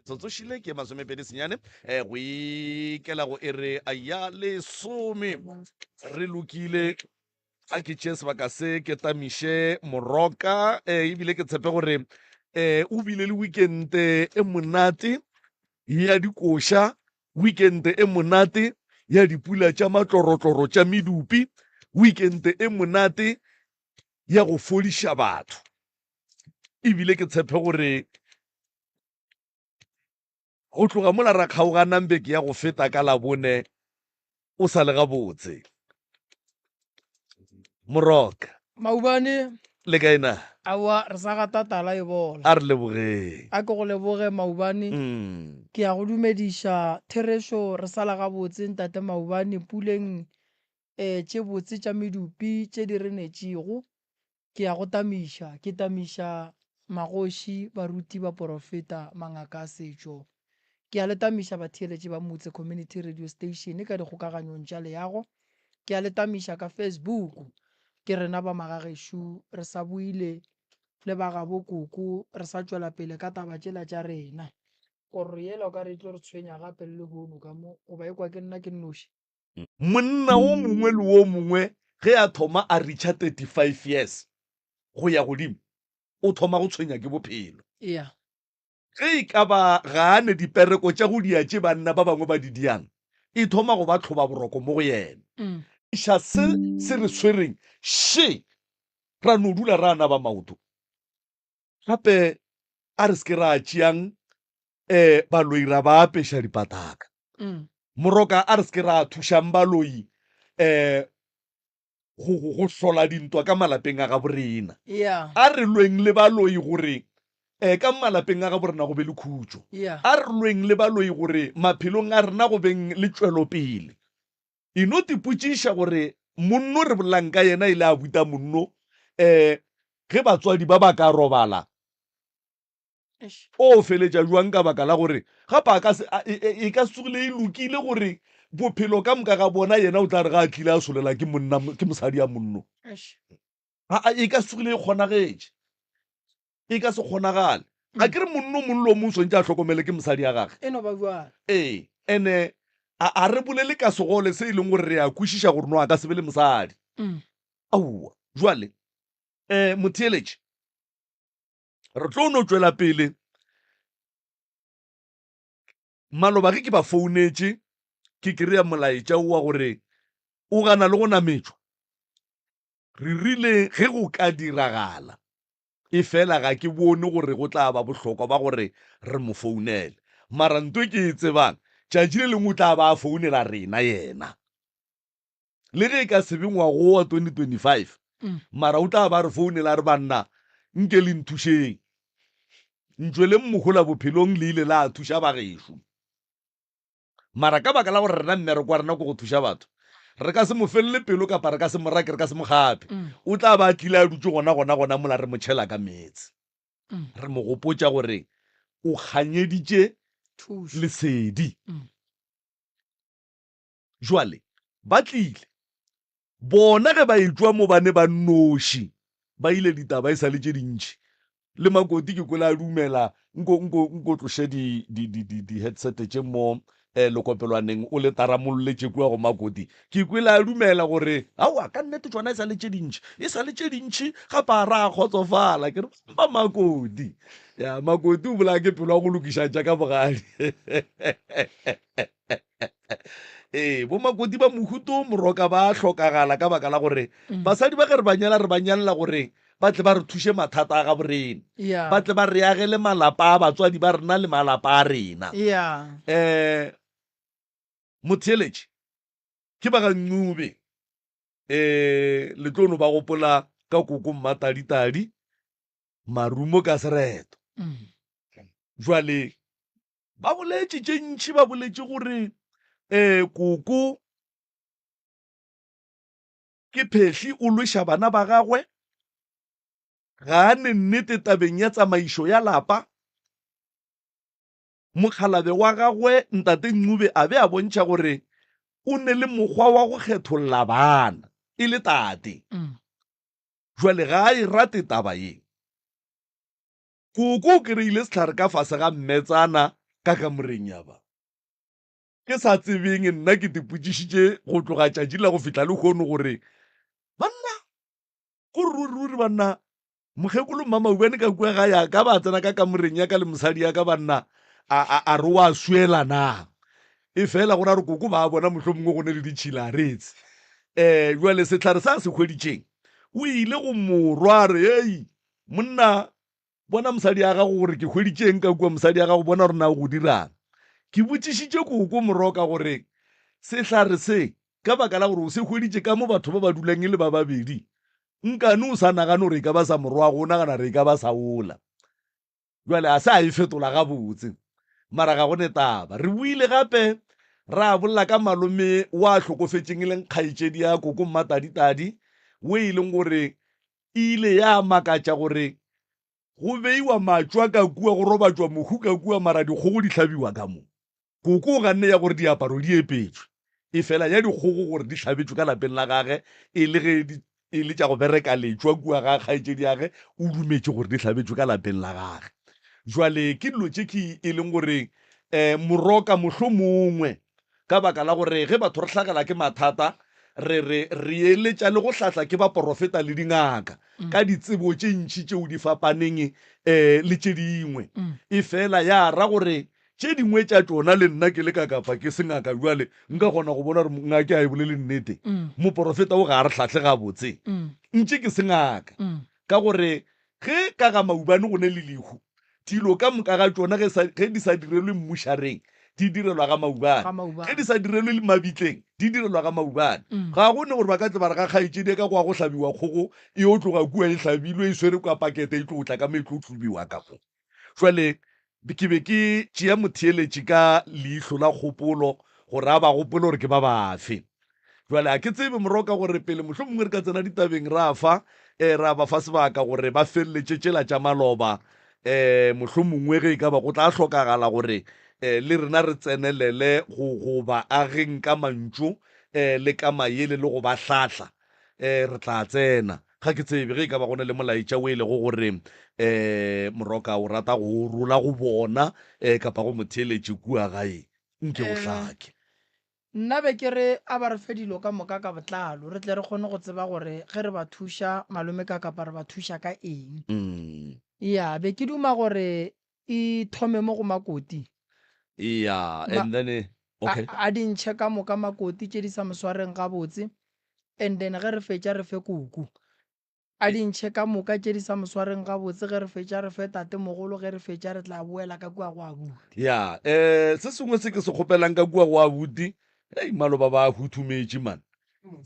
Metsotsošile ke masomepedi senyane um go ikela go ere ya lesome. Re lokile a ke tšee sebaka se ke tamiše moroka um ebile ke tshepe gore um o bile le weekende e monate ya dikoša, weekende e monate ya dipula tša matlorotloro tša medupi, weekende e monate ya go fodiša batho. Ebile ke tshepe gore go tloga mola ra kgaoganang beke ya go feta ka Labone o sa le gabotse. Moroka. Maubane. Le kae na? Aowa, re sa gata tala e bola. A re lebogeng. A ke go leboge Maubane. Ke ya go dumediša. Therešo re sa le gabotse ntate Maubane puleng tše botse tša medupi tše di re netšego. Ke ya go tamiša, ke tamiša magoši, baruti, baporofeta, mangaka a setšo. Ke a le tamiša batheeletši ba Motse Community Radio Station ka dikgokaganyong tša leago. Ke a le tamiša ka Facebook. Ke rena ba magagešo re sa boile le ba gabo koko re sa tšwela pele ka taba tšela tša rena. Korro yela o ka re e tlo re tshwenya gape le lehono ka mo, goba e kwa ke nna ke nnoši? Monna wo mongwe le wo mongwe ge a thoma a reacha 35 years go ya godimo, o thoma go tshwenya ke bophelo. Yeah. Ge e ka ba ga a ne dipereko tša go dia tše banna ba bangwe ba di diang, e thoma go ba tlhobaboroko mo go yena. Iša se se re swereng še, ra no dula ra naba maoto. Gape a re se ke ra tšeang um baloi ra ba apeša dipataka. Moroka a re se ke ra thušang baloi um go, go, go hlola dintwa ka malapeng a gabo rena. Yeah. A re lweng le baloi gore um ka malapeng a gabo rena go be le khutšo. Yeah. A re lweng le baloi gore maphelong a rena go beng le tšwelopele. E no tipotšiša gore monno re bolelang ka yena e le a buta monno um ge batswadi ba ba ka robala O feletša bjang ka baka la gore gape a ka se, e, e, e ka se tsogile e lokile gore bophelo ka moka ga bona yena o tla re ga a tlile a solela ke monna, ke mosadi ya monno. A, a, e ka se tsogile e kgonagetše. E ka se kgonagale. A ke re monno mong le o mong swantše a hlokomele ke mosadi ya gage. E no ba bjalo. Ee, ene a, a re bolele ka segole se e leng gore re a kwešiša gore no a ka se be le mosadi. Aowa. Jwale, um motheeletši, Re tlo no tšwela pele. Maloba ge ke ba founetše ke kry-a molaetša wa gore o gana le go nametšwa. Re rile ge go ka diragala, efela ga ke bone gore go tla ba bohlokwa ba gore re mo founele. Mara nto e ke e tsebang, tšatši le lengwe o tla ba a founela rena yena. Le ge e ka se be ngwago wa 2025, mara o tla ba re founela a re, Banna, nke le nthušeng. Ntšweleng mohola bophelong, le ile la thuša ba gešo. Mara ka baka la gore rena mmereko wa rena ke go thuša batho, re ka se mo felele pelo kapa re ka se mo rake, re ka se mo gape. O tla ba a tlile a dutše gona gona gona mola re mo tšhela ka meetse. Re mo gopotša gore o kganyeditše lesedi. Jwale ba tlile. Bona ge ba etšwa mo ba ne ba nnoši, ba ile ditaba e sa le tše dintši. Le Makoti ke kwele a dumela, nko, nko, nko tloše di, di, di, di, di-headset tše mo eh, lekopelwaneng o le taramolletše kua go Makoti. Ke kwele a dumela gore, aowa, ka nnete tšona e sa le tše dintši, e sa le tše dintši, gape a ra kgotsofala. Ke re, ba Makoti. Ya, Makoti o bolaya ke pelo ya go lokiša tša ka bogadi. Ee, bomakoti ba mohuto moroka ba a hlokagala ka baka la gore basadi ba ge re ba nyala re ba nyalela gore ba tle ba re thuše mathata a gaborena, Yeah. ba tle ba re agele malapa a batswadi ba rena le malapa a rena. Yeah. Um motheeletši ke ba ga Ncube um le tlo no ba gopola ka koko Mmataditadi marumo ka sereto. Jwale Ba boletše tše ntši, ba boletše gore um koko ke phehli o lweša bana ba gagwe, ga a ne nnete tabeng ya tsamaišo ya lapa. Mokgalabe wa gagwe Ntate Ncube a be a bontšha gore o ne le mokgwa wa go kgetholla bana e le tate. Jwale ga a e rate taba ye. Koko o kereile sehlare ka fase ga mmetsana ka kamoreng ya ba. Ke sa tsebeng nna ke tipotšišitše go tloga tšatši la go fihla lehono gore banna go ruri ruri banna mokgekolo Mmamaubane ka kua gae a ka ba tsena ka kamoreng ya ka le mosadi ya ka banna a, a, a re wa swiela na? Efela go ra re koko ba bona mohlomongwe go ne le ditšhila a retse. Um jwale sehlare sa se hweditšeng o ile go morwa a re hei monna Bona mosadi ya gago gore ke hweditše eng ka kua, mosadi ya gago bona gore na o go dirang. Ke botšišitše koko Moroka gore sehlare se ka baka la gore o se hweditše ka mo batho ba ba dulang e le ba babedi, nkane o sa nagane gore e ka ba sa morwago, o nagana gore e ka ba sa wola. Bjale a se a e fetola gabotse, mara ga go ne taba. Re boile gape ra bolela ka malome wa hlokofetšeng e leng kgaetšedi ya koko Mmataditadi, wo e leng gore E ile ya makatša gore go beiwa matšwa ka kua, go robatšwa mohu ka kua, mara dikgogo di hlabiwa ka mo. Koko o ganne ya gore diaparo di epetšwe, efela ya dikgogo gore di hlabetšwe ka lapeng la gage e le ge di e le tša go bereka letšwa kua ga kgaetšediage, o dumetše gore di hlabetšwe ka lapeng la gage. Jwale ke dilo tše ke e leng gore um moroka mohlomongwe Ka baka la gore ge batho re hlagela ke mathata, re re re eletša le go hlahla ke baporofeta le dingaka ka ditsebo tše ntši tšeo di fapaneng le tše dingwe. Efela ya ra gore tše dingwe tša tšona le nna ke le ka kapa ke se ngaka bjale nka kgona go bona gore ngaka ga e bolele nnete, moporofeta o ga a re hlahle gabotse. Ntše ke se ngaka ka gore Ge ka ga maubane go ne le lehu, dilo ka moka ga tšona ge sa, ge di sa direlwe mmušareng, di direlwa ga maubane. Ga maubane. Ge di sa direlwe mabitleng, di direlwa ga maubane. Ga go ne gore ba ka tle ba re ga kgaetšedi ya ka go ya go hlabiwa kgogo, e yo tloga kua e hlabilwe, e swere kua pakete, e tlo tla ka mo e tlo tlubiwa ka mo. Jwale ke be ke tšea motheeletši ka leihlo la kgopolo gore a ba gopole gore ke ba bafe. Jwale a ke tsebe Moroka gore pele mohlomongwe re ka tsena ditabeng ra fa eh, ra ba fa sebaka gore ba feleletše tšela tša maloba eh, mohlomongwe ge e ka ba go tla hlokagala gore eh, le rena re tsenelele go, go ba ageng ka mantšu eh, le ka mayele le go ba hlahla eh, re tla tsena. Ga ke tsebe ge e ka ba go na le molaetša o e lego gore eh, Moroka o rata go o rola go bona eh, kapa go mo theeletše kua gae. Nke o hlake. Nna be ke re a ba re fe dilo ka moka ka botlalo, re tle re kgone go tseba gore ge re ba thuša malome ka kapa re ba thuša ka eng. Ya, be ke duma gore e thome mo go Makoti. Ya, and then, okay. A, a di ntšhe ka moka Makoti tše di sa mo swareng gabotse, and then ge re fetša re fe Koko. A di ntšhe ka moka tše di sa mo swareng gabotse, ge re fetša re fe tatemogolo, ge re fetša re tla boela ka kua go abuti. Ya, eh, se sengwe se ke se kgopelang ka kua go abuti, hei, maloba ba huthumetše man.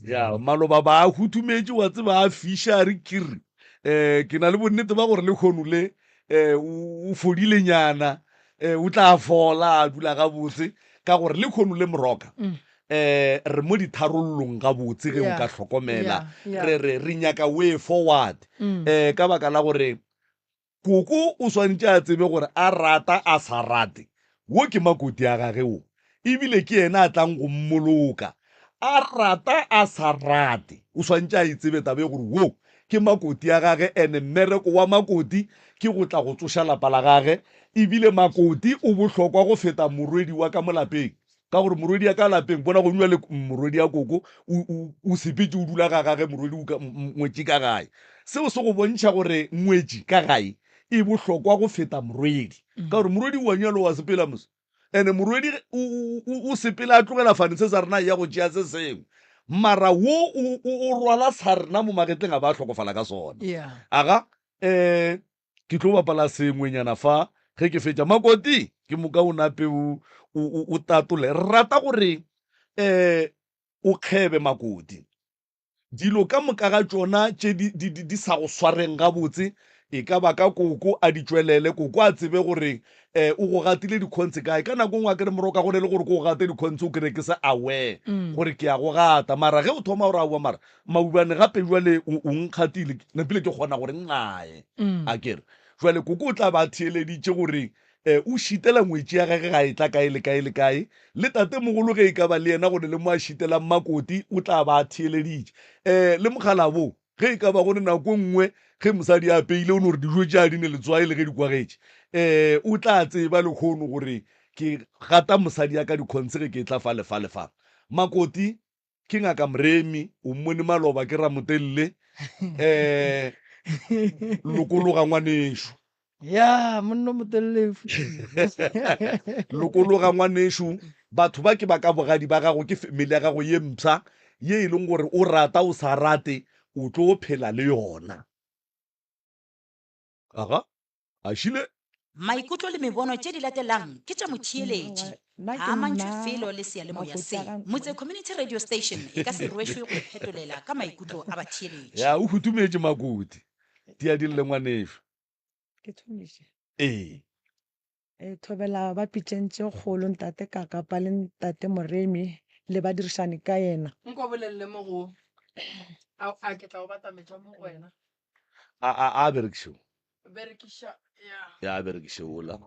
Ya, maloba ba huthumetše, wa tseba, a fiša, a re kiri. Eh, ke na le bonnete ba gore lehono le, eh, o, o fodilenyana, eh, o tla fola, a dula gabotse, ka gore lehono le moroka. Eh, re mo ditharollong gabotse ge o ka hlokomela. Re re re nyaka way forward. Eh, ka baka la gore koko o swanetše a tsebe gore a rata a sa rate, wo ke makoti a gage wo, ebile ke yena a tlang go mmoloka. A rata a sa rate, o swanetše a e tsebe taba ye gore wo ke makoti a gage, ene mmereko wa makoti ke go tla go tsoša lapa la gage, ebile makoti o bohlokwa go feta morwedi wa ka mo lapeng. Ka gore morwedi ya ka lapeng, bona go dula le morwedi ya koko, o, o, o sepetše o dula ga gage, morwedi o ka, ngwetši ka gae. Seo se go bontšha gore ngwetši ka gae e bohlokwa go feta morwedi. Ka gore morwedi o a nyalwa wa sepela mos. Ene morwedi o, o, o, o sepela a tlogela fane se sa rena a eya go tšea se sengwe. Mara wo o, o, o rwala sa rena mo magetleng a ba a hlokofala ka sona. Yeah. Aga, eh, Ke tlo bapala sengwenyana fa ge ke fetša. Makoti, ke moka o nape o, o, o, o tatole. Re rata gore um o kgebe Makoti. Dilo ka moka ga tšona tše di, di, di, di sa go swareng gabotse, e ka ba ka koko, a di tšwelele. Koko a tsebe gore um o go gatile dikhontse kae. Ka nako e nngwe a ke re moroka go ne le gore ke go gate dikhontse o kry-e ke se aware gore ke a go gata. Mara ge o thoma gore aowa mara Maubane gape jwale o, o nkgatile, napile ke kgona gore nnae. A ke re jwale koko o tla ba a theeleditše gore um o šitela ngwetši ya gage ga e tla kae le kae le kae. Le tatemogolo ge e ka ba le yena go ne le mo a šitelang makoti o tla ba a theeleditše. Um le mokgalabo ge e ka ba go ne nako e nngwe ge mosadi a apeile o no re dijo tše a di ne letswai le ge di kwagetše, um o tla tseba lehono gore. Ke gata mosadi ya ka dikhontshe ge ke etla fa le fa le fa. Makoti, ke Ngaka Moremi, o mmone maloba ke Ramotelele. Eh, lokologa ngwanešu. Ya, monna o motelele. Lokologa ngwanešu. Batho ba ke ba ka bogadi ba gago, ke family ya gago ye mpsha ye e leng gore o rata o sa rate o tlo phela le yona. Aga, a šile. Maikutlo le mebono tše di latelang ke tša motheeletši. Nna Ga ke a amantšhwe nna felo le seyalemoya Makoti se. a ga Motse Community Radio Station e ka se rwešwe go iphetolela ka maikutlo a batheeletši. Ya, o hutumetše Makoti. Di a di lle ngwanešu. Ke thomiše. Ee. E, thobela ba pitšeng tše kgolo ntate Kakapa le ntate Moremi le badirišani ka yena. Nko bolelele mo go a, a ke tla go batametša mo go wena. A a a berekiše. Berekiša ya. Ya a berekiše ola.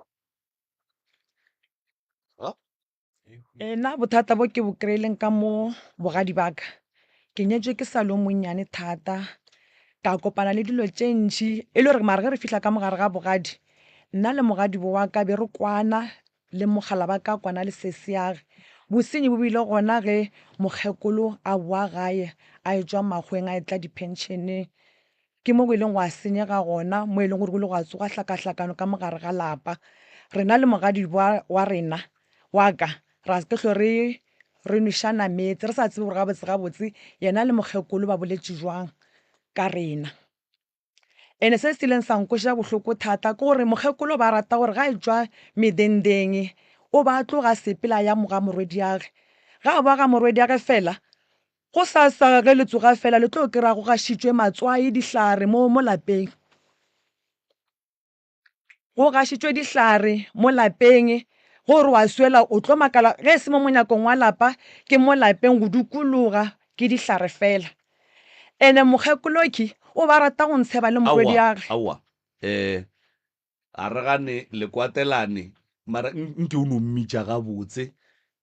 Ha? E, nna bothata bo ke bo kry-ileng ka mo bogadi ba ka, ke nyetšwe ke sa le o monnyane thata, ka kopana le dilo tše ntši e le gore mara ge re fihla ka mo gare ga bogadi, nna le mogadibo wa ka be re kwana le mogala ba ka kwana le sesiage. Bosenyi bo bile gona ge mokgekolo a boa gae a etšwa makgoweng a etla di-pension-eng. Ke mo go ileng gwa senyega gona, mo e leng gore go ile gwa tsoga hlakahlakano ka mo gare ga lapa. Rena le mogadi wa, wa rena, wa ka, ra se ke hlwe re, re nwešana meetse, re sa tsebe gore gabotse gabotse yena le mokgekolo ba boletše jwang ka rena. Ene se se ileng sa nkweša bohloko thata ke gore mokgekolo ba rata gore ga etšwa medendeng o ba tloga a sepela a ya ga morwediage. Ga a boa ga morwediage fela, Gosasa ge le tsoga fela le tlo kry-a go gašitšwe matswai, dihlare mo mo lapeng. Go gašitšwe dihlare mo lapeng, ge o re wa swela o tlo makala ge e se mo monyakong wa lapa ke mo lapeng go dukologa ke dihlare fela. Ene mokgekoloki o ba rata go ntsheba le Aowa, morwediage. aowa. Eh, A re gane le kwatelane, mara nke o no mmitša gabotse.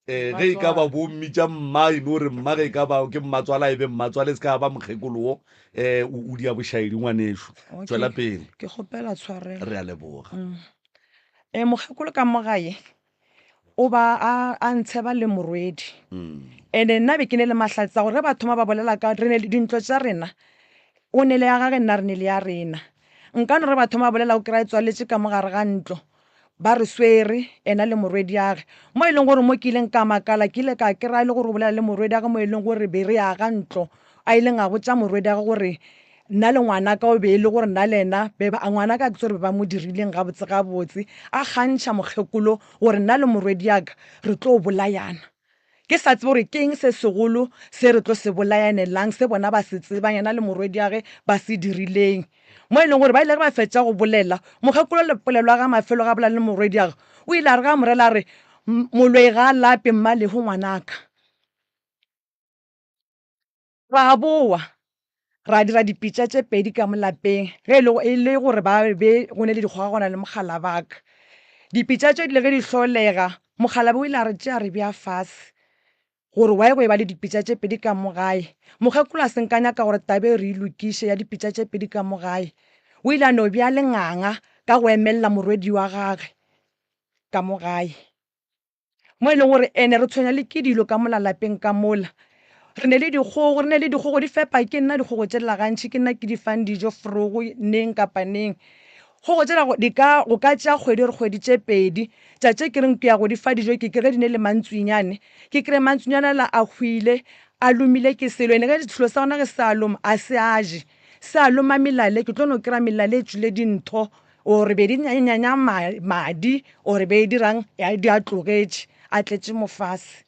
Um ge e ka ba bo mmitša mma, e no re mma, ge e ka ba ke mmatswala, e be mmatswala, e se ka ba mokgekolo wo. Um o dia bošaedi ngwanešu. Tšwela pele. Ke kgopela tshwarelo. Re a leboga. Um mokgekolo ka mo gae o ba a, a ntsheba le morwedi. Ene nna be ke ne le mahlatse a gore ge ba thoma ba bolela ka re ne dintlo tša rena, o ne le ya gage nna re ne le ya rena. Nka no re ba thoma ba bolela o kry-a e tswaletše ka mo gare ga ntlo, ba re swere ena le morwediage. Mo e leng gore mo ke ileng ka makala ke ile ka kry-a e le gore o bolela le morwediage mo e leng gore be re aga ntlo, a ileng a botša morwediage gore nna le ngwanaka o be e le gore nna le yena be ba, ngwanaka ga ke tsebe gore be ba mo dirileng gabotse gabotse, a kgantšha mokgekolo gore nna le morwediaka re tlo bolayana. Ke sa tsebe gore ke eng se segolo se re tlo se bolayanelang, se bona ba se tsebang, yena le morwediage ba se dirileng. Mo e leng gore ba ile ge ba fetša go bolela, mokgekolo le polelo ya ga mafelo ga bolela le morwediage, o ile a re ge a mo rela a re, Moloi ga a lape, Mmalehu ngwanaka. Ra boa, ra dira dipitša tše pedi ka mo lapeng, ge e le, e le gore ba be go ne le dikgogakgogano le mokgalabaka. Dipitša tše di ile ge di hlolega, mokgalabje o ile a re tšea re bea fase, gore why go e ba le dipitša tše pedi ka mo gae. Mokgekolo a se nka nyaka gore taba e re e lokiše ya dipitša tše pedi ka mo gae. O ile a no bea lenganga ka go emelela morwedi wa gagwe ka mo gae. Mo e leng gore ene re tshwenya le ke dilo ka mola lapeng ka mola. Re ne le dikgogo, re ne le dikgogo di fepa ke nna dikgogo tšela gantši ke nna ke di fang dijo frogo neng kapa neng. Kgogo tšela di ka go ka tšea kgwedi or kgwedi tše pedi tša tše ke reng ke ya go di fa dijo ke kry di ne le mantswinyane, ke kry mantswinyane ala a hwile a lomile ke selo ene ge selo sa gona ge se a loma a se a je, se a loma melale ke tlo no kry-a melale e tšwile dintho Or be di nyanya madi or be e dirang di a tlogetše a tletše mo fase.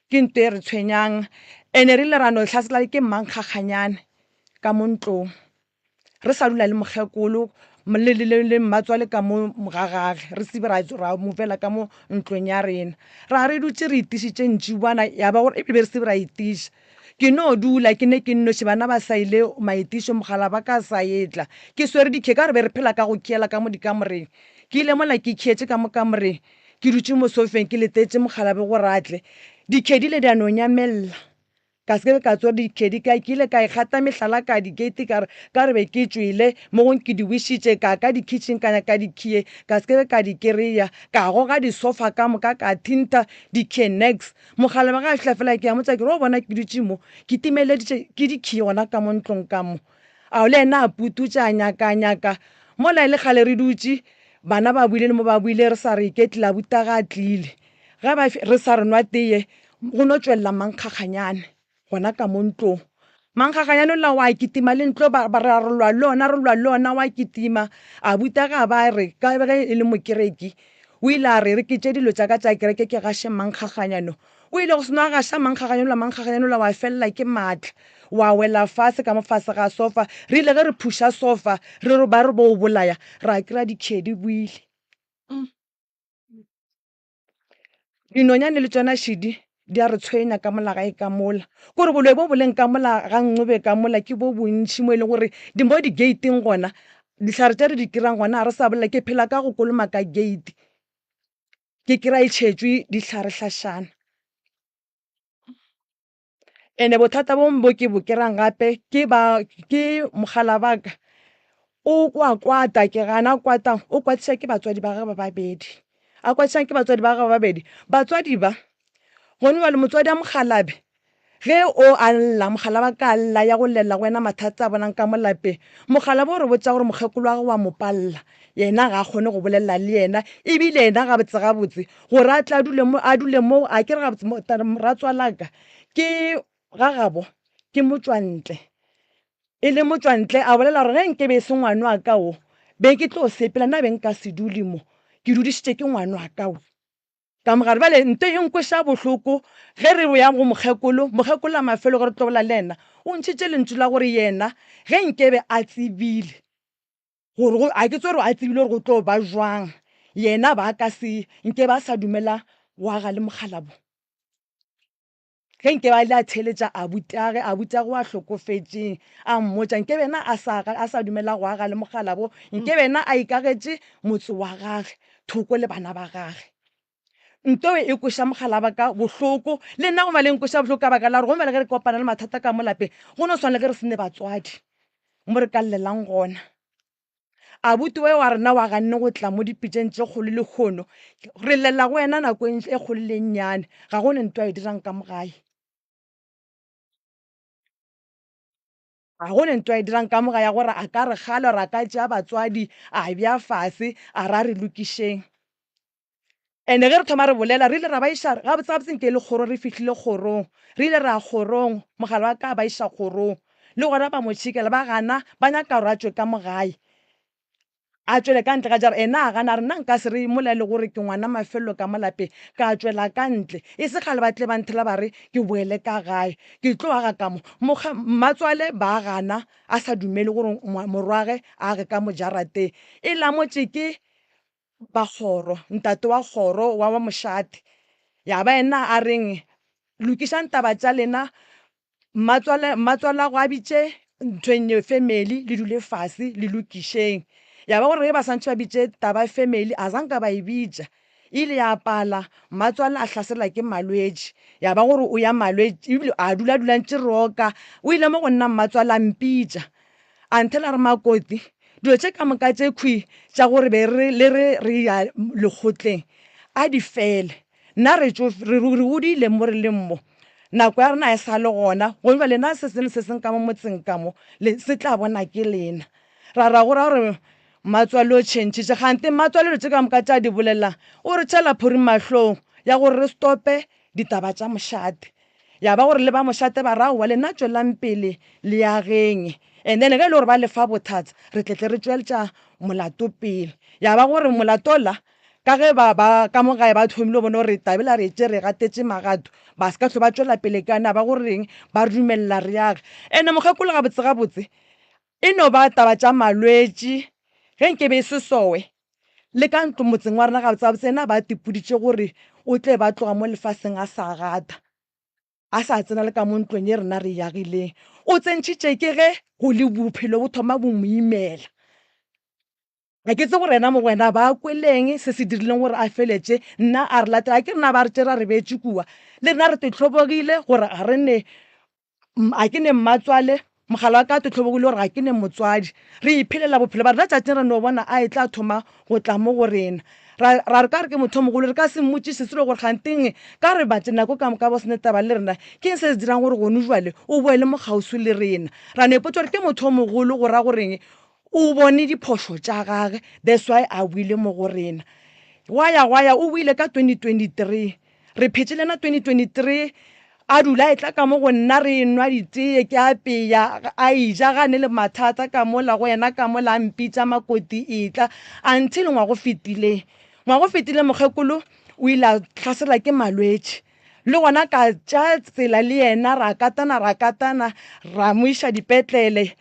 Ke nto e re tshwenyang ene re ile ra no hlasela ke mmankgakganyane ka mo ntlong re sa dula le mokgekolo le mmatswale ka mo ga gage re se be ra movela ka mo ntlong ya rena. Ra re dutše re itišitše ntšibana ya ba gore ebile be re se be ra itiša. Ke no dula ke ne ke nnoši, bana ba sa ile maetišo, mogala ba ka sa etla. Ke swere dikhie ka gore be re phela ka go khiela ka mo dikamoreng. Ke ile mola ke khietše ka mo kamoreng, ke dutše mo sofeng ke letetše mokgalabe gore a tle. Dikhie di ile di a no nyamella. Ka se ke be ka tswere dikhedi ka ke ile ka ikgata mehlala ka di-gate ka re ka re be ke tšwele mo gong ke di wišitše ka ka di-kitchen ka nyaka dikhiye ka se ke be ka di kereya ka goga disofa ka moka ka thintha dikhiye nex Mokgalabje ge a fihla fela ke a motša ke re o bona ke dutše mo ke timeleditše ke dikhiye gona ka mo ntlong ka mo. Ao le yena a pututša a nyaka a nyaka mola e le kgale re dutše bana ba boile le mo ba boile re sa re iketlile abuti ga a tlile. Ge ba re sa re nwa teye, go no tšwelela mankgakganyane gona ka mo ntlong. Mankgakganyane ola wa kitima le ntlo, ba, ba, ra re lwa le ona, re lwa le ona, wa kitima. Abuta ge a ba re, ka ge e le mokereki, o ile a re, re ke tše dilo tša ka tša kereke ke gaše mankgakganyano. O ile go seno a gaša mankgakganyane ola, mankgakganyane ola wa felela ke maatla, wa wela fase ka mo fase ga sofa. Re ile ge re phuša sofa, re re ba re bo o bolaya, ra kry-a dikhie di boile. Dinonyane le tšona šidi di a re tshwenya ka mola gae ka mola. Kore boloi bo bo leng ka mola ga Ncube ka mola ke bo bontši mo e leng gore di mo di-gate-ing gona, dihlare tše re di kry-ang gona ga re sa bolela. Ke phela ka go kolomaka gate, ke kry-a e tšhetšwe dihlare-hlašana. Ene bothata bo bongwe bo ke bo kry-ang gape ke ba ke mogala wa ka o wa kwata ke gana kwata o kwatiša ke batswadi ba gagwe ba babedi, a kwatišang ke batswadi ba gagwe ba babedi. Batswadi ba gone bjale motswadi wa mokgalabje ge o a lla mogala wa ka a lla ya go llela go wena mathata a bonang ka mo lapeng, mokgalabje o re botša gore mokgekolo wa gagwe wa mo palela yena ga a kgone go bolela le yena ebile yena gabotse gabotse Gore a tle a dule mo, a dule mo, a ke re gabotse mo, ratswalaka ke ga gabo ke motšwantle. E le motšwantle a bolela gore ge nke be e se ngwano wa ka wo, be ke tlo sepela nna be nka se dule mo, ke dudišitše ke ngwano wa ka wo. Ka mogare bjale nto e nkweša bohloko ge re ya go mokgekolo, mokgekolo la mafelo ge re tlo bolela le yena, o ntšhitše lentšu la gore yena ge nke be a tsebile Gore go, a ke tsebe gore a tsebile gore go tlo ba jwang, yena ba ka se nke ba sa dumela go aga le mokgalabo. Ge nke ba ile a theeletša abutage, abutage wa hlokofetšeng, a mmotša, nke bena a sa aga, a sa dumela go aga le mokgalabo, nke bena a ikagetše motse wa gage thoko le bana ba gage. Nto e kweša mogala wa ka bohloko, le nna goma le nkweša bohloko ka baka la gore goma le ge re kopana le mathata ka mo lapeng, go no swana le ge re se ne batswadi mo re ka llelang gona. Abuti we wa rena wa ganne go tla mo dipitšeng tše kgolo lehono, re llela go wena nako e kgolo le e nnyane, ga go ne nto a e dirang ka mo gae. Ga go ne nto a e dirang ka moga ya gore a ka re kgala or a ka tšea batswadi a bea fase a ra re lokišeng. And-e ge re thoma re bolela re ile ra ba iša gabotse gabotse nke e le kgorong re fihlile kgorong. Re ile ra ya kgorong mogala wa ka a ba iša kgorong le gona ba mo tšhikela ba gana ba nyaka gore a tšwe ka mo gae a tšwele ka ntle ga jara. Ena a gana a re nna nka se re mola e le gore ke ngwana mafelelo ka mo lapeng ka tšwela ka ntle e se kgale ba tle ba nthela ba re ke boele ka gae ke tlo aga ka mo. Mmatswale ba gana a sa dumele gore morwagwe a age ka mo jarateng e lamotše ke ba kgoro, ntate wa kgoro wa wa mošate, ya ba yena a reng, Lokišang taba tša lena, mmatswale, mmatswalago a bitše nthweng ye family, le dule fase le lokišeng. Ya ba gore ge ba swantšhe ba bitše taba ya family, a zanka ba e bitša. E ile ya pala, mmatswale a hlaselwa ke malwetši, ya ba gore o ya malwetši, ebile a dula dula ntše roka. O ile mo go nna mmatswale a mpitša, A nthela a re, Makoti, dilo tše ka moka tše khwi tša gore be re le re re ya lekgotleng, a di fele. Nna re tšo, re, re godile mo re leng mo. Nako ya rena ga e sa le gona. Gomme bjale na se sengwe le se sengwe ka mo motseng ka mo, le, se tla bona ke lena. Ra ra go ra gore mmatswale o tšhentšhitše. Kganthe mmatswale dilo tše ka moka tše a di bolelang, o re tšhela phori mahlong ya gore re stope ditaba tša mošate. Ya ba gore le ba mošate ba re, Aowa, lena tšwelang pele le ageng, and then ge e le gore ba le fa bothata, re tle tle re tšweltša molato pele. Ya ba gore molato ola, ka ge ba ba ka mo gae ba thomile go bona gore taba ela re e tšere re gatetše magato, ba se ka hlwe ba tšwela pele ka yona, ya ba gore reng, ba re dumelela re age. And-e mokgekolo gabotse gabotse e no ba taba tša malwetši, ge nke be e se sowe, Le ka ntlo motseng wa rena gabotsebotse yena ba tipoditše gore o tle ba tloga mo lefaseng a sa gata, a sa tsena le ka mo ntlong ye rena re e agileng. O tsentšhitše ke ge go le bophelo bo thoma bo mo imela. Ga ke tsebe gore yena Mokwena ba kweleng se se dirileng gore a feletše nna a re latela. Ga ke rena ba re tšere a re beetše kua, le rena re te hlobogile gore ga re ne. Ga ke ne mmatswale, mogala wa ka a hlobogile gore ga ke ne motswadi. Re iphelela bophelo ba rena tšatšing re no bona a etla a thoma go tla mo go rena. Ra, ra re ka re ke motho o mogolo re ka se mmotšiše selo gore kganteng ka re batše nako ka moka ba se ne taba le rena, ke eng se se dirang gore gone jwale o boele mo kgauswi le rena. Ra no ipotša gore ke motho o mogolo go ra goreng o bone diphošo tša gage that's why a boile mo go rena. Gwa ya gwa ya o boile ka 2023. Re phetše le yena 2023, a dula a etla ka mo go nna re enwa ditee, ke apeya, a eja ga ne le mathata ka mola go yena ka mola a mpitša makoti etla, until ngwaga o fetileng. Ngwaga o fetileng mokgekolo o ile a hlaselwa ke malwetši, le gona ka tšea tsela le yena ra katana ra katana ra mo iša dipetlele.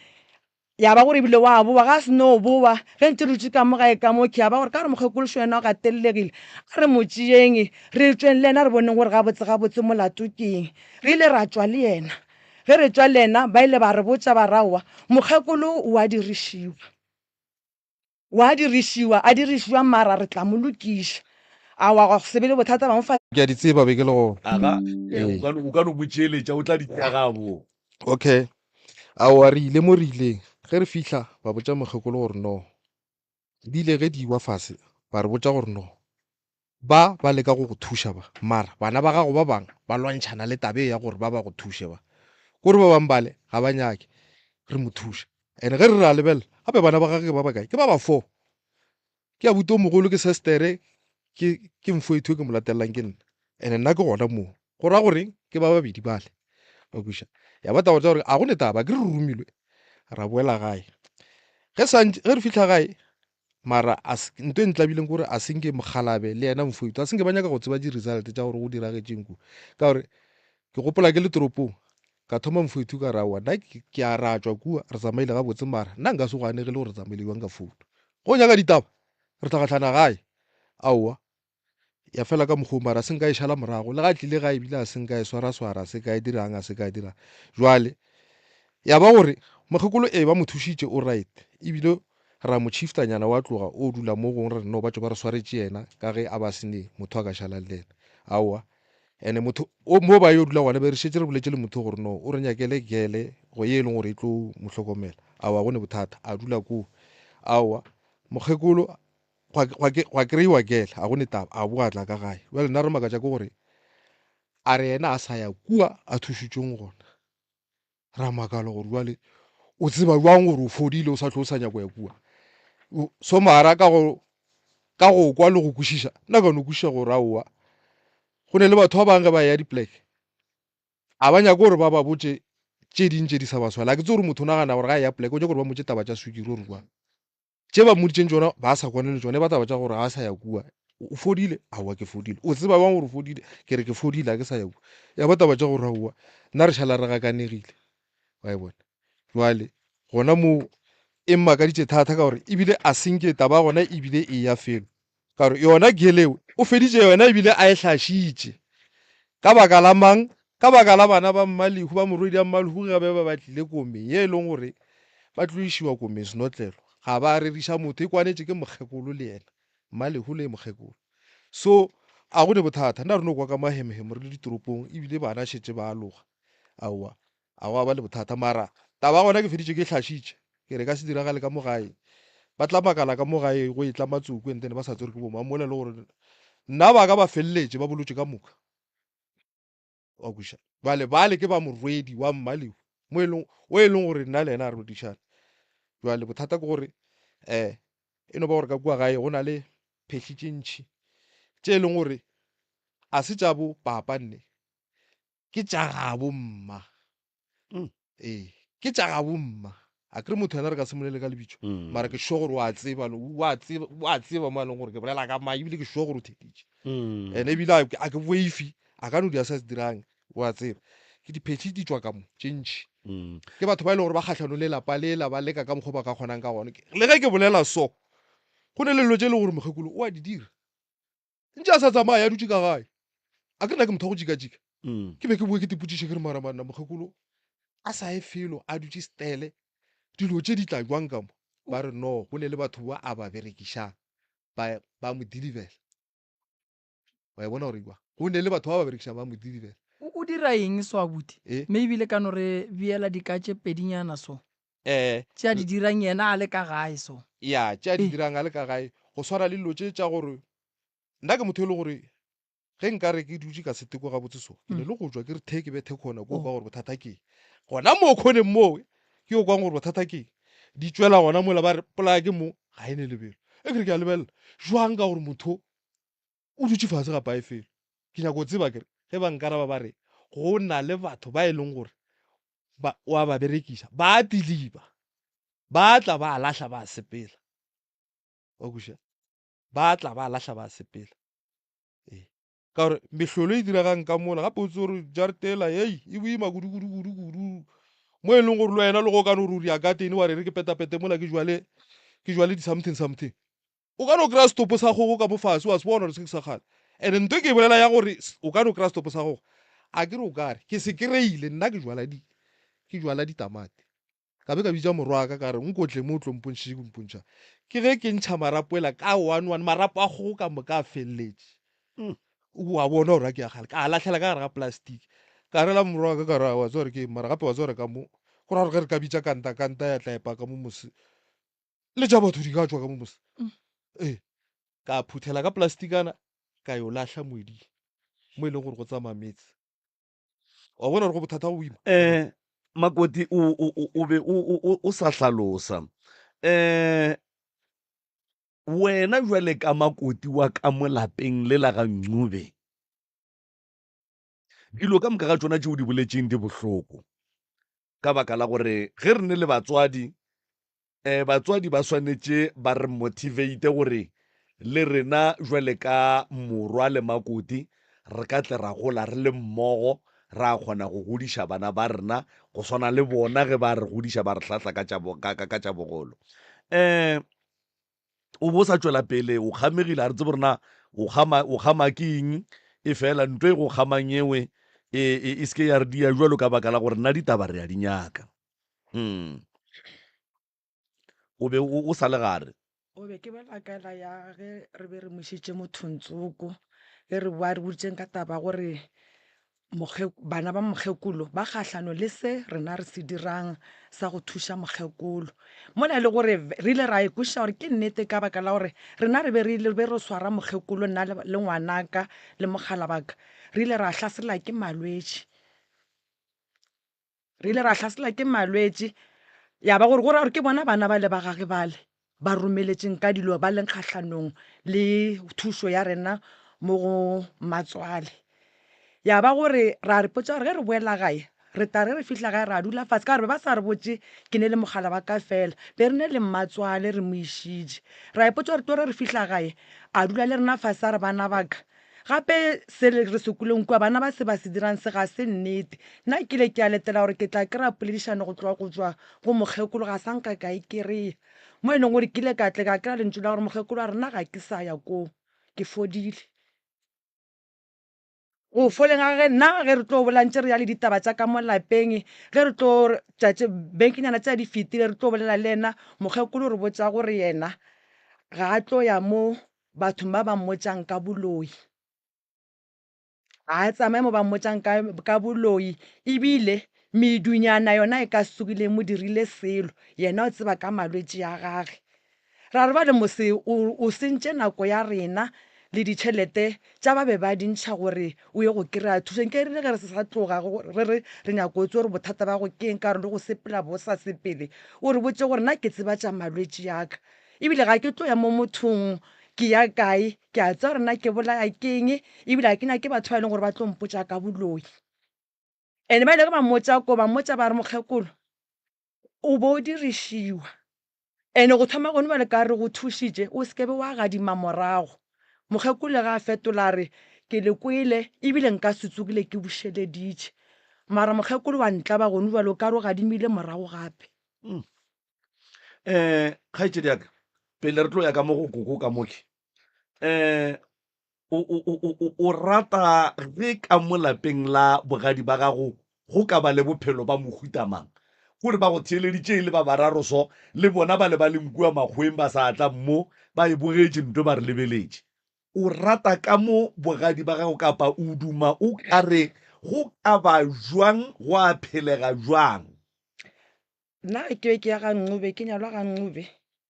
Ya ba gore ebile wa bowa, ga a se no bowa, ge ntše re dutše ka mo gae ka mo, ke ya ba gore ka gore mokgekološo yena o gatelegile, a re mo tšeeng re tšweng le yena re boneng gore gabotse gabotse molato ke eng. Re ile ra tšwa le yena. Ge re tšwa le yena ba ile ba re botša ba re aowa, mokgekolo o a dirišiwa. O a dirišiwa, a dirišiwa mara re tla mo lokiša. Aowa gwa go se be le bothata ba mo fa. Ke a di tseba be ke le gona. Aga, Ee. o ka no mo tšeeletša, o tla di tšea gabo. Okay. Aowa re ile mo re ileng. Ge re fihla ba botša mokgekolo gore no. Di ile ge di ewa fase ba re botša gore no. Ba ba leka go go thuša ba, mara bana ba gago ba bang ba lwantšhana le taba e ya gore ba ba go thuše ba. Kore ba bang bale ga ba nyake re mo thuše. And ge re re a lebelela gape bana ba gage ke ba bakae? Ke ba ba four. Ke abuti o mogolo, ke sestere, ke ke mfoethu e ke mo latelelang ke nna. And nna ke gona moo. Go ra goreng? Ke ba babedi bale. Wa kwešiša? Ya ba taba tša gore a go ne taba, ke re romilwe ra boela gae. Ge santše ge re fihla gae mara a se nto e ntlabileng ke gore a se nke mokgalabe le yena mfoethu a se nke ba nyaka go tseba di-result tša gore go diragetšeng kua. Ka gore ke gopola ke le toropong ka thoma mfoethu ka re aowa nna ke a ra tšwa kua re tsamaile gabotse mara nna nka se go anegele gore re tsamaile bjang ka founu. Go nyaka ditaba re tla gahlana gae. Aowa ya fela ka mokgwa o mara a se nka e šala morago le ga tlile gae ebile a se nka e swaraswara a se ka e dirang a se ka e dirang. Jwale ya ba gore mokgekolo ee ba mo thušitše o right ebile ra mo shiftanyana wa tloga o dula mo gongwe re no ba tšo ba re swaretše yena ka ge a ba se ne motho a ka šalang le yena. Aowa ene motho o mo ba yo dula gona be re šetše re boletše le motho gore no o re nyakele gele go ye e leng gore e tlo mo hlokomela. Aowa go ne bothata a dula koo. Aowa mokgekolo gwa kreiwa gele a go ne taba a boa tla ka gae. Bjale nna re makatša ke gore a re yena a sa ya kua a thušitšweng gona. Ra makala gore bjale o tseba bjang gore o fodile o sa hlwe o sa nyaka go ya kua. So mara ka go ka go kwa le go kwešiša nna ka no kwešiša gore aowa go ne le batho ba bangwe ge ba eya dipoleke a ba nyake gore ba ba botše tše ding tše di sa ba swela. A ke tsebe gore motho o nagana gore ga a eya poleke o nyaka gore ba mmotše taba tša swikiri or jwang. Tše ba mmoditšeng tšona ba sa kwane le tšona, e ba taba tša gore ga a sa ya kua. O fodile? Aowa, ke fodile. O tseba bjang gore o fodile? Ke re ke fodile, ga ke sa ya kua. Ya ba taba tša gore aowa, nna re šala re gakanegile. Wa e bona? Jwale gona moo e mmakaditše thata ka gore ebile a senke taba ya gona ebile e ya felo. Ka gore yona geleo o feditše yona ebile a e hlašitše. Ka baka la mang? Ka baka la bana ba Mmalehu, ba morwedi ya Mmalehu ge ba be ba tlile komeng ye e leng gore ba tlo išiwa komeng senotlelo. Ga ba reriša motho, e kwanetše ke mokgekolo le yena. Mmalehu le mokgekolo. So a go ne bothata. Nna re no kwa ka mahemhemo re le ditoropong ebile bana šetše ba aloga. Aowa, a gwa ba le bothata. Mara taba ya gona ke feditše ke e hlašitše. Ke re e ka se diragale ka mo gae. Ba tla makala ka mo gae go etla matsoko and then ba sa tsere ke bo mang mola e le gore nna ba ka ba feleletše ba bolotše ka moka. Wa kwešiša? Bjale bale ke ba morwedi wa Mmalehu mo e leng o e leng gore nna le yena a re boledišane. Bjale bothata ke gore um e no ba gore ka kua gae go na le phehli tše ntši tše e leng gore a se tša bo papa nne ke tša gabo mma. Ee, ke tša gabo mma. A kere motho yena re ka se molele ka lebitso, mara ke sure gore wa tseba, wa tseba, wa tseba mo a leng gore ke bolela ka mang, ebile ke sure gore o theditše. And ebile a ke boife, a ka no dira se a se dirang, wa tseba. Ke diphetši di tšwa ka mo, tše ntši. Ke batho ba e leng gore ba kgahlanong le lapa lela, ba leka ka mokgwa ba ka kgonang ka gona. Le ge ke bolela so, go ne le dilo tše e leng gore mokgekolo o a di dira. Ntše a sa tsamaya a dutše ka gae. A ke nna ke motho wa go jikajika. Ke be ke boe ke tipotšiše ke re mara manna mokgekolo a sa ye felo a dutše stele dilo tše di tla jwang ka mo. Ba re no go ne le batho ba a ba berekišang ba ba mo delivela. Wa e bona gore jwang? Go ne le batho ba ba berekišang ba mo delivela. O dira eng so abuti? E. Maybe le ka no re beela dika tše pedinyana so. Eh. Tše a di dirang yena a le ka gae so. Ya, tše a di E. dirang a le ka gae, go swana le dilo tše tša gore nna ke motho e le gore ge nka re ke dutše ka seteko gabotse so, ke ne le go tšwa ke re the ke bethe khona ko kwa gore bothata ke eng. Gona moo khoneng moo ke yo kwang gore bothata ke eng. Di tšwela gona mola ba re polaya ke mo ga e ne lebelo. E ke re ke a lebelela jwang ka gore motho o dutše fase ga pae felo. Ke nyaka go tseba ke re ge ba nkaraba ba re go na le batho ba e leng gore ba wa ba berekiša ba a deliver ba tla ba lahla ba sepela. Wa kwešiša? Ba tla ba lahla ba sepela. Ee. Ka gore mehlolo e diregang ka mola, gape o tsebe gore jaretela hei e boima kudu kudu kudu kudu. Mo e leng gore le wena le go ka no re o ria garden wa re re ke petapete mola ke jwale ke jwale di something something. O ka no kry-a setopo sa kgogo ka mo fase wa se bona gore se ke sa kgale. And nto e ke e bolela ya gore o ka no kry-a setopo sa kgogo, a ke re o kare ke se kry-ile nna ke jwala di ke jwala ditamati. Ka be ka bitša morwaka ka re, Nkotle mo o tlo mpontšha go mpontšha. Ke ge ke ntšha marapo ela ka one one, marapo a kgogo ka moka a feleletše. O a bona gore a ke a kgale. Ka a lahlela ka gare ga plastic. Ka rela morwaka ka re, wa tseba gore ke eng, mara gape wa tseba gore ka mo, go ra gore ge re ka bitša kanta, kanta ya tla epa ka mo mose. Le tša batho di ka tšwa ka mo mose. Ee. Ka phuthela ka plastikana, ka yo lahla moeding mo e leng gore go tsamaya meetse. Wa bona gore go bothata go boima. Eh, Makoti o o o o be o o o sa hlalosa. Eh, wena jwale ka makoti wa ka mo lapeng le la ga Ncube. Dilo ka moka ga tšona tšeo di boletšeng di bohloko. Ka baka la gore ge re ne le batswadi um batswadi ba swanetše ba re motivate gore le rena jwale ka morwa le makoti re ka tle ra gola re le mmogo ra kgona go godiša bana ba rena go swana le bona ge ba re godiša ba re hlahla ka tša ka, ka, ka tša bogolo. Um o bo sa tšwela pele o kgamegile a re tsebe rena o kgama o kgama ke eng e fela nto e go kgamang ewe e, e, e se ke ya re dia jwalo ka baka la gore nna ditaba re a di nyaka. Mm. O be o, o sa le gare. O be ke bolela ka la ya ge re be re mo išitše mothong tsoko, ge re boa re boditšeng ka taba gore bana ba mokgekolo ba kgahlano le se rena re se dirang sa go thuša mokgekolo. Mola e le gore re ile ra e kwešiša gore ke nnete ka baka la gore rena re be re ile be re swara mokgekolo nna le ngwanaka le mogala wa ka, re ile ra hlasela ke malwetši. Re ile ra hlasela ke malwetši, ya ba gore go ra gore ke bona bana bale ba gage bale ba romeletšeng ka dilo ba leng kgahlanong le thušo ya rena mo go mmatswale. Ya ba gore ra re potša gore ge re boela gae re tla re re fihla gae ra dula fase ka gore be ba sa re botše ke ne le mogala wa ka fela, be re ne le mmatswale re mo išitše. Ra ipotša gore tlo re re fihla gae a dula le rena fase a re bana ba ka Gape se re se kweleng kua, bana ba se ba se dirang se ga se nnete. Nna ke ile ke a letela gore ke tla kry-a poledišano go tloga go tšwa go mokgekolo, ga sa nka ka e kry-a. Mo e leng gore ke ile ka tle ka kry-a lentšu la gore mokgekolo a re nna ga ke sa ya koo, ke fodile. Go foleng ga gage nna ge re tlo bolela ntše re ya le ditaba tša ka mo lapeng, ge re tlo tšatši bekenyana tša di fetile re tlo bolela le yena, mokgekolo o re botša gore yena ga a tlo ya mo bathong ba ba mmotšang ka boloi. Ga a tsamaye mo ba mmotšang ka, ka boloi, ebile medunyana yona e ka se tsogile e mo dirile selo, yena o tseba ka malwetši a gage. Ra re bale mose o, o sentše nako ya rena le ditšhelete tša ba be ba di ntšha gore o ye go kry-a thušo. Nke rile ge re se sa tloga re re re nyaka go tseba gore bothata ba gago ke eng ka gore le go sepela bo sa sepele, o re botše gore nna ke tseba tša malwetši a ka. Ebile ga ke tlo ya mo mothong ke ya kae, ke a tseba gore nna ke bolaya ke eng, ebile ga ke nyake batho ba e leng gore ba tlo mpotša ka boloi. And ba ile ge ba mmotša ko, ba mmotša ba re mokgekolo o bo o dirišiwa and go thoma gone bjale ka re go thušitše o se ke be wa gadima morago. Mokgekolo ge a fetola a re ke le kwele ebile nka se tsogile ke bušeleditše. Mara mokgekolo wa ntlaba gone bjale o ka re o gadimile morago gape. Um kgaetšedi ya ka pele re tlo ya ka mo go koko ka moke um o rata ge ka mo lapeng la bogadi ba gago go ka ba le bophelo ba mohuta mang? Kore ba go theeleditše e le ba bararo so le bona ba le ba leng kua makgoweng ba sa tla mo ba e bogetše ntwe ba re lebeletše. O rata ka mo bogadi ba gago kapa o duma o ka re Go ka ba bjang, gwa phelega bjang? Nna ge ke be ke ya ga Ncube, ke nyalwa ga Ncube,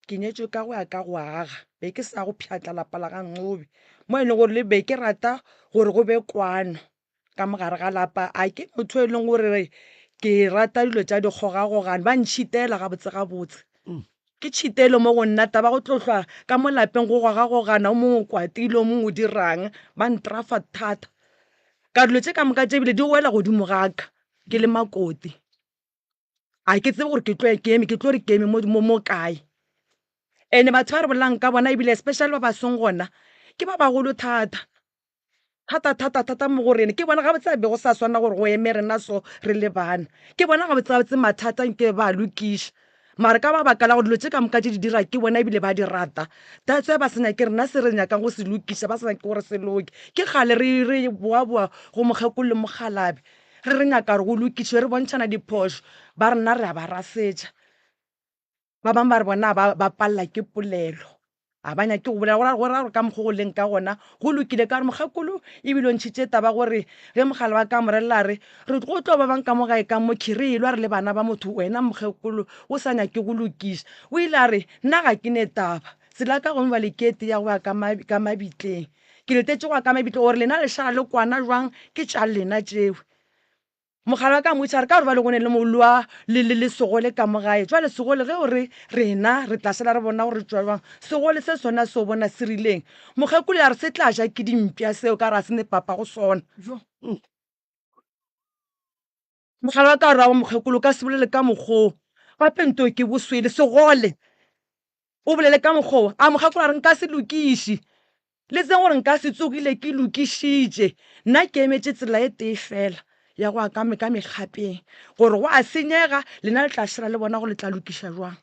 ke nyetšwe ka go ya ka go aga. Be ke sa go pšhatla lapa la ga Ncube, mo e leng gore le be ke rata gore go be kwano ka mo gare ga lapa. A ke motho e leng gore ke rata dilo tša dikgogakgogano, ba ntšhitela gabotse gabotse. Ke tšhitelo mo go nna taba go tlo hlwa ka mo lapeng go gogagogana, o mongwe o kwatile, o mongwe o dirang, ba ntrafa thata. Ka dilo tše ka moka tše ebile di wela godimo ga ka ke le makoti. A ke tsebe gore ke tlo ke eme ke tlo re ke eme mo mo mo kae. And-e batho ba re bolelang ka bona ebile especially ba ba seng gona ke ba bagolo thata. Thata thata thata mo go rena. Ke bona gabotse a be go sa swanela gore go eme rena so re le bana. Ke bona gabotse gabotse mathata nke ba a lokiša. Mara ka ba baka la gore dilo tše ka moka tše di dira ke bona ebile ba di rata, that's why ba sa nyake rena se re nyakang go se lokiša, ba sa nyake gore se loke. Ke kgale re re boa-boa go mokgekolo le mokgalabje re re nyaka gore go lokišwe, re bontšhana diphošo, ba rena re a ba rasetša. Ba bangwe ba re bona ba ba palela ke polelo, ga ba nyake go bolela, go ra go ra gore ka mokgwa o go leng ka gona go lokile. Ka gore mokgekolo ebile o ntšhitše taba gore ge mogala wa ka a mo relela a re, re go tlo ba bang ka mo gae ka mo khi re elwa re le bana ba motho, wena mokgekolo o sa nyake go lokiša. O ile a re, nna ga ke ne taba, tsela ya ka gongwe bjale ke e tee ya go ya ka ka mabitleng. Ke letetše go ya ka mabitleng gore lena le šala le kwana jwang ke tša lena tšeo. Mogala wa ka a mmotšiša a re, Ka gore bjale go ne le molwa le, le, le segole ka mo gae. Jwale segole ge o re rena re tla šala re bona gore re tšwa bjang, segole se sona se o bona se rileng? Mokgekolo a re, Se tla ja ke dimpša seo ka gore ga se ne papa go sona. Mogala wa ka a re, Aowa mokgekolo o ka se bolele ka mokgwa wo, gape nto ke boswele, segole. O bolele ka mokgwa wo. A mokgekolo a re, Nka se lokiše. Le tsebeng gore nka se tsogile ke lokišitše. Nna ke emetše tsela e tee feela ya go ya ka, ka mekgapeng. Gore go a senyega, lena le tla šala le bona gore le tla lokiša bjang.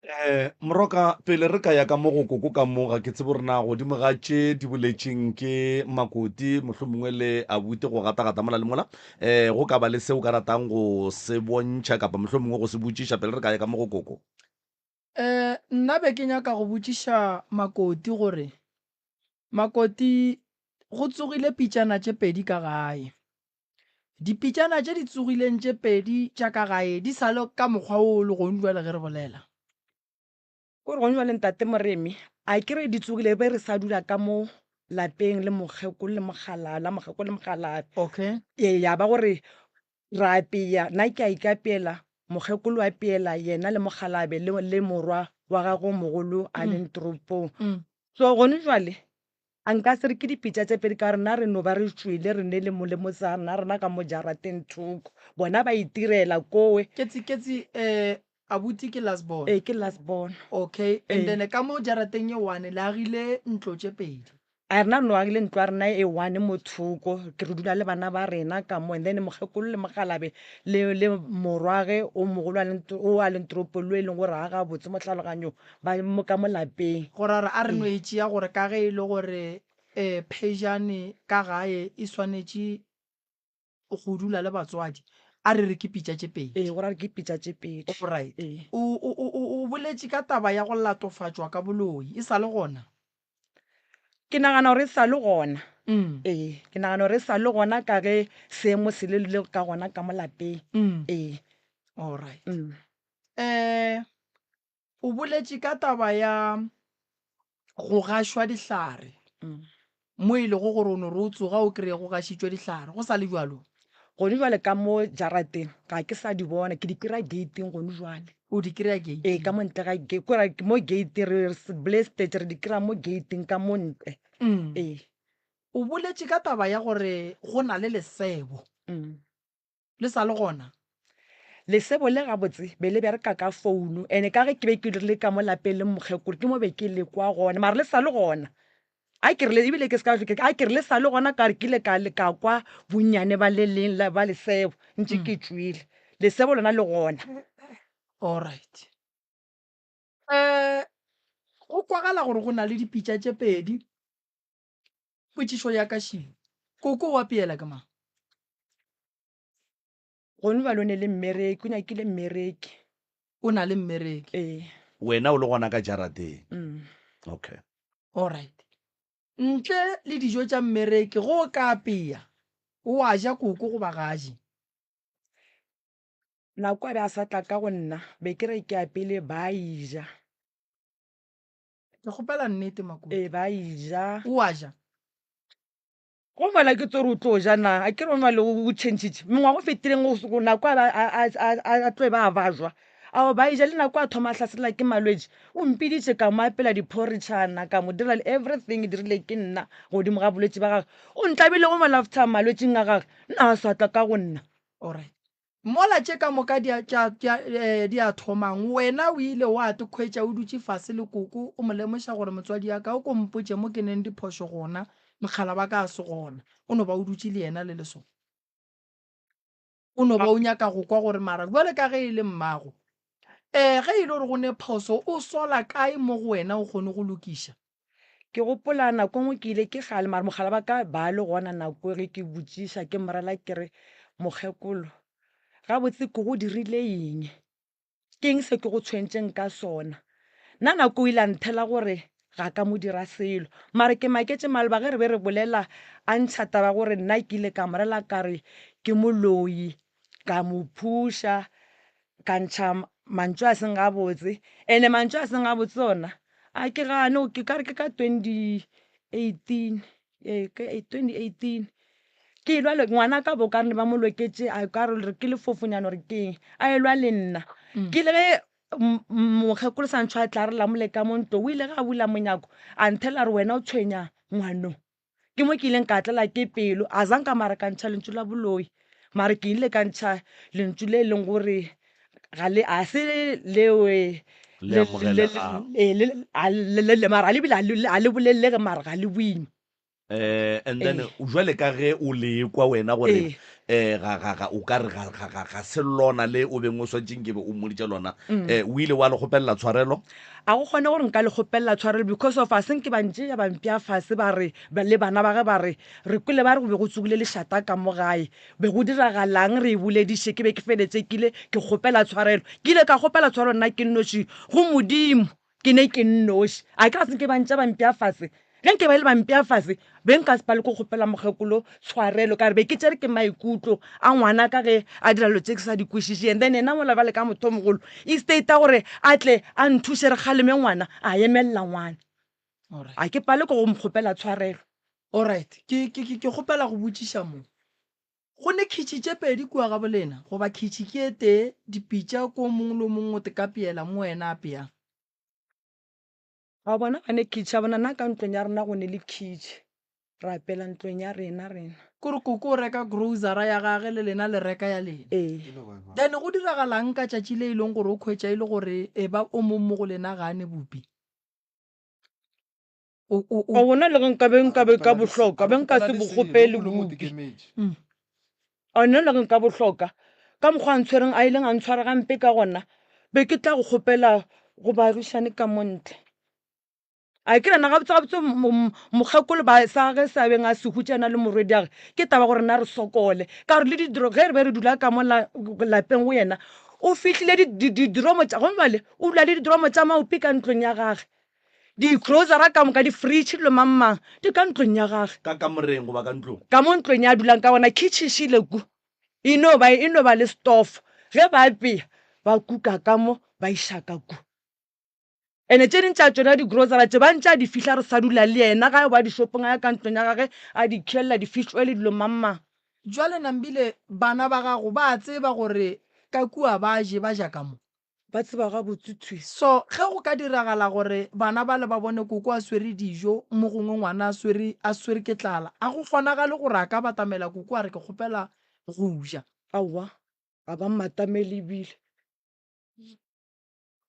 Eh, Moroka, pele re ka ya ka mo go koko ka mo, ga ke tsebe gore na godimo ga tše di boletšeng ke Makoti, mohlomongwe le abuti go gatagata mola le mola, eh, go ka ba le se o ka ratang go se bontšha kapa mohlomongwe go se botšiša pele re ka ya ka mo go koko. Eh, nna be ke nyaka go botšiša Makoti gore, Makoti, go tsogile pitšana tše pedi ka gae. Dipitšana tše di tsogileng tše pedi tša ka gae di sa le ka mokgwa wo o le gong bjale ge re bolela. Ko re gong jwale Ntate Moremi, a ke re di tsogile be re sa dula ka mo lapeng le mokgekolo le mokgalabje, la mokgekolo le mokgalabje. Okay. Ee, ya ba gore re apea, nna ke a ikapeela, mokgekolo a apeela yena le mokgalabje le, le morwa wa gagwe o mogolo a leng toropong. So gone jwale a nka se re ke dipitša tše pedi ka gore na re no ba re tšwele re ne le mo le motsana rena ka mo jarateng thoko, bona ba itirela kowe. Ketsi, ketsi, eh, abuti ke last born? Ee, ke last born. Okay, and then ka mo jarateng e one le agile ntlo tše pedi? A rena re no agile ntlo ya rena e one mo thoko, ke re dula le bana ba rena ka mo, and then mokgekolo le mokgalabje le, le morwage o mogolo a leng, o a leng toropong le o e leng gore ga gabotse mo tlhaloganyong ba mo ka mo lapeng. Go ra gore a re no e tšea gore ka ge e le gore um phejane ka gae e swanetše go dula le batswadi, a re re ke pitša tše pedi. Ee, go ra gore ke pitša tše pedi. Alright. Ee. O, o, o, o, o boletše ka taba ya go latofatšwa ka boloi. E sa le gona? Ke nagana gore e sa le gona. Ee, ke nagana gore e sa le gona ka ge seemo se le le ka gona ka mo lapeng. Ee. Alright. Um, O boletše ka taba ya go gašwa dihlare mo e lego gore o no re o tsoga o kreye go gašitšwe dihlare. Go sa le bjalo? Gone bjale ka mo jarateng ga ke sa di bona, ke di kry-a gate-ing gone jwale. O di kry-a gate-ing? Ee, ka mo ntle ga gate, ko ra mo gate re blessed re di kry-a mo gate-ing ka mo ntle. Ee. O boletše ka taba ya gore go na le lesebo. Le sa le gona? Lesebo le gabotse be le bereka ka founu ene ka ge ke be ke le ka mo lapeng le mokgekolo ke mo be ke le kwa gona mara le sa le gona. A ke re le ebile ke se ka a ke re le sa le gona ka re ke ile ka ka kwa bonnyane ba le leng la ba lesebo ntše ke tšwile. Lesebo lona le gona. Alright. Eh go kwagala gore go na le dipitša tše pedi. Potšišo ya ka še, koko wa peela ke mang? Gone bjale o ne le mmereki, o nyakile mmereki. O na le mmereki? Ee. Wena o le gona ka jarateng? Mm. Okay. Alright. Ntle le dijo tša mmereki, ge o ka apea, O a ja koko goba ga a je? Nako a be a sa tla ka go nna, be ke re ke ya pele ba e ja. Ke kgopela nnete Makoti. Ee, ba e ja. O a ja? Go mola ke tsore o tlo ja na? A ke re mola o tšhentšhitše. Mengwaga o fetileng go nako a a a a tlo ba a bajwa. Ao ba e ja le nako a thoma a hlasela ke malwetši. O mpiditše ka mo apela diphoritšhana, ka mo dira le everything e dirile ke nna godimo ga bolwetši ba gagwe. O ntlabile go mola after malwetšing a gagwe. Nna a sa tla ka go nna. Alright. Mola tše ka moka di a, tša, tša, eh, di a thomang, wena o ile wa te khwetša o dutše fase le koko, o mo lemoša gore motswadi ya ka o ko mpotše mo ke neng diphošo gona, mokgala wa ka a se gona. O no ba o dutše le yena le le so. O no ba o nyaka go kwa gore mara bjale ka ge e le mmago, eh, ge e le gore go ne phoso, o sola kae mo go wena o kgone go lokiša? Ke gopola nako nngwe ke ile ke gale mara mogala ba ka ba le gona nako ge ke botšiša ke morela ke re mokgekolo gabotse ke go dirile eng, ke eng se ke go tshwentšeng ka sona. Nna nako o ile a nthela gore ga ka mo dira selo mara ke maketše maloba ge re be re bolela a ntšha taba ya gore nna ke ile ka morela ka re ke moloi ka mo phuša ka ntšha mantšu a seng gabotse. Ene mantšu a seng gabotse ona a ke gane ke ka re ke ka 2018 ee ke 2018 ke elwa le ngwanaka bo ka re ba mo loketše a ka re ke lefofonyana or ke eng a elwa le nna. Ke ile ge mokgekolo sa ntšho a tla re lamole ka mo ntlong o ile ge a bula monyako a nthela a re wena o tshwenya ngwano. Ke mo ke ileng ka tlala ke pelo, a zanka mara ka ntšha lentšu la boloi, mara ke ile ka ntšha lentšu le e leng gore ga le a se lewe Le amogelegago. mara le bile a le bolelege mara ga le boima. Eh, and then Ee. jwale ka ge o le kwa wena gore Ee. eh ga ga ga o ka re ga ga ga ga se lona le o beng o swantšeng ke be o mmoditše lona eh o ile wa le kgopelela tshwarelo? A go kgone gore nka le kgopelela tshwarelo because of a se nke ba ntšea ba mpea fase ba re le bana ba ge ba re re kwele ba re go be go tsogile lešata ka mo gae be go diragalang re e bolediše ke be ke feletše ke ile ke kgopela tshwarelo ke ile ka kgopela tshwarelo nna ke nnoši go Modimo Ke ne ke nnoši. A ke ga se nke ba ntša ba mpea fase? Ge nke ba ile ba mpea fase, be nka se palwe ke go kgopela mokgekolo tshwarelo ka gore be ke tšere ke maikutlo a ngwana ka ge a dira dilo tše ke sa di kwešiše. And then yena mola bjale ka motho o mogolo, instead ya gore a tle a nthuše re kgaleme ngwana, a emelela ngwana. Alright. A ke palwe ke go mo kgopela tshwarelo. Alright. Ke, ke, ke, ke kgopela go botšiša mo. Go ne khitšhi tše pedi kua ga bolena, goba khitšhi ke e tee, dipitša ko mong le mong o te kapeela mo wena apeang. Ga bona ba ne khitšhi ya bona, nna ka ntlong ya rena go ne le khitšhi, re apela ntlong ya rena rena. Kore koko o reka grocery ya gage le lena le reka ya lena. Ee. Then go diragalang ka tšatši le e leng gore o khwetša e le gore e ba o mong mo go lena ga a ne bupi? O, o, o. A bona le ge nkabe nkabe ka bo hloka, be nka se bo kgopele bupi. A nna le ge nka bo hloka, ka mokgwa a ntshwereng a ileng a ntshwara gampe ka gona, be ke tla go kgopela go baagišane ka mo ntle. A ke re na gabotse gabotse mokgekolo ba sa ge sa beng a se hutša yena le morwediage, ke taba gore na re sokole. Ka gore le didro ge re be re dula ka mo lapeng go yena, o fihlile didromo tša, gona bjale o dula le didromo tša maopi ka ntlong ya gage. Di-grocery ka moka, di-fridge, dilo mang mang, di ka ntlong ya gage. Ka kamoreng goba ka ntlong? Ka mo ntlong ya dulang ka gona, kitchen šele ku, e no ba, e no ba le stofo. Ge ba apea, ba kuka ka mo, ba iša ka ku. Ene tše ding tša tšona di-grocery tše, ba ntše a di fihla re sa dula le yena, ga a yo ba di-shopong, a ya ka ntlong ya gage, a di khelela di-fish oil, dilo mang mang. Jwale Nambile, bana ba gago ba a tseba gore ka kua ba je, ba ja ka mo? Ba tseba gabotse thwi. So ge go ka diragala gore bana bale ba bone koko a swere dijo, mo gongwe ngwana a swere, a swere ke tlala, a go kgonagale gore a ka batamela koko a re ke kgopela go ja? Aowa, ga ba mmatamele ebile.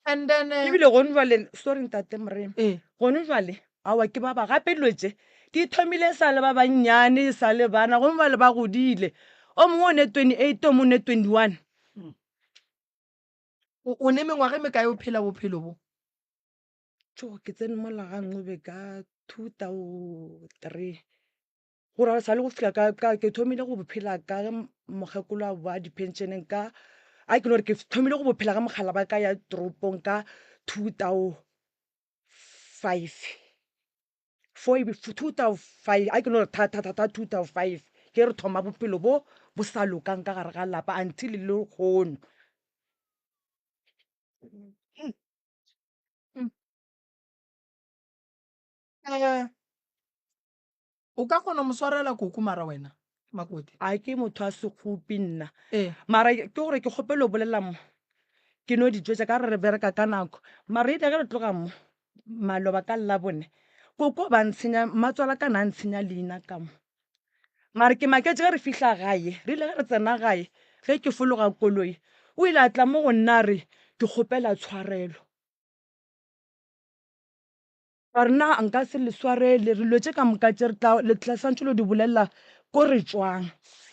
And then. Ebile gone jwale, sorry ntate Moremi, Ee. gone jwale, aowa ke ba ba gape dilo tše di thomile e sa le ba bannyane, e sa le bana, gone jwale ba godile. O mongwe o ne 28, o mongwe o ne 21. O, o ne mengwaga e mekae o phela bophelo bo? Tjo, ke tsene mola ga Ncube ka 2003. Go ra sa le go fihla ka, ka, ke thomile go bo phela ka ge mokgekolo a boa dipenšeneng ka, a ke no re ke thomile go bo phela ge mogala ba ka ya toropong ka 2005. Four, 2005, a ke no re tha, tha, tha, tha 2005. Ke re thoma bophelo bo bo sa lokang ka gare ga lapa until le lehono. Eh, o ka kgona mo swarela koko mara wena makoti? A ke motho a sekgopi nna. Ee. Mara ke gore ke kgopele go bolela mo, ke no di tšwetša ka gore re bereka ka nako. Mara ile ge re tloga mo maloba ka Labone, koko ba ntshenya, mmatswala ka na ntshenya leina ka mo. Mara ke maketše ge re fihla gae, re ile ge re tsena gae, ge ke fologa koloi, o ile a tla mo go nna a re ke kgopela tshwarelo. Ka re na nka se le swarele, dilo tše ka moka tše re tla le tla swantše lo di bolelela ko re tšwang.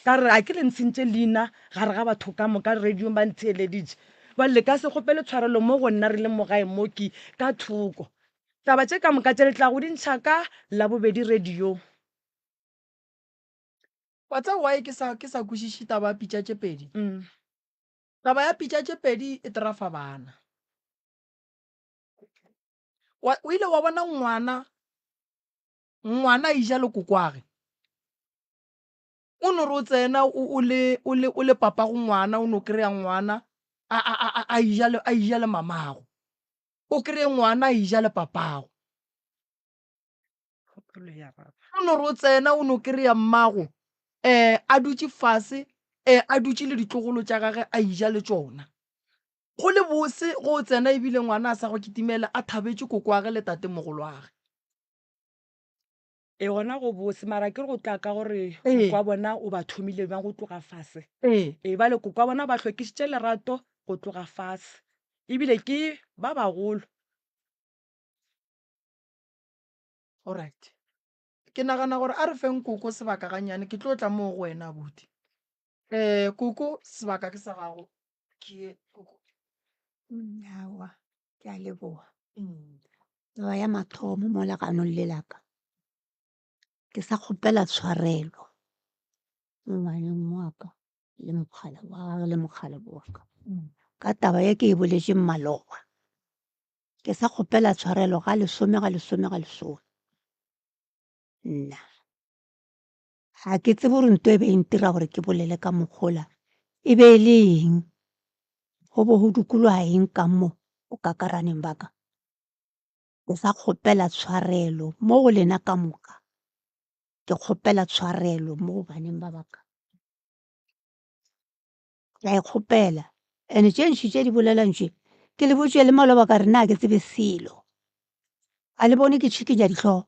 Ka re a ke le ntshentše leina gare ga batho ka moka radiong ba ntheeleditše. Bjale le ka se kgopele tshwarelo mo go nna re le mo gae mo ke ka thoko. Taba tše ka moka tše le tla go di ntšha ka Labobedi radiong. Wa tseba why ke sa ke sa kwešiše taba ya pitša tše pedi? Taba ya pitša tše pedi e trafa bana. Wa, o ile wa bona ngwana, ngwana a ija le kokwage. O no re o tsena o, o le, o le, o le papago ngwana, o no kry-a ngwana a, a, a, a, a ija le, a ija le mamago. O kry-e ngwana a ija le papago. O no re o tsena o no kry-a mmago um a dutše fase um a dutše le ditlogolo tša gage a ija le tšona. Go le bose go o tsena ebile ngwana a sa go kitimela a thabetše kokoage le tatemogoloage. Ee gona go bose mara akere go tla ka gore koko wa bona o ba thomile bjang go tloga fase. Ee bjale koko wa bona o ba hlokišitše lerato go tloga fase ebile ke ba bagolo. Alright. Ke nagana gore a re feng koko sebaka gannyane ke tlo tla moo go wena abuti. Um koko sebaka ke sa gago. Ke ye koko. Aowa, ke a leboga. Taba ya mathomo mo leganong le la ka, ke sa kgopela tshwarelo ngwaneng wa ka le mokgala wa gagwe le mokgalabje wa ka ka taba ye ke e boletšeng maloba. Ke sa kgopela tshwarelo ga lesome ga lesome ga lesome nna. Ga ke tsebe gore nto e be e ntira gore ke bolele ka mokgola e be e le eng, go bo go dikologa eng ka mo bokakaraneng ba ka. Ke sa kgopela tshwarelo mo go lena ka moka, ke kgopela tshwarelo mo baneng ba ba ka. Ke a e kgopela and-e tše ntši tše di bolelang tše ke le botše le maloba ka re nna ga ke tsebe selo, a le bone ke tšhikinya dihlogo?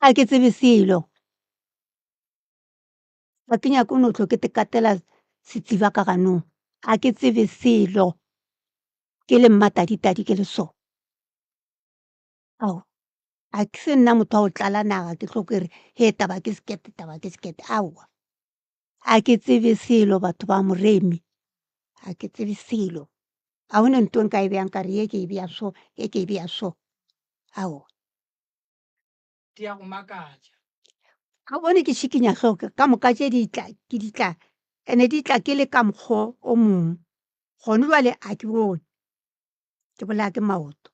Ga ke tsebe selo, ga ke nyake no tlo ke te katela setsiba ka ganong, ga ke tsebe selo ke le mmataditadi ke le so. Ao, ga ke se nna motho wa go tlala naga ke tlo ke re he taba ke sekete taba ke sekete, aowa ga ke tsebe selo batho ba Moremi, ga ke tsebe selo. Ga go na ntho e nka e beyang ka re ye ke e beya so, ye ke e beya so, aowa. Di a go makatša. Ga o bone ke šikinya hlogo ka moka tše di tla ke di tla ene di tla ke le ka mokgwa o mongwe gone jwale ga ke bone ke bolaya ke maoto.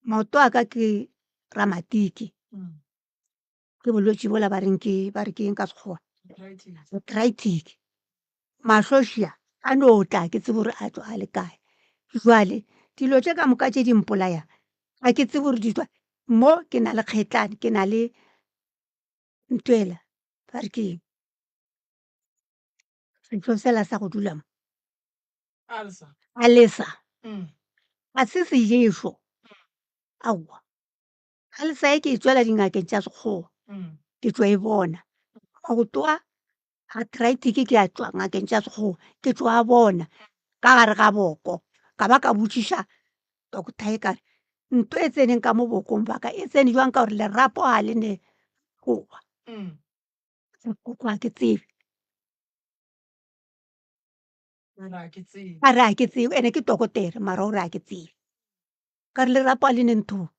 Maoto a ka ke ramatiki ke bolwetši bola ba reng ke ba re ke eng ka Sekgowa arthritic. Mahlo šia a no tla ke tsebe gore a tšwa a le kae. Jwale dilo tše ka moka tše di mpolayang ga ke tsebe gore di tšwa mo ke na le kgetlane ke na le ntwela ba re ke eng selo sela sa go dula mo. Alesa ga se seješo aowa alesa e ke e tšwela dingakeng tša Sekgowa ke tšo e bona maoto a arthritic ke a tšwa ngakeng tša Sekgowa ke tšo a bona ka gare ga boko ka ba ka botšiša doctor e ka re ntho e tseneng ka mo bokong ba ka e tsene jwang ka gore lerapo ga le ne goba ga ke tsebe. A re ga ke tsebe ene ke dokotere mara o re ga ke tsebe. Ka re lerapo a le ne nthong.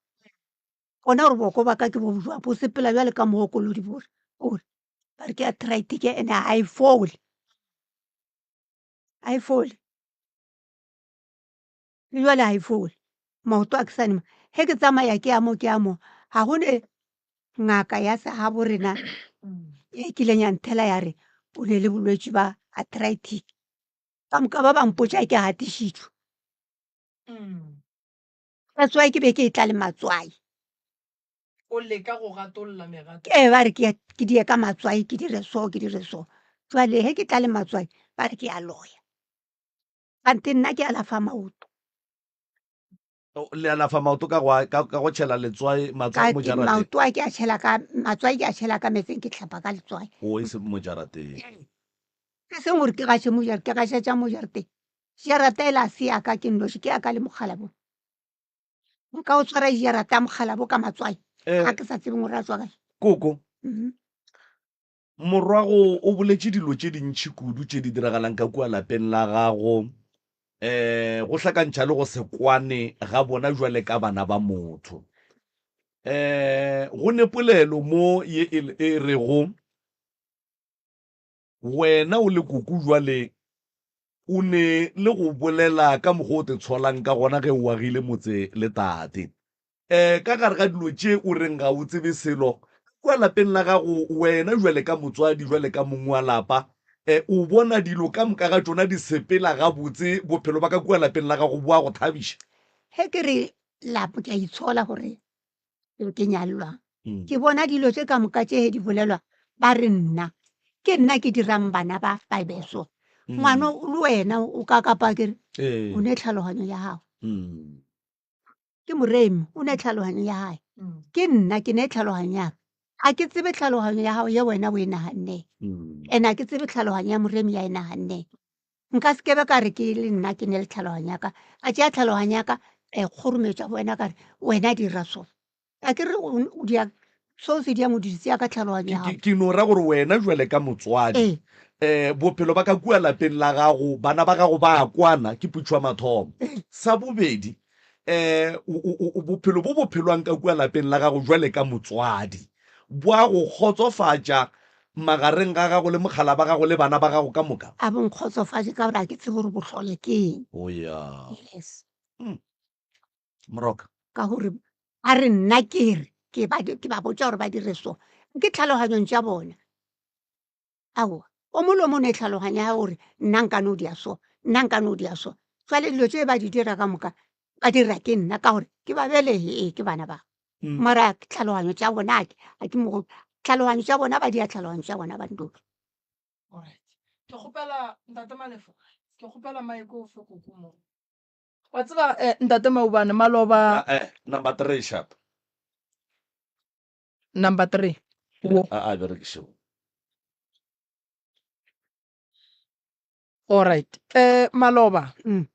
Gona gore boko ba ka ke bo bjang bo sepela bjale ka mookolodi bore bore ba re ke arthritic ene ga e fole, ga e fole. Le jwale ga e fole maoto a ke sa ne ge ke tsamaya ke ya mo ke ya mo ga go ne. Ngaka ya segabo rena e kileng ya nthela ya re o ne le bolwetši ba arthritic. Ka moka ba ba mpotša ke gatišitšwe. That's why ke be ke etla le matswai. O leka go gatolla megato. Ee, ba re ke ke die ka matswai, ke dire so, ke dire so. Jwale he ke tla le matswai, ba re ke a loya. Kante nna ke alafa maoto. Le alafa maoto ka go ka ka go tšhela letswai matswai mo jarateng. Maoto a ke a tšhela ka matswai ke a tšhela ka metseng ke hlapa ka letswai. O e se mo jarateng. E seng gore ke gaše mo jarateng, ke gašetša mo jarateng. Jarata ela se ya ka ke nnoši, ke ya ka le mokgalabo. Nka o tshwara jarata ya mokgalabo ka matswai. Eh. Ga ke sa tsebe gore a tswa kae. Koko. Mhm. Morwago o boletše dilo tše dintši kudu tše di diragalang ka kua lapeng la gago, um go hlakantšha le go se kwane ga bona bjale ka bana ba motho. Um go ne polelo mo ye e, e rego, Wena o le koko bjale o ne le go bolela ka mokgwa o te tsholang ka gona ge o agile motse le tate. Um ka gare ga dilo tše o reng ga o tsebe selo, kua lapeng la gago wena bjale ka motswadi, bjale ka mong wa lapa, um o bona dilo ka moka ga tšona di sepela gabotse, bophelo ba ka kua lapeng la gago bo a go thabiša? Ge ke re lapa ke a itshola gore ke nyalelwang. Ke bona dilo tše ka moka tše di bolelwa ba re nna ke nna ke dirang bana ba ba be so. Ngwana le wena o ka kapa ke re o ne tlhaloganyo ya gago. Ke moremi o ne tlhaloganyo ya gae. Ke nna ke ne tlhaloganyo ya ka. Ga ke tsebe tlhaloganyo ya gago ye wena o e naganneng. And ga ke tsebe tlhaloganyo ya moremi ya e naganneng. Nka se kebe ka re ke le nna ke ne le tlhaloganyo ya ka. Ka tšea tlhaloganyo ya ka ka e kgorometša go wena ka re wena dira so. A ke re o dia so o se diang o di tšea ka tlhaloganyo ya gago. Ke no ra gore wena jwale ka motswadi um bophelo ba ka kua lapeng la gago bana ba gago ba a kwana ke putšo ya mathomo. Sa bobedi um bophelo bo bo phelwang ka kua lapeng la gago jwale ka motswadi bo a go kgotsofatša magareng ga gago le mokgala ba gago le bana ba gago ka moka? A bo nkgotsofatše ka gore ga ke tsebe gore bo hlola ke eng. O ya. Yes. Moroka. Ka gore a re nna ke re ke ba ke ba botša gore ba dire so ke tlhaloganyong tša bona. Aowa, o mongwe le o mongwe o ne tlhaloganya ya gore nna nka no dia so, nna nka no dia so. Jwale dilo tše ba di dira ka moka ba dira ke nna ka gore ke ba belege, ee ke bana ba. Mara tlhaloganyo tša bona a ke mo tlhaloganyo tša bona ba dia tlhaloganyo tša bona ba ntoki. Alright. Ke kgopela Ntate Malefo, ke kgopela mic o fe koko mo. Wa tseba eh, Ntate Maubane maloba. Ah, eh, number 3 sharp. Number 3. Wo. A a berekiše. All right. Eh maloba. Mm.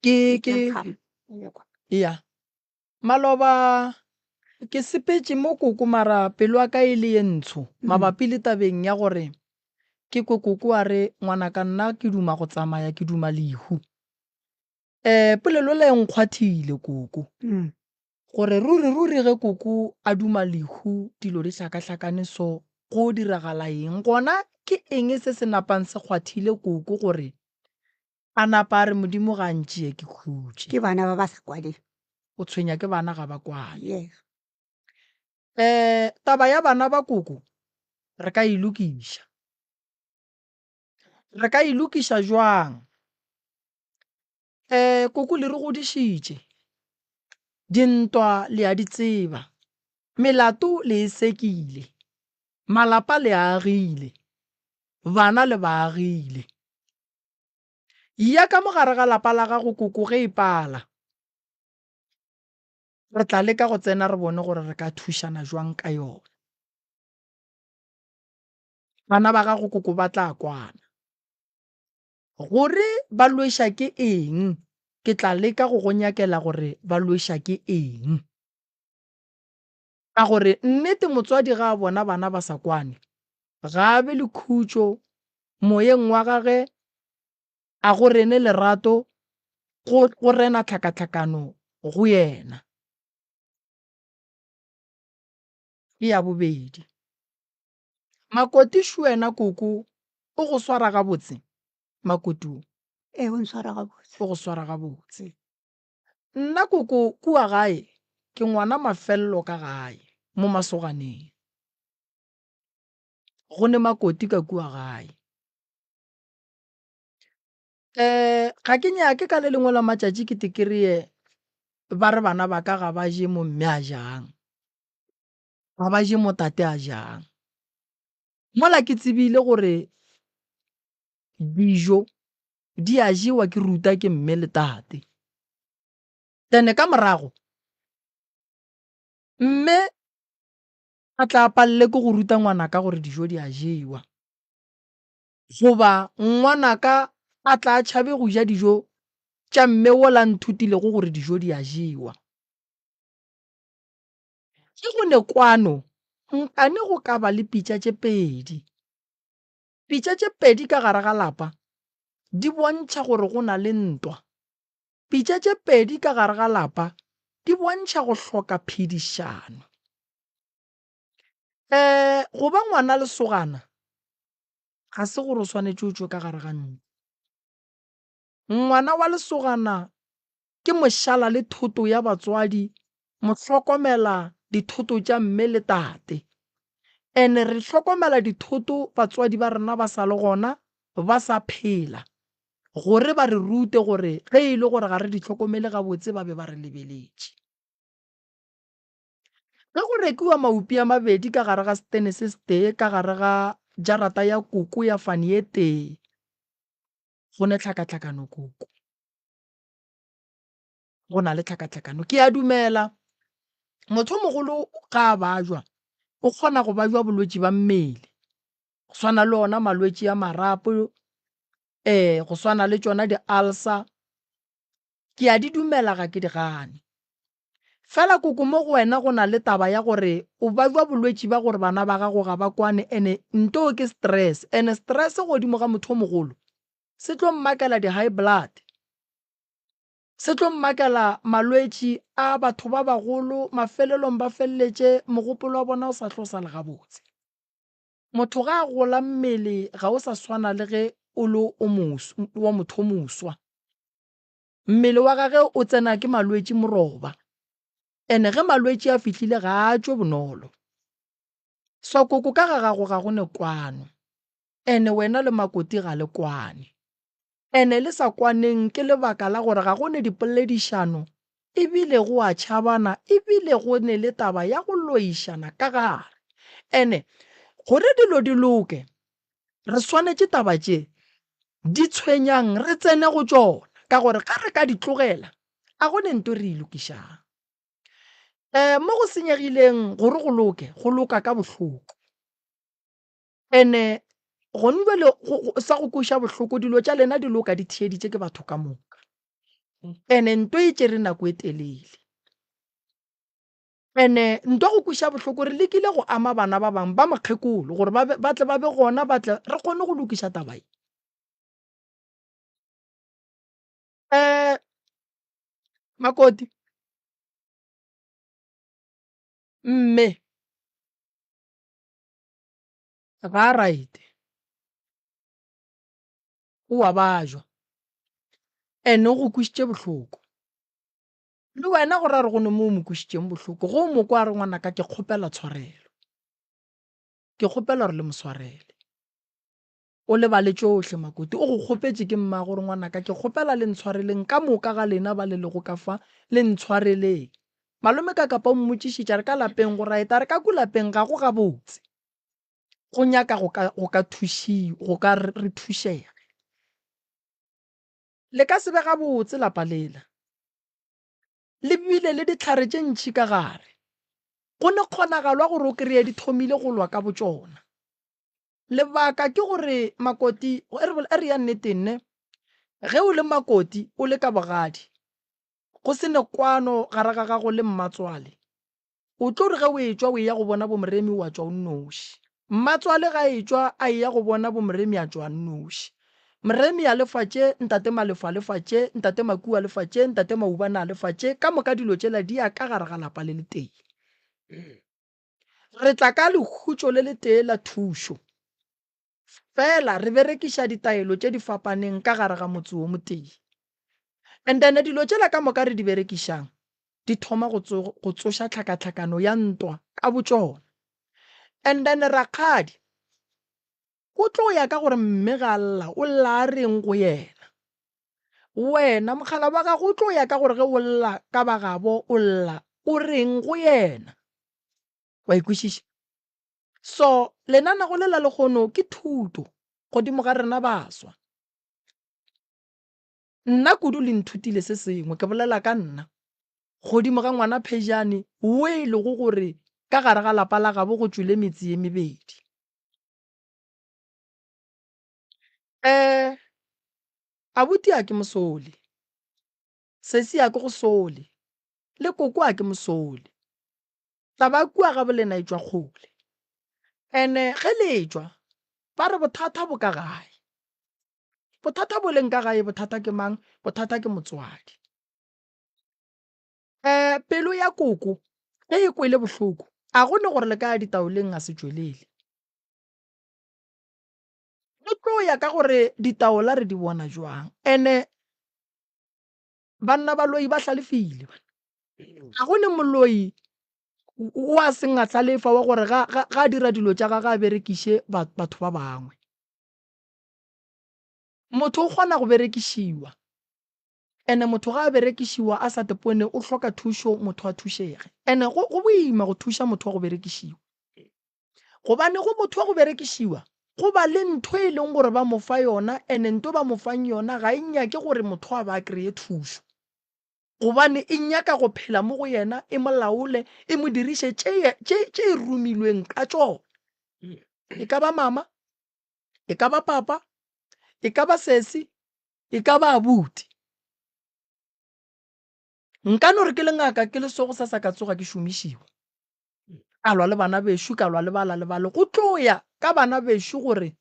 Ke ke ya. Maloba ke sepetše mo koko mara pelo ya ka e le ye ntsho mabapi le tabeng ya gore ke kwe koko a re ngwanaka nna ke duma go tsamaya ke duma lehu. Eh polelo ela e nkgwathile koko. Gore ruri ruri ge koko a duma lehu dilo di hlakahlakane so go diragala eng gona ke eng se se napang se kgwathile koko gore A napa a re, Modimo ga a ntšee ke khutše. Ke bana ba ba sa kwaneng. O tshwenya ke bana ga ba kwane. Yes. Eh, taba ya bana ba koko re ka e lokiša. Re ka e lokiša jwang? Eh, koko le re godišitše. Dintwa le a di tseba. Melato le e sekile. Malapa le a agile. Bana le ba agile. Ya ka mo gare ga lapa la gago koko ge e pala. Re tla leka go tsena re bone gore re ka thušana jwang ka yona. Bana ba gago koko ba tla kwana. Gore ba lweša ke eng, ke tla leka go go nyakela gore ba lweša ke eng. Ka gore nnete motswadi ga a bona bana ba sa kwane, ga a be le khutšo moyeng wa gage, a go rene lerato, go, go rena tlhakatlhakano go yena. Ke ya bobedi. Makoti šo wena koko o go swara gabotse? Makoti o. Ee, o ntshwara gabotse. O go swara gabotse. Nna koko kua gae ke ngwana mafello ka gae. Mo masoganeng. Go ne makoti ka kua gae. Um ga ke nyake ka le lengwe la matšatši ke te kry-e ba re bana ba ka ga ba je mo mme a jang, ga ba je mo tate a jang. Mola ke tsebile gore dijo di a jewa ke ruta ke mme le tate. Then ka morago mme a tla palele ke go ruta ngwanaka gore dijo di a jewa. Goba ngwanaka a tla a tšhabe go ja dijo tša mme wola a nthutilego gore dijo di a jewa. Ge go ne kwano, nkane go ka ba le pitša tše pedi. Pitša tše pedi ka gare ga lapa di bontšha gore go na le ntwa. Pitša tše pedi ka gare ga lapa di bontšha go hloka phedišano. Um go ba ngwana lesogana ga se gore o swanetše o tšwe ka gare ga ntlo. Ngwana wa lesogana ke mošala le thoto ya batswadi, mohlokomela dithoto tša mme le tate. And re hlokomela dithoto batswadi ba rena ba sa le gona, ba sa phela, gore ba re rute gore ge e le gore ga re di hlokomele gabotse ba be ba re lebeletše. Ge go rekiwa maupi a mabedi ka gare ga setene se setee ka gare ga jarata ya koko ya fane ye tee, go ne tlhakatlhakano koko. Go na le tlhakatlhakano. Ke a dumela motho o mogolo ga a bajwa o kgona go bajwa bolwetši ba mmele, go swana le ona malwetši a marapo, go swana le tšona di-ulcer. Ke a di dumela ga ke di gane. Fela koko mo go wena go na le taba ya gore o bajwa bolwetši ba gore bana ba gago ga ba kwane ene ntoo ke stress ene stress godimo ga motho o mogolo se tlo mmakela di high blood se tlo mmakela malwetši a batho ba bagolo mafelelong ba feleletše mogopolo wa bona o sa hlo sa le gabotse. Motho ga a gola mmele ga o sa swana le ge o le o wa motho o moswa. Mmele wa gage o tsena ke malwetši moroba, ene ge malwetši a fihlile ga a tšwe bonolo. Swakoko ka ga gago ga go ne kwano, ene wena le Makoti ga le kwane. Ene le sa kwaneng ke lebaka la gore ga go ne dipoledišano ebile go a tšhabana ebile go ne le taba ya go loišana ka gare. Ene gore dilo di loke Re swanetše taba tše di tshwenyang re tsene go tšona, ka gore ge re ka di tlogela a go ne nto re e lokišang. Um mo go senyegileng gore go loke, go loka ka bohloko. Ene gone bjale sa go kweša bohloko dilo tša lena di loka di theeditše ke batho ka moka. Ene nto e tšere nako e telele. Ene ntwa go kweša bohloko re lekile go ama bana ba bangwe ba mokgekolo gore ba, ba tle ba be gona ba tle re kgone go lokiša taba ye. Um Makoti, mme ga a right, o a bajwa ene o go kwešitše bohloko. Le wena go ra re go ne mo o mo kwešitšeng bohloko. Ge o mo kwa a re ngwanaka ke kgopela tshwarelo. Ke kgopela gore le mo swarele. O lebale tšohle Makoti. O go kgopetše ke mmago gore ngwanaka ke kgopela le ntshwareleng ka moka ga lena ba le lego ka fa le ntshwareleng. Malome Kakapa o mmotšišitše a re ka lapeng go right a re ka ku lapeng ga go gabotse. Go nyaka go ka go ka thušiwa go ka re thušege. Le ka se be gabotse lapa lela. Le bile le dihlare tše ntši ka gare. Go ne kgonagalo ya gore o kreye di thomile go lwa ka botšona. Lebaka ke gore makoti, e re, e re ya nneteng ne, ge o le makoti o le ka bogadi, go se ne kwano gare ga gago le mmatswale, O tlo re ge o etšwa o eya go bona boMoremi wa tšwa o nnoši. Mmatswale ga a etšwa a eya go bona boMoremi a tšwa a nnoši. Moremi a lefa tše, Ntate Malefo a lefa tše, Ntate Makuwa a lefa tše, Ntate Maubane a lefa tše, ka moka dilo tšela di ya ka gare ga lapa le letee. Re tla ka lehutšo le letee la thušo. Fela re berekiša ditaelo tše di fapaneng ka gare ga motse wo motee. And then dilo tšela ka moka re di berekišang di thoma go, go tsoša tlhakatlhakano ya ntwa ka botšona. And then rakgadi o tlo ya ka gore mme ga a lla o lla a reng go yena. Wena mogala wa gago o tlo ya ka gore ge o lla ka ba gabo o lla o reng go yena. Wa e kwešiša? So lenanago le la lehono ke thuto godimo ga rena baswa. Nna kudu le nthutile se sengwe, ke bolela ka nna, godimo ga ngwana Phejane wo e lego gore ka gare ga lapa la gabo go tšwile metse ye mebedi. Eh, abuti a ke mosole, sesi a ke go sole, le koko a ke mosole. Taba kua ga bolena e tšwa kgole. Ene ge le etšwa ba re bothata bo ka gae. Bothata bo leng ka gae, bothata ke mang? Bothata ke motswadi. Um pelo ya koko ge e kwele bohloko, a go ne gore le ka ya ditaoleng a se tšwelele. Go tlo ya ka gore ditaola re di bona jwang. Ene banna baloi ba hlalefile. Ga go ne moloi o a seng a hlalefa wa gore ga ga a dira dilo tša gagwe a berekiše batho ba bangwe. Motho o kgona go berekišiwa, ene motho ga a berekišiwa a sa tepone o hloka thušo motho a thušege. Ene go go boima go thuša motho wa go berekišiwa. Gobane go motho wa go berekišiwa go ba le ntho e leng gore ba mo fa yona ene nto ba mo fang yona ga e nyake gore motho a ba a kreye thušo. Gobane e nyaka go phela mo go yena, e mo laole, e mo diriše tše tše tše e romilweng ka tšona. E ka ba mama, e ka ba papa, e ka ba sesi, e ka ba abuti. Nka no re ke le ngaka ke le so go sasa ka tsoga ke šomišiwa. Ka lwa le bana bešo, ka lwa le bala le bale. Go tlo ya ka bana bešo gore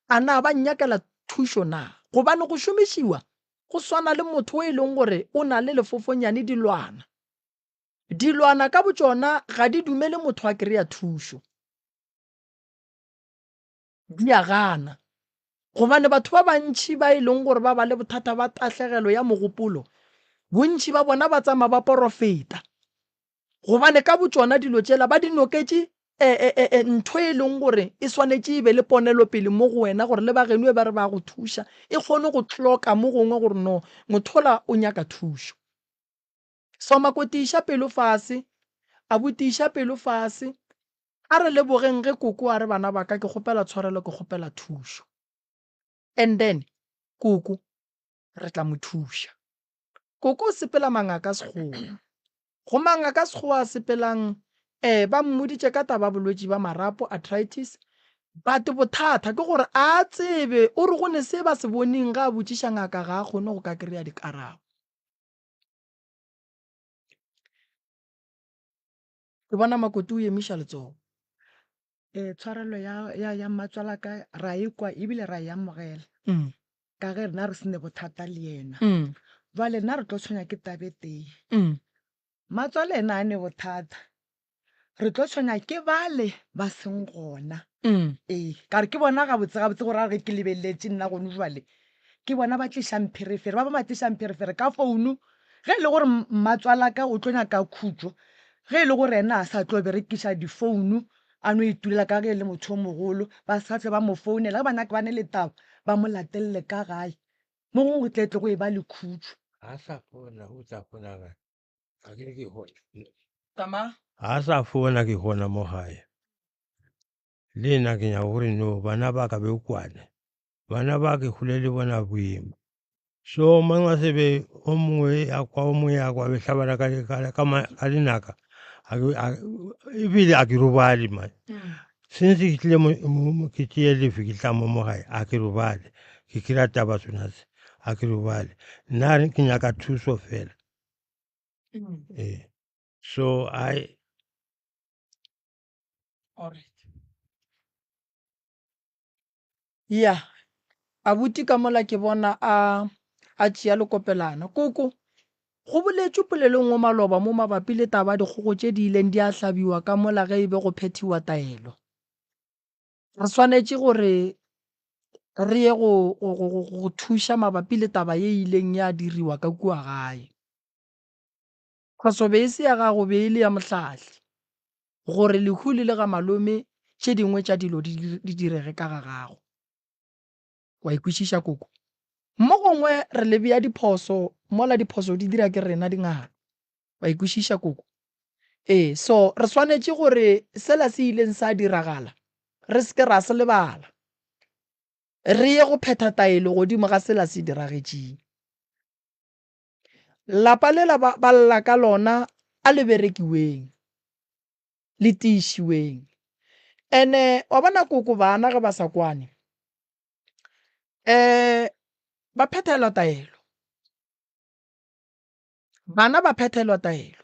a na ba nnyakela thušo na. Gobane go šomišiwa go swana le motho o e leng gore o na le lefofonyane dilwana. Dilwana ka botšona ga di dumele motho a kry-a thušo. Di a gana. Gobane batho ba bantši ba e leng gore ba ba le bothata ba tahlegelo ya mogopolo, bontši ba bona ba tsamaya ba porofeta. Gobane ka botšona dilo tšela ba di noketše e, e, e, e, ntho e leng gore e swanetše e be le ponelopele mo go wena gore le ba geno e ba re ba go thuša e kgone go tloka mo gongwe gore no mothola o nyaka thušo. So Makoti iša pelo fase, abuti iša pelo fase, A re lebogeng ge koko a re bana ba ka ke kgopela tshwarelo ke kgopela thušo. And then koko re tla mo thuša. Koko o sepela mangaka a sekgowa. Go mangaka a sekgowa a sepelang eh ba mmoditše ka taba ya bolwetši ba marapo, arthritis, but bothata ke gore a tsebe o re go ne se ba se boneng ge a botšiša ngaka ga a kgone go ka kry-a dikarabo. Ke bona Makoti o emiša letsogo. Ee, tshwarelo ya, ya, ya mmatswalaka ra e kwa ebile ra e amogela Mm. ka ge rena re se ne bothata le yena. Mm. Jwale nna re tlo tshwenya ke taba e tee. Mm. Mmatswale ena a ne bothata, re tlo tshwenya ke bale ba seng gona. Mm. Ee, ka re ke bona gabotse gabotse gore a re ge ke lebeletše nna gone jwale ke bona ba tlišang pherefere, ba bangwe ba tlišang pherefere ka founu. Ge e le gore mmatswalaka o tlo nyaka khutšo, ge e le gore yena a sa tlo berekiša difounu a no itulela ka ge e le motho o mogolo, ba sa hlwe ba mo founela. Ge ba nyaka ba ne le taba ba mo latelele ka gae, mo gongwe go tle tle go e ba le khutšo. Ga sa fona o tla fona kae? Ga ke re ke gona. Tama. Ga sa fona ke gona mo gae. Le nna ke nyaka gore no bana ba ka be kwane. Bana ba ke hole le bona boima. So mang a sebe o mongwe ya kwa o mongwe ya kwa be hlabana ka ka ka ka dinaka. Ebile a ke robale man. Since ke tlile mo ke tšee lefe ke tla mo mo gae a ke robale. Ke kry-a taba tsona tse a ke robale. Nna ke nyaka thuso fela. Ee. So I All right. Ya, abuti ka mola ke bona a a tšea lekopelana. Koko, go boletšwe polelo e nngwe maloba mo mabapi le taba ya dikgogo tše di ileng di a hlabiwa ka mola ge e be go phethiwa taelo. Re swanetše gore re ye go, go, go, go, go thuša mabapi le taba ye e ileng ya diriwa ka kua gae. Phoso be e se ya gago, be e le ya mohlahli. Gore lehu le le ga malome tše dingwe tša dilo di di direge ka ga gago. Wa e kwešiša koko? Mo gongwe re le bea diphoso mola diphoso di dira ke rena dingaka. Wa e kwešiša koko? Ee, so re swanetše gore sela se ileng sa diragala re se ke ra se lebala. Re ye go phetha taelo godimo ga sela se diragetšeng. Lapa lela ba, ba lla ka lona a le berekiweng, le tiišiweng. Ene wa bona koko bana ge ba sa kwane, um ba phethelwa taelo. Bana ba phethelwa taelo.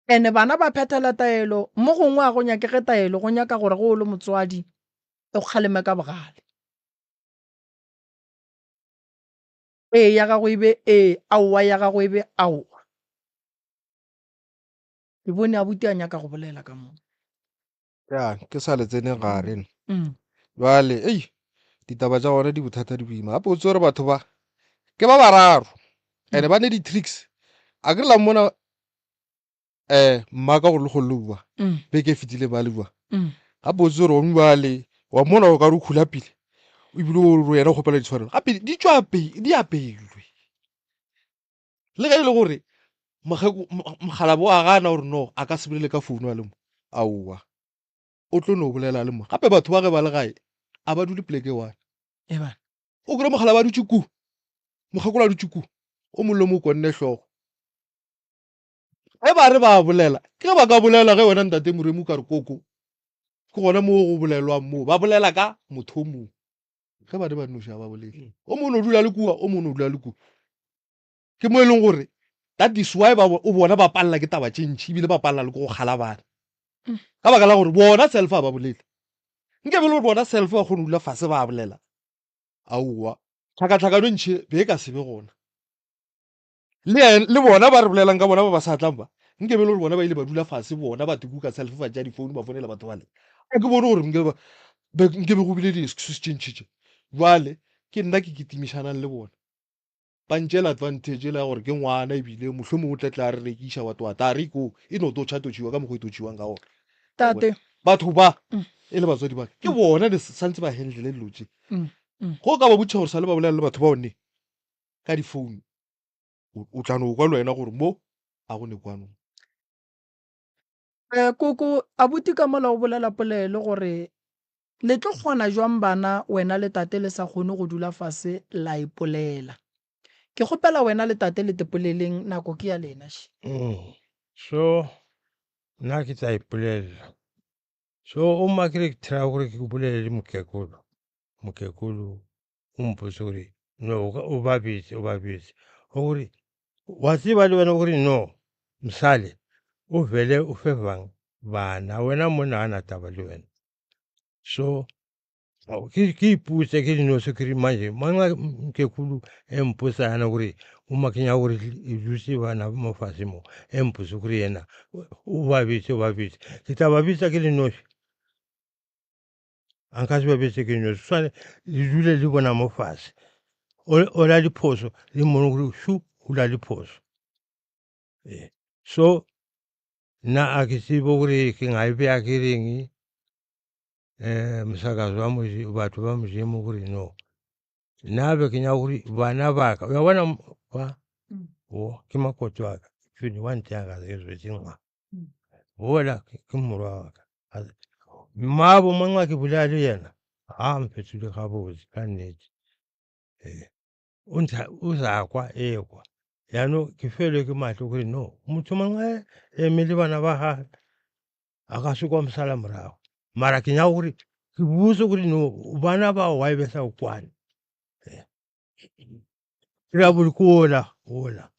Ene bana ba phethela taelo, mo gongwe ga go nyakege taelo, go nyaka gore ge o le motswadi o kgaleme ka bogale. Ee ya gago e be ee, aowa ya gago e be aowa. Ke bone abuti a nyaka go bolela ka mo. Ya, ke sa le tsene gare no. Bjale, ei, ditaba tša gona di bothata di boima. Gape o tsebe gore batho ba ke ba bararo and ba ne di-tricks. A ke re la mmona um mma ka gore le kgone le bua beke e fetile ba le bua. Gape o tsebe gore gone bjale wa mmona o ka re o khula pele ebile o re yena o kgopela ditshwanelo gape di tšwa di apeilwe. Le ge e le gore mokgalabje o a gana gore no a ka se bolele ka founu a le mo, aowa o tlo no bolela a le mo. Gape batho ba ge ba le gae a ba dule poleke e one. O kry mokgalabje a dutše ku, mokgekolo a dutše ku, o mongwe le o mongwe o konne hlogo. Ge ba re ba bolela, ke ge ba ka bolela ge wena ntate Moremi o ka re koko, ke gona moo go bolelwang moo, ba bolela ka motho o mongwe. Ge ba re ba nnoši ga ba bolele. O mongwe o no dula le kua, o mongwe o no dula le kua. Ke mo e leng gore that is why ba o bona ba palela ke taba tše ntši ebile ba palela le ke go kgala bana. Ka baka la gore bona self ga ba bolele. Nke be le gore bona self ba kgone go dula fase ba bolela, aowa tlhakatlhakano e ntši be e ka se be gona. Le le bona ba re bolelang ka bona ba ba sa tlang ba, nke be le gore bona ba ile ba dula fase bona ba tekuka self ba tšea difounu ba founela batho bale. A ke bone gore nke ba nke be go bile di-excuse tše ntši tše. Bjale ke nna ke kitimišanang le bona. Ba ntšeela advantage yela ya gore ke ngwana ebile mohlomongwe o tla tla a re rekiša wa twa ta re ko e no totšha totšiwa ka mokgwa e totšiwang ka gona. Tate. Batho ba e le batswadi ba ka ke bona ne santse ba handle dilo tše. Go ka ba botšiša gore sa le ba bolela le batho bao ne ka difounu o tla no kwa le wena gore mo a go ne kwano. Koko, abuti ka mola o bolela polelo gore Le tlo kgona jwang bana wena le tate le sa kgone go dula fase la ipolela? Ke kgopela wena le tate le tepoleleng nako ke ya lena še. So nna ke tla ipolelela. So o mma ke re ke try gore ke bolele le mokekolo. Mokekolo o mpotse gore no o ba bitse o ba bitse. Gore wa tseba le wena gore no mosale o vele o fe bang bana wena monna ga na taba le wena. So ke ke ipotse ke dinosi ke re manje manga mkhekulu e mpotsa yana gore o makenya gore e dutse bana mo fase mo e mpotse gore yena o ba bitse o ba bitse ke tla ba bitsa ke le nosi a nka se ba bitse ke nosi tshwane le dule le bona mo fase o la diphoso le mmone gore shu o la diphoso so Nna a ke tsebe gore ke nga e bea ke reng um mosakazi wa Modimo, batho ba Modimo gore no. Nna be ke nyaka gore bana ba ka, wa bona ba wo ke makoti wa ka, fene wa nteya ka ke tswetse ngwa. Bola ke morwa wa ka. Mmabo mongwe ke bolela le yena, a mfetole gabotse ka nnete. Ee. O ntha o sa kwa e kwa yaanong ke felwe ke mahlo gore no motho mongwe eme le bana ba gage a ka se kwa mosala morago mara ke nyaka gore ke botse gore no bana ba why be sa kwane ra bole ke ola ola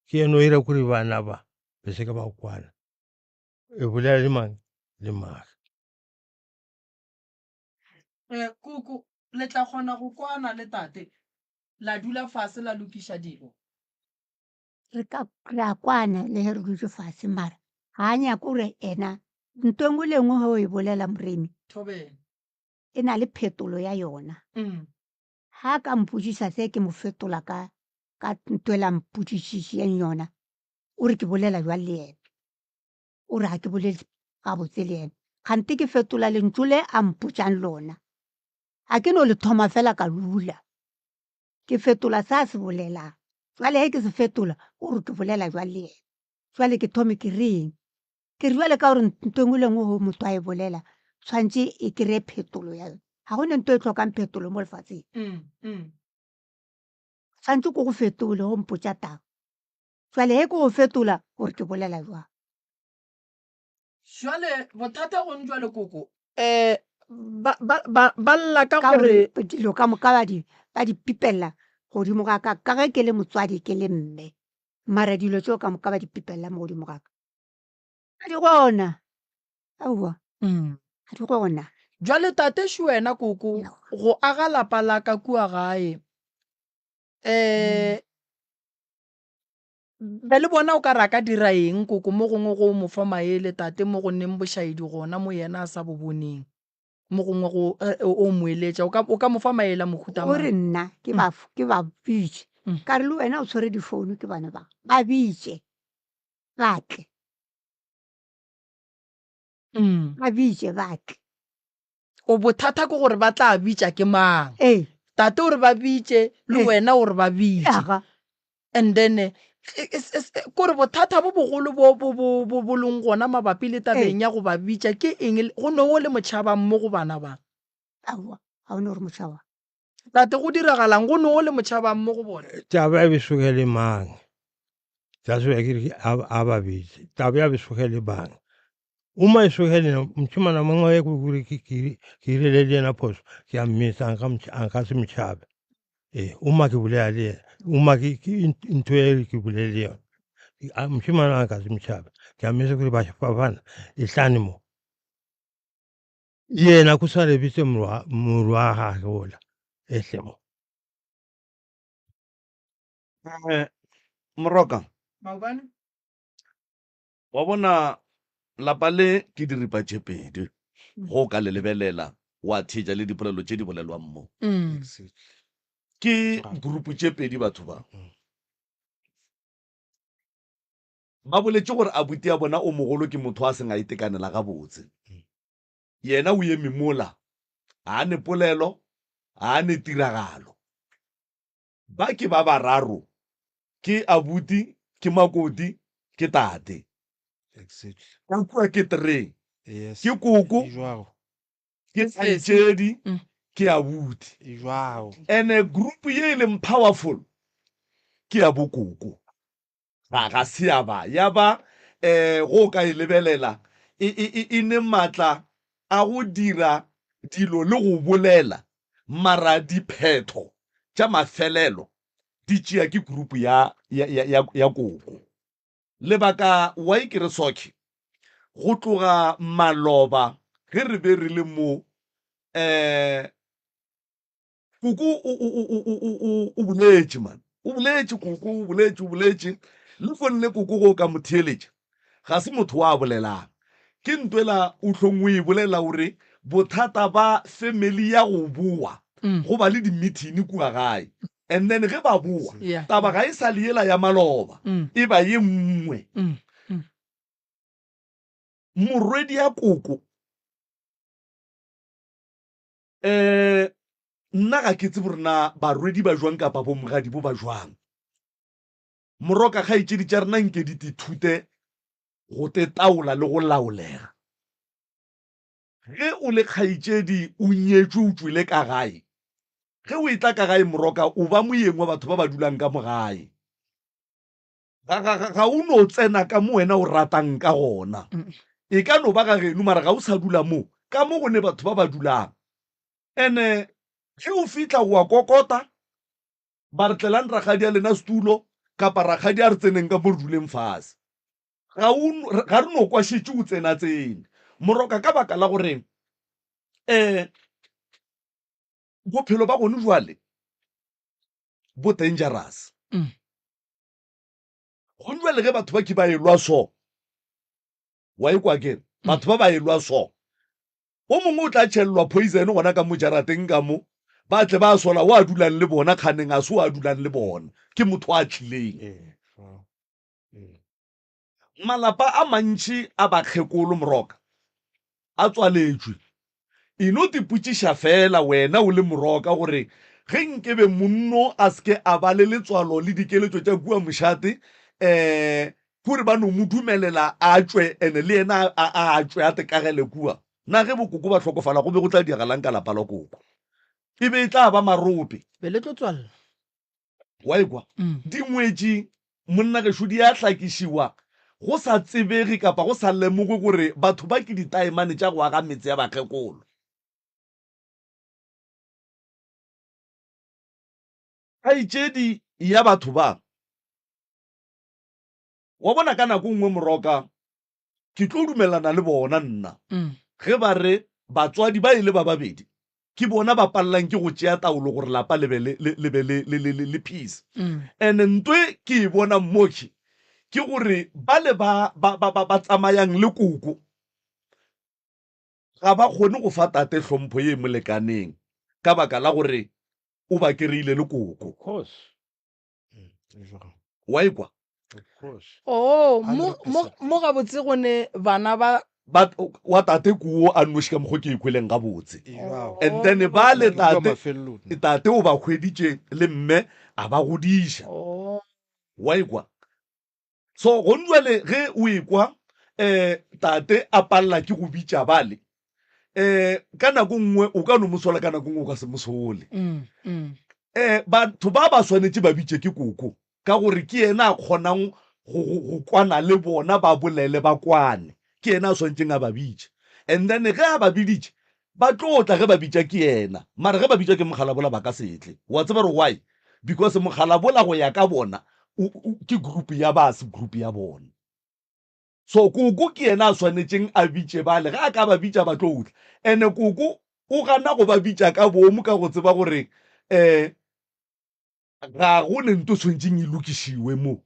ke eno ira kore bana ba be se ke ba kwana e bolela le mang le mang. Koko, le tla kgona go kwana le tate, la dula fase la lokiša dilo? Re ka re a kwana le ge re dutše fase mara ga a nyake gore ena nto engwe le engwe ge o e bolela Moremi Thobela. e na le phetolo ya yona. Ga a ka mpotšiša se ke mo fetola ka ka nto e la mpotšišišeng yona o re ke bolela bjang le yena. O re ga ke bolele gabotse le yena. Kgante ke fetola lentšu le a mpotšang lona. Ga ke no le thoma fela ka lula. Ke fetola se a se bolelang. Jwale ge ke se fetola, o re ke bolela jwang le yena. Jwale ke thome ke reng? Ke re jwale ka gore ntho e nngwe le e nngwe ge motho a e bolela, tshwanetse e kry-e phetolo ya yona. Ga go ne ntho e hlokang phetolo mo lefatsheng. Tshwanetse ke go fetole ge o mpotša taba. Jwale ge ke go fetola gore ke bolela jwang? Jwale bothata gone jwale koko um ba, ba, ba, ba lla ka Ka gore gore dilo ka moka ba di, ba di pipella godimo ga ka, ka ge ke le motswadi ke le mme. Mara dilo tšeo ka moka ba di pipella mo godimo ga ka. Ga di gona, aowa, ga di gona. Jwale tate šo wena koko go aga lapa la ka kua gae um Be le bona o ka re a ka dira eng koko mo gongwe go mo fa maele tate mo go neng bošaedi gona mo yena a sa bo boneng mo gongwe go o mo eletša o ka o ka mo fa maele a mohuta O mang? re nna ke ba ke ba bitše ka re le wena o tshwere difounu ke bana ba ba bitše ba tle ba bitše ba tle. O bothata ke gore ba tla bitša ke mang. Ee. Tate o re ba bitše le Ee. wena o re ba bitše. Aga. And then eh, kore bothata bo bogolo bo bo bo bo bo leng gona mabapi le tabeng ya go ba bitša ke eng go no o le motšhabang mo go bana ba? Aowa, ga o ne gore motšhaba. Tate go diragalang go no o le motšhabang mo go bona? Taba ya besoge le mang? That's why ke re a ba bitše. Taba ya besoge le bang? Uma e soge le mošemana mongwe e kore ke irile le yena phoso ke a mmesa a nka se motšhabe ee uma ke bolela le yena uma ke ntho e ke bolele le yona mošemana a nka se motšhabe ke a mmesa kore bafana e hlane mo yena ko sa lebitse morwa gage ola ehle mo Moroka. Maobane. Wa bona, lapa le ke diripa tše pedi. Go o ka le lebelela, wa theetša le dipolelo tše di bolelwang mo. Ke gurupu tše pedi batho ba. Ba boletše gore abuti ya bona o mogolo ke motho a seng a itekanela gabotse. Yena o eme mola, ga a ne polelo, ga a ne tiragalo. Ba ke ba bararo, ke abuti, ke makoti, ke tate. Exactly. Ka kua ke tree, Yes. ke koko, E jwalo. ke kgaetšedi, ke abuti. E jwalo. Ene group ye e leng powerful ke ya bokoko. Ga, ga se ya ba ya ba, um go o ka e lebelela, e, e, e, e ne maatla a go dira dilo le go bolela, mara diphetho tša mafelelo di tšea ke group ya, ya, ya, ya, ya koko. Lebaka why ke re sokhe, go tloga maloba ge re be re le mo, um Koko o, o, o, o, o, o, o boletše man. O boletše koko, o boletše, o boletše. Le fone le koko go ka mo theeletša. Ga se motho wa bolelang. Ke ntwela o hlong o e bolela o re bothata ba family ya go boa go ba le di-meeting kua gae. And then ge ba boa Yeah. taba ga e sa le yela ya maloba e ba ye nngwe. Morwedi ya koko Um nna ga ke tsebe gore na barwedi ba jwang kapa bomogadi bo ba jwang. Moroka kgaetšedi tša rena nke di tithute go tetaola le go laolega. Ge o le kgaetšedi o nyetšwe o tšwele ka gae, ge o etla ka gae moroka o ba moyeng wa batho ba ba dulang ka mo gae. Ga, ga, ga, ga o no tsena ka mo wena o ratang ka gona. E ka no ba ga geno mara ga o sa dula mo, ka mo go ne batho ba ba dulang. Ene ge o fihla o a kokota, ba re tlelang rakgadi a lena setulo kapa rakgadi a re tseneng ka mo re duleng fase. Ga o, ga re no kwa šetše o tsena tsene. Moroka ka baka la gore um bophelo ba gone jwale bo dangerous. Go jwale ge batho ba ke ba elwa so, wa ekwa ke re batho ba ba elwa so, o mongwe o tla tšhelelwa poison gona ka mo jarateng ka mo, ba tle ba sola o a dulang le bona, kganeng a se o a dulang le bona, ke motho a tlileng. Malapa a mantši a bakgekolo Moroka a tswaletšwe. E no tipotšiša feela wena o le Moroka gore ge nkebe monno a se ke a ba le letswalo le dikeletšo tša kua mošate um kore ba no mo dumelela a tšwe ene le yena a a tšwe a tekagele kua, na ge bokoko ba hlokofala go be go tla diragalang ka lapa la koko? E be e tla ba marope. Be le tlo tswalela. Wa ekwa? Dingwetši, monna gešo, di a hlakišiwa go sa tsebege kapa go sa lemogwe gore batho ba ke ditaemane tša go aga metse ya bakgekolo. Kgaetšedi ya batho ba, wa bona ka nako nngwe Moroka, ke tlo dumelana le bona nna ge ba re batswadi ba e le ba babedi ke bona ba palelang ke go tšea taolo gore lapa le be le, le, le be le, le, le, le, le peace. And ntwe ke e bonang mokhwi ke gore bale ba, ba, ba, ba, ba tsamayang le koko ga ba kgone go fa tate hlompho ye e mo lekaneng ka baka la gore o ba kereile le koko. Of course. Wa e kwa? Of course. Oh, mo, mo, mo gabotse go ne bana ba Ba, wa tate kuo a nnoši ka mokgo ke e kweleng gabotse. And then ba le tate, tate o ba hweditše le mme a ba godiša. Wa e kwa? So gone jwale ge o ekwa um tate a palela ke go bitša bale, um ka nako nngwe o ka no mo sola, ka nako nngwe o ka se mo sole. Um batho ba ba swanetše ba bitše ke koko ka gore ke yena a kgonang go kwana le bona, ba bolele ba kwane. Ke yena a swanetšeng a ba bitše. And then ge a ba biditše, ba tlo tla ge ba bitša ke yena. Mara ge ba bitša ke mokgalabola ba ka se tle. Wa tseba gore why? Because mokgalabola go ya ka bona ke group ya ba se group ya bona. So koko ke yena a swanetšeng a bitše bale, ge a ka ba bitša ba tlo tla. And-e koko o gana go ba bitša ka boomo ka go tseba gore um ga go ne nto tshwanetšeng e lokišiwe mo.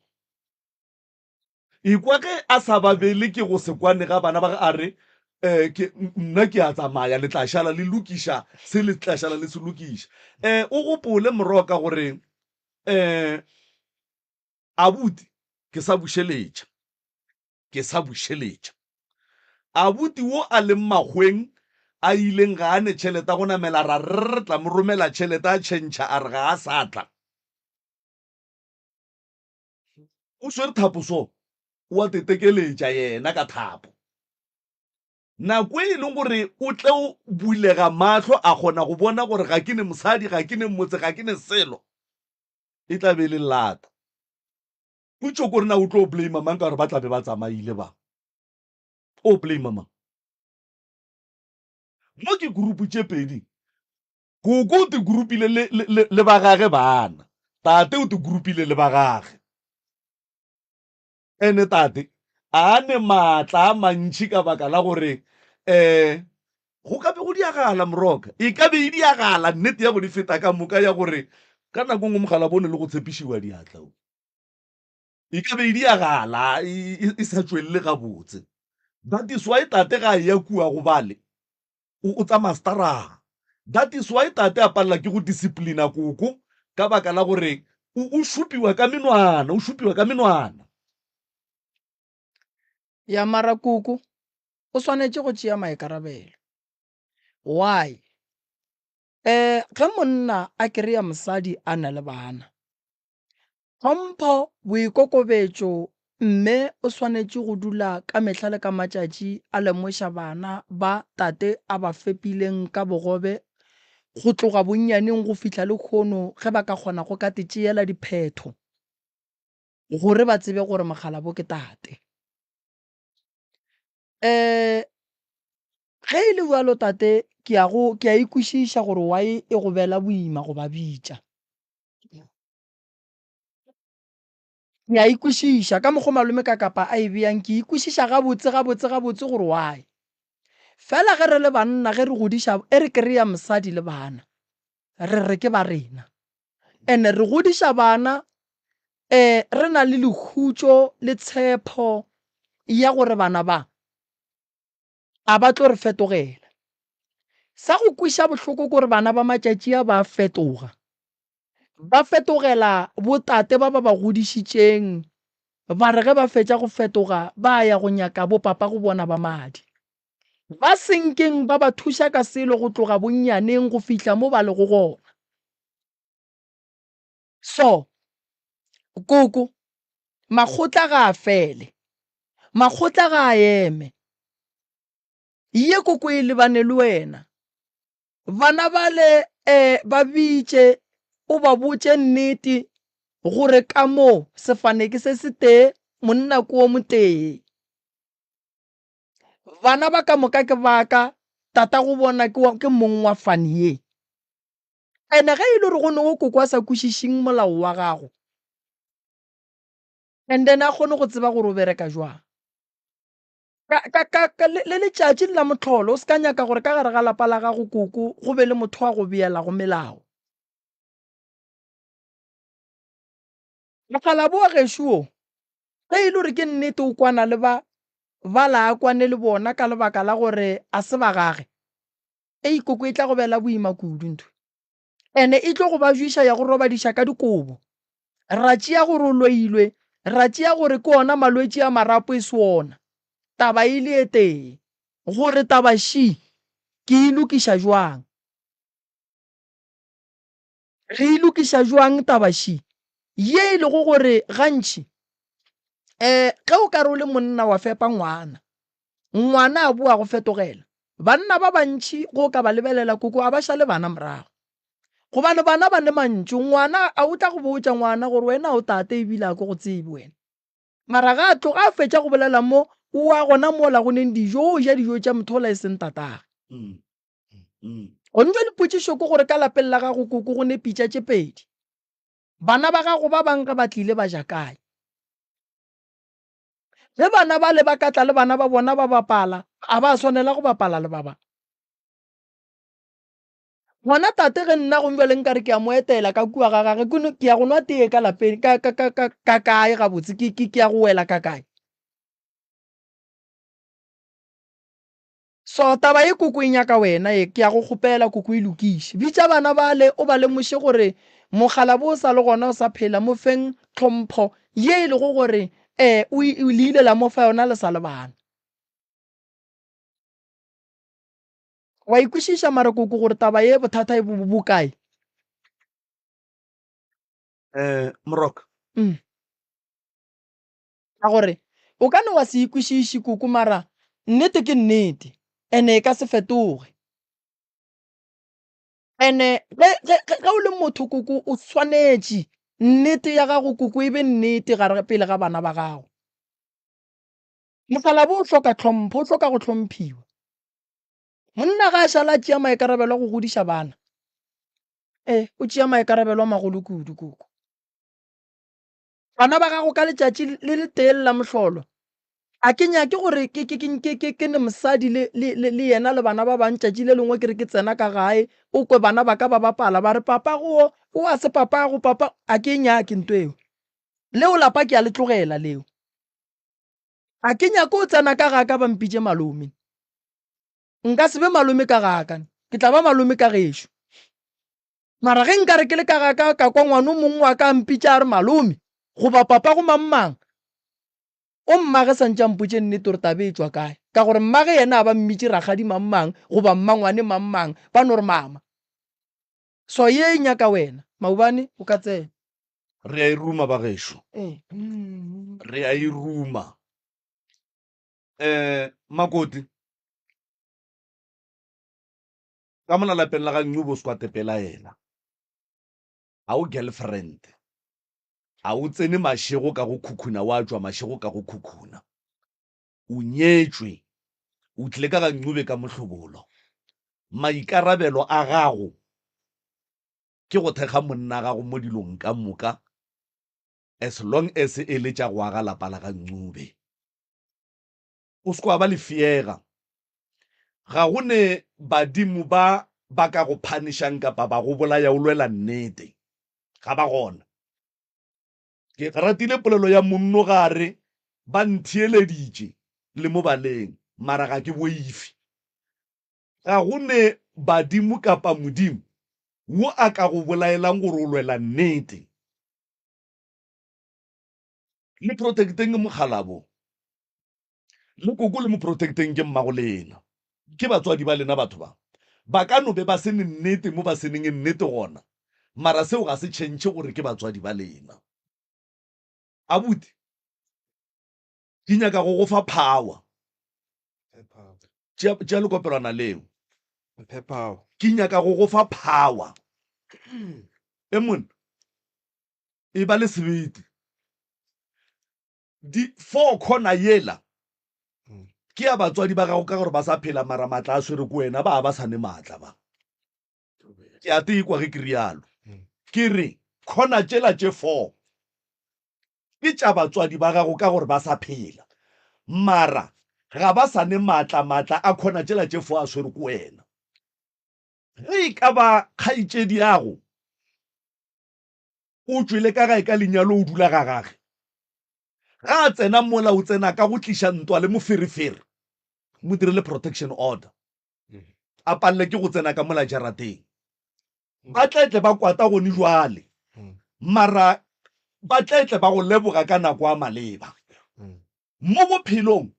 Ekwa ge a sa ba bele ke go se kwane ga bana ba ge a re, Um ke, nna ke a tsamaya, le tla šala le lokiša se le tla šala le se lokiša. Um o gopole moroka gore um abuti ke sa bušeletša, ke sa bušeletša. Abuti wo a leng makgweng a ileng ga a ne tšhelete ya go namela ra re re tla mo romela tšhelete a tšhentšha a re ga a sa tla. O swere thapo so, o a tetekeletša yena ka thapo. Nako e leng gore o tlo bulega mahlo a kgona go bona gore ga ke ne mosadi, ga ke ne motse, ga ke ne selo, e tla be e le lata. Potšo kore na o tlo blame mang ka gore ba tla be ba tsamaile ba? O blame mang? Mo ke group tše pedi. Koko o te groupile le, le, le, le ba gage bana. Tate o te groupile le ba gage. Ene tate a ne maatla a mantši ka baka la gore um go ka be go diagala moroka. E ka be e diagala nnete ya go di feta ka moka ya gore ka nako nngwe mogala bone le go tshepišiwa diatla. E ka be e diagala e, e, e sa tšwelele gabotse. That is why tate ga a eya kua go bale o, o tsamaya staraga. That is why tate a palela ke go disciplina koko ka baka la gore o, o šupiwa ka menwana, o šupiwa ka menwana. Ya mara koko o swanetše go tšea maikarabelo. Why? Eh, ge monna a kry-a mosadi a na le bana, Tlhompho, boikokobetšo, Mme o swanetše go dula ka mehla le ka matšatši a lemoša bana ba tate a ba fepileng ka bogobe go tloga bonnyaneng go fihla lehono ge ba ka kgona go ka te tšeela diphetho gore ba tsebe gore mokgalabo ke tate. Um ge e le bjalo tate ke a go ke a e kwešiša gore why e go bela boima go ba bitša. Ke a e kwešiša ka mokgo malome ka kapa a e beyang, ke e kwešiša gabotse, gabotse, gabotse gore why. Fela ge re le banna ge re godiša, e re kry-a mosadi le bana, re re ke ba rena. And-e re godiša bana um re na le lekhutšo le tshepo ya gore bana ba a ba tlo re fetogela. Sa go kweša bohloko ke gore bana ba matšatši a ba fetoga. Ba fetogela botate ba ba ba godišitšeng. Ba re ge ba fetša go fetoga ba ya go nyaka bo papa go bona ba madi. Ba senkeng ba ba thuša ka selo go tloga bonnyaneng go fihla mo ba lego gona. So, koko, makgotla ga a fele. Makgotla ga a eme. Ye koko e lebane le wena. Bana bale e ba bitše o ba botše nnete gore ka mo sefane ke se setee monna ke o motee. Bana ba ka moka ke ba ka, tatago bona ke wa ke mong wa fane ye. Ene ge e le gore go ne go koko a sa kwešišing molao wa gago and then a kgone go tseba gore o bereka jwang. Ka, ka, ka, ka le, le letšatši la mohlolo, o se ka nyaka gore ka gare ga lapa la gago koko go be le motho wa go beelago melao. Mokgalabo wa gešo wo, ge e le gore ke nnete o kwana le ba, bala a kwane le bona ka lebaka la gore a se ba gage, ei koko e tla go bela boima kudu ntho. Ene e tlo go ba jwiša ya go robadiša ka dikobo. Ra tšea gore o loilwe, ra tšea gore ke ona malwetši a marapo e se ona. Taba e le e tee, gore taba ši ke e lokiša jwang? Re e lokiša jwang taba ši ye e lego gore gantši um ge o ka re o le monna wa fepa ngwana, ngwana a boa go fetogela. Banna ba bantši go ka ba lebelela koko a ba šale bana morago. Gobane bana ba ne mantšu, ngwana a o tla go botša ngwana gore wena o tate ebile a ke go tsebe wena. Mara ga a tloga a fetša go bolela mo, o wa gona mola go neng dijo, o ja dijo tša motho ola e seng tatagwe. Gone jwale potšišo ke gore ka lapeng la gago koko go ne pitša tše pedi. Bana ba gago ba bang ge ba tlile ba ja kae? Ge bana bale ba ka tla le bana ba bona ba bapala, a ba swanela go bapala le ba ba? Gona tate ge nna gong bjale nka re ke a mo etela ka kua ga gage, ke, ke ya go nwa tee ka lapeng, ka, ka, ka, ka, ka kae gabotse, ke, ke, ke ya go wela ka kae? So taba ye koko e nyaka wena ye, ke ya go kgopela koko e lokiše. Bitša bana bale o ba lemoše gore mokgalabo o sa le gona o sa phela, mo feng tlhompho ye e lego gore um o le ile la mo fa yona le sa le bana. Wa e kwešiša mara koko gore taba ye bothata e bo bo kae? Um Moroka. Mm. Ka gore o ka no wa se e kwešiše koko mara nnete ke nnete ene e ka se fetoge. Ene ge, ge, ge, ge o le motho koko o swanetše nnete ya gago koko e be nnete gare pele ga bana ba gago. Mokgalabo o hloka tlhompho, o hloka go hlomphiwa. Monna ga a šala a tšea maikarabelo a go godiša bana, e o tšea maikarabelo a magolo kudu koko. Bana ba gago ka letšatši le letee la mohlolo, a ke nyake gore ke, ke, ke, ke, ke, ke ne mosadi le, le, le, le yena le bana ba bang tšatši le lengwe ke re ke tsena ka gae, o kwe bana ba ka ba bapala ba re papago o, o a se papago, papa, a ke e nyake nto eo. Leo lapa ke a le tlogela leo. A ke nyake go tsena ka ga ka ba mpitše malome. Nka se be malome ka ga ka, ke tla ba malome ka gešo. Mara ge nka re ke le ka ga ka ka kwa ngwana o mongwe wa ka a mpitša a re malome goba papa go mang-mang, o mmage sa ntše a mpotše nnete gore taba e tšwa kae. Ka gore mmage yena a ba mmitše rakgadi mang-mang goba mmangwane mang-mang, ba no re mama. So ye e nyaka wena. Maubane o ka tsena. Re a e ruma ba gešo. Ee. Re a e ruma. Eh, Makoti, ka mola lapeng la ga Ncubo Squate pelaela. Ga o girlfriend. Ga o tsene mašego ka go khukhuna wa tšwa mašego ka go khukhuna. O nyetšwe. O tlile ka ga Ncube ka mohlobolo. Maikarabelo a gago ke go thekga monna gago mo dilong ka moka as long as e le tša go aga lapa la ga Ncube. O se ke wa ba lefeega. Ga go ne badimo ba ba ka go phanišang kapa ba go bolaya o lwela nnete. Ga ba gona. Ke ratile polelo ya monnogare, ba ntheeleditše le mo baleng, mara ga ke boife. Ga go ne badimo kapa Modimo wo a ka go bolaelang gore o lwela nnete. Le protecteng mokgalabo. Le koko le mo protecteng ke mmago lena. Ke batswadi ba lena batho ba. Ba ka no be ba se ne nnete mo ba se neng nnete gona, mara seo ga se tšhentšhe gore ke batswadi ba lena. Abuti, ke nyaka go go fa power. Tšea, tšea lekopelwana leo. Mphe power. Ke nyaka go go fa power. E monna, e ba le sebete. Di 4 corner yela ke ya batswadi ba gago ka gore ba sa phela mara maatla a swere ko wena ba ba sa ne maatla ba. Ke a tekwa ge ke rialo. Ke re corner tšela tše 4 ke tša batswadi ba gago ka gore ba sa phela mara ga ba sa ne maatla, maatla a corner tšela tše 4 a swere ko wena. Ge e ka ba kgaetšedi yago o tšwele ka gae ka lenyalo o dula ga gage, ga a tsena mola o tsena ka go tliša ntwa le moferefere, mo direle protection order, a palele ke go tsena ka mola jarateng. Ba tletle ba kwata gone jwale, mara ba tletle ba go leboga ka nako a maleba. Mo bophelong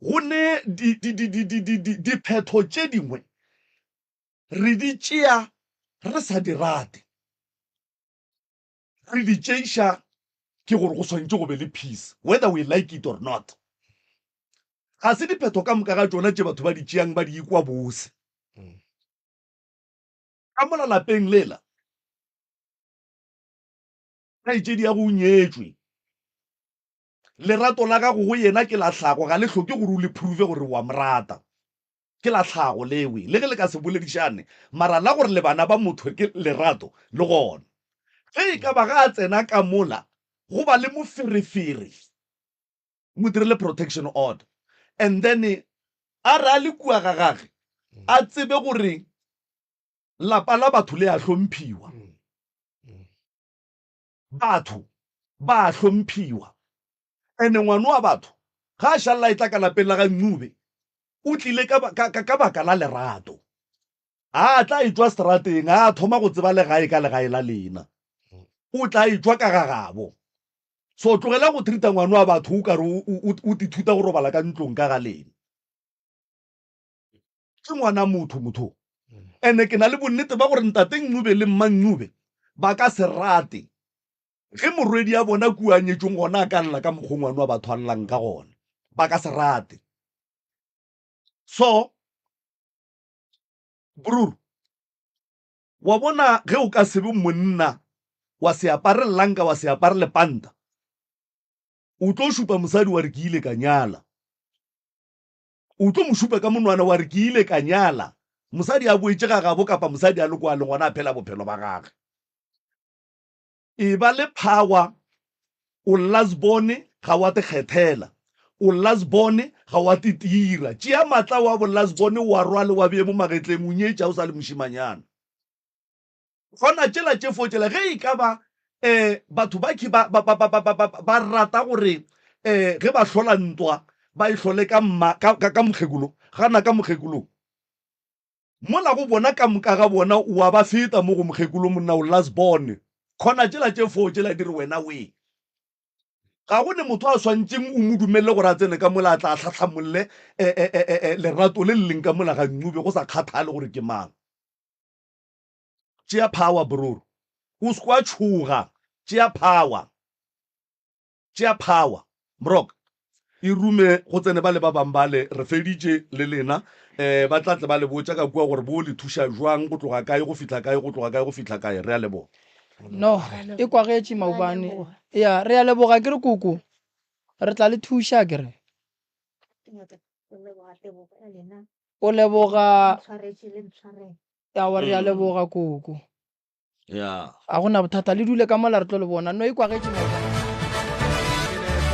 go ne diphetho tše dingwe re di tšea re sa di rate, re di tšeiša ke gore go swanetše go be le peace whether we like it or not. Ga se diphetho ka moka ga tšona tše batho ba di tšeang ba di ikwa bose. Ka mola lapeng lela, kgaetšedi ya go o nyetšwe, lerato la gago go yena ke la tlhago, ga le hloke gore o le prove gore wa mo rata. Ke la tlhago lewe, le ge le ka se boledišane, mara la gore le bana ba motho ke lerato le gona. Ge e ka ba ga a tsena ka mola go ba le moferefere, mo direle protection order and then a re a le kua ga gage a tsebe gore lapa la batho le a hlomphiwa. Batho ba a hlomphiwa. Ene ngwana wa batho ga a šalela e tla ka lapeng la ga Ncube, o tlile ka, ka, ka, ka baka la lerato. A tla etšwa seterateng, a thoma go tseba legae ka legae la lena. O tla etšwa ka ga gabo. So tlogela go treata ngwana wa batho o kare o, o, o, o tithuta go robala ka ntlong ka ga lena. Ke ngwana motho motho. Ene ke na le bonnete ba gore ntate Ncube le mma Ncube ba ka se rate ge morwedi ya bona kua a nyetšweng gona a ka lla ka mokgwa ngwana wa batho a llang ka gona. Ba ka se rate. So bruru, wa bona ge o ka se be monna wa se apare llanka wa se apare lepanta, o tlo šupa mosadi wa re ke ile ka nyala. O tlo mo šupa ka monwana wa re ke ile ka nyala. Mosadi a boetše ga gabo kapa mosadi a le kwa le gona a phela bophelo ba gage. E ba le power, o last born ga wa te kgethela, o last born ga wa te tira. Tšea matla wa bo last born wa rwale wa bee mo magetleng o nyetša o sa le mošimanyana. Gona tšela tše fo tšela ge e ka ba um batho ba ke ba, ba, ba, ba, ba, ba, ba, ba rata gore um ge ba hlola ntwa ba e hlole ka mma, ka, ka, ka mokgekolo, gana ka mokgekolo. Mola go bona ka moka ga bona o a ba feta mo go mokgekolo monna o last born. Khona tšela tše fo tšela di re wena we. Ga go ne motho a swantšeng o mo dumelele gore a tsene ka mola a tla a hlahlamolle e, e, e, e, e, lerato le le leng ka mola ga Ncube go sa kgathale gore ke mang. Tšea power bror. O se kwa tšhoga. Tšea power. Tšea power. Mrok. E rume go tsene ba le ba bang bale re feditše le lena. Eh ba tla tle ba le botša ka kua gore bo le thuša jwang go tloga kae go fihla kae go tloga kae go fihla kae. Re a leboga. No, e kwagetše maobane. Ya, re a leboga ke re koko. Re tla le thuša ke re. O leboga. Aowa re a leboga koko. Ya. Ga go na bothata le dule ka mola re tlo le bona. No e kwagetše maobane.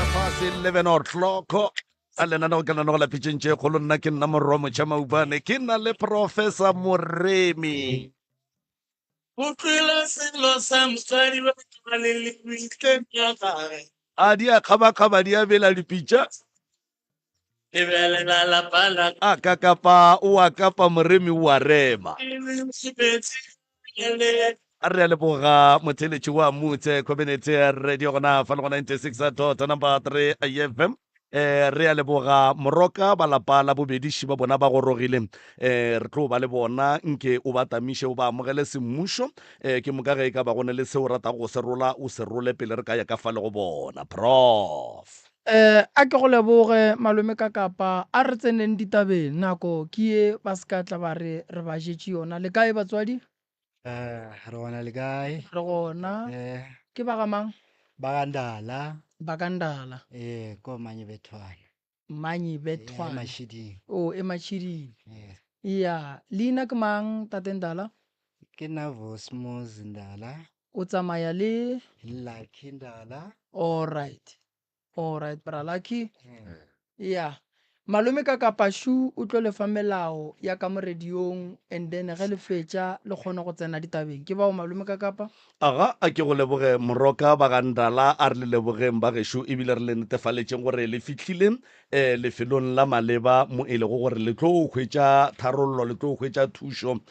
Fase 11 o'clock a lenaneo ke lenaneo la pitšeng tše kgolo nna ke nna morwa motšha maubane ke na le professor moremi Utlwile selo sa mosadi wa ka le lebitleng ya gage. A di a kgabakgaba di a bela dipitša. Lebelela lapa la A kakapa o a kapa moremi o a rema. Ke le. A re a leboga motheeletši wa Mutse Community Radio gona fa le go 96 dot number 3 FM. Eh, re a leboga Moroka ba lapa la bobediši ba bona ba gorogile. Eh, re tlo ba le bona nke o ba tamiše o ba amogele semmušo. Eh, ke moka ge e ka ba go ne le seo o ratago go se rola o se role pele re ka ya ka fa le go bona. Prof. Eh, a ke go leboge malome ka kapa a re tseneng ditabeng nako ke ye ba se ka tla ba re re ba jetše yona. Le kae batswadi? Eh, re gona le kae? Re gona. Eh. Ke ba ga mang? Ba ga Ndala. Ba ga Ndala. Eh, ko Manyebethwane. Manyebethwane. E Mashiding. Oh, e Mashiding. Yes. Ya, leina ke mang tate Ndala? Ke nna Vosmos Ndala. O tsamaya le? Lucky Ndala. All right. All right, bra Lucky. Ya. Malome ka Kapashu o tlo le fa melao ya ka mo radiong and then ge le fetša le kgone go tsena ditabeng. Ke bao malome ka Kapa? Aga, a ke go leboge Moroka ba ga Ndala, a re le lebogeng ba gešo ebile re le netefaletšeng gore le fihlile lefelong la maleba mo e lego gore le tlo hwetša tharollo, le tlo hwetša thušo, um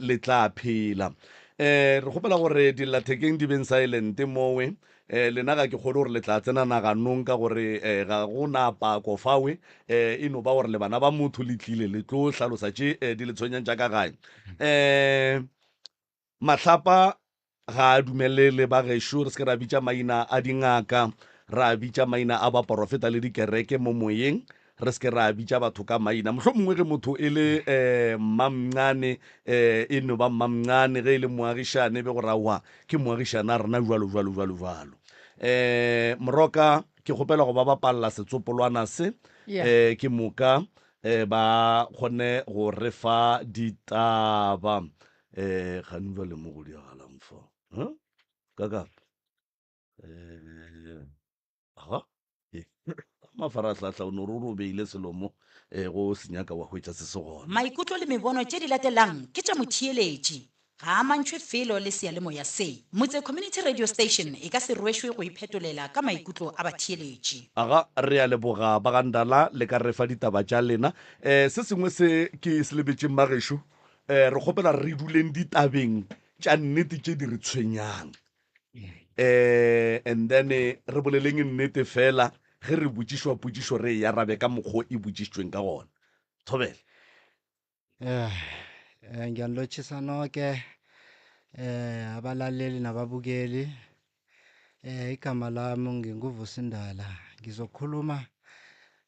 le tla phela. Um re kgopela gore dillathekeng di beng silent mowe Eh, lena ga ke kgolwe gore le tla tsena naganong ka gore eh, ga go na pako fawe eh, e no ba gore le bana ba motho le tlile le tlo hlalosa tše eh, di le tshwenyang tša ka gae. Eh, mahlapa ga a dumelele ba gešo re se ke ra bitša maina a dingaka ra bitša maina a baporofeta le dikereke mo moyeng re se ke ra bitša batho ka maina mohlomongwe ge motho e le um mmamncane um e no ba mmamncane ge e le moagišane be go rawa ke moagišane a rena jwalo jwalo jwalo jwalo um moroka ke kgopela go ba bapalela setsopolwana se um ke moka um ba kgone go re fa ditaba um gane jwale mo go diagalang fa kaka um Aga, e, mafarahlahla o no re o robeile selo mo e, go se nyaka wa hwetša se se gona. Maikutlo le mebono tše di latelang ke tša motheeletši. Ga a mantšhwe felo le seyalemoya se. Motse Community Radio Station e ka se rwešwe go iphetolela ka maikutlo a batheeletši. Aga, re a leboga ba ga Ndala le ka re fa ditaba tša lena. E, se sengwe se ke se lebetšeng magešo, e, re kgopela re duleng ditabeng tša nnete tše di re tshwenyang. Eh, and then eh, re boleleng nnete fela ge re botšišwa potšišo re e arabe ka mokgwa o e botšišitšweng ka gona. Thobela. Eh, eh, ngiyanilotjhisa noke eh abalaleli nababukeli eh igama lami nginguVusindala ngizokhuluma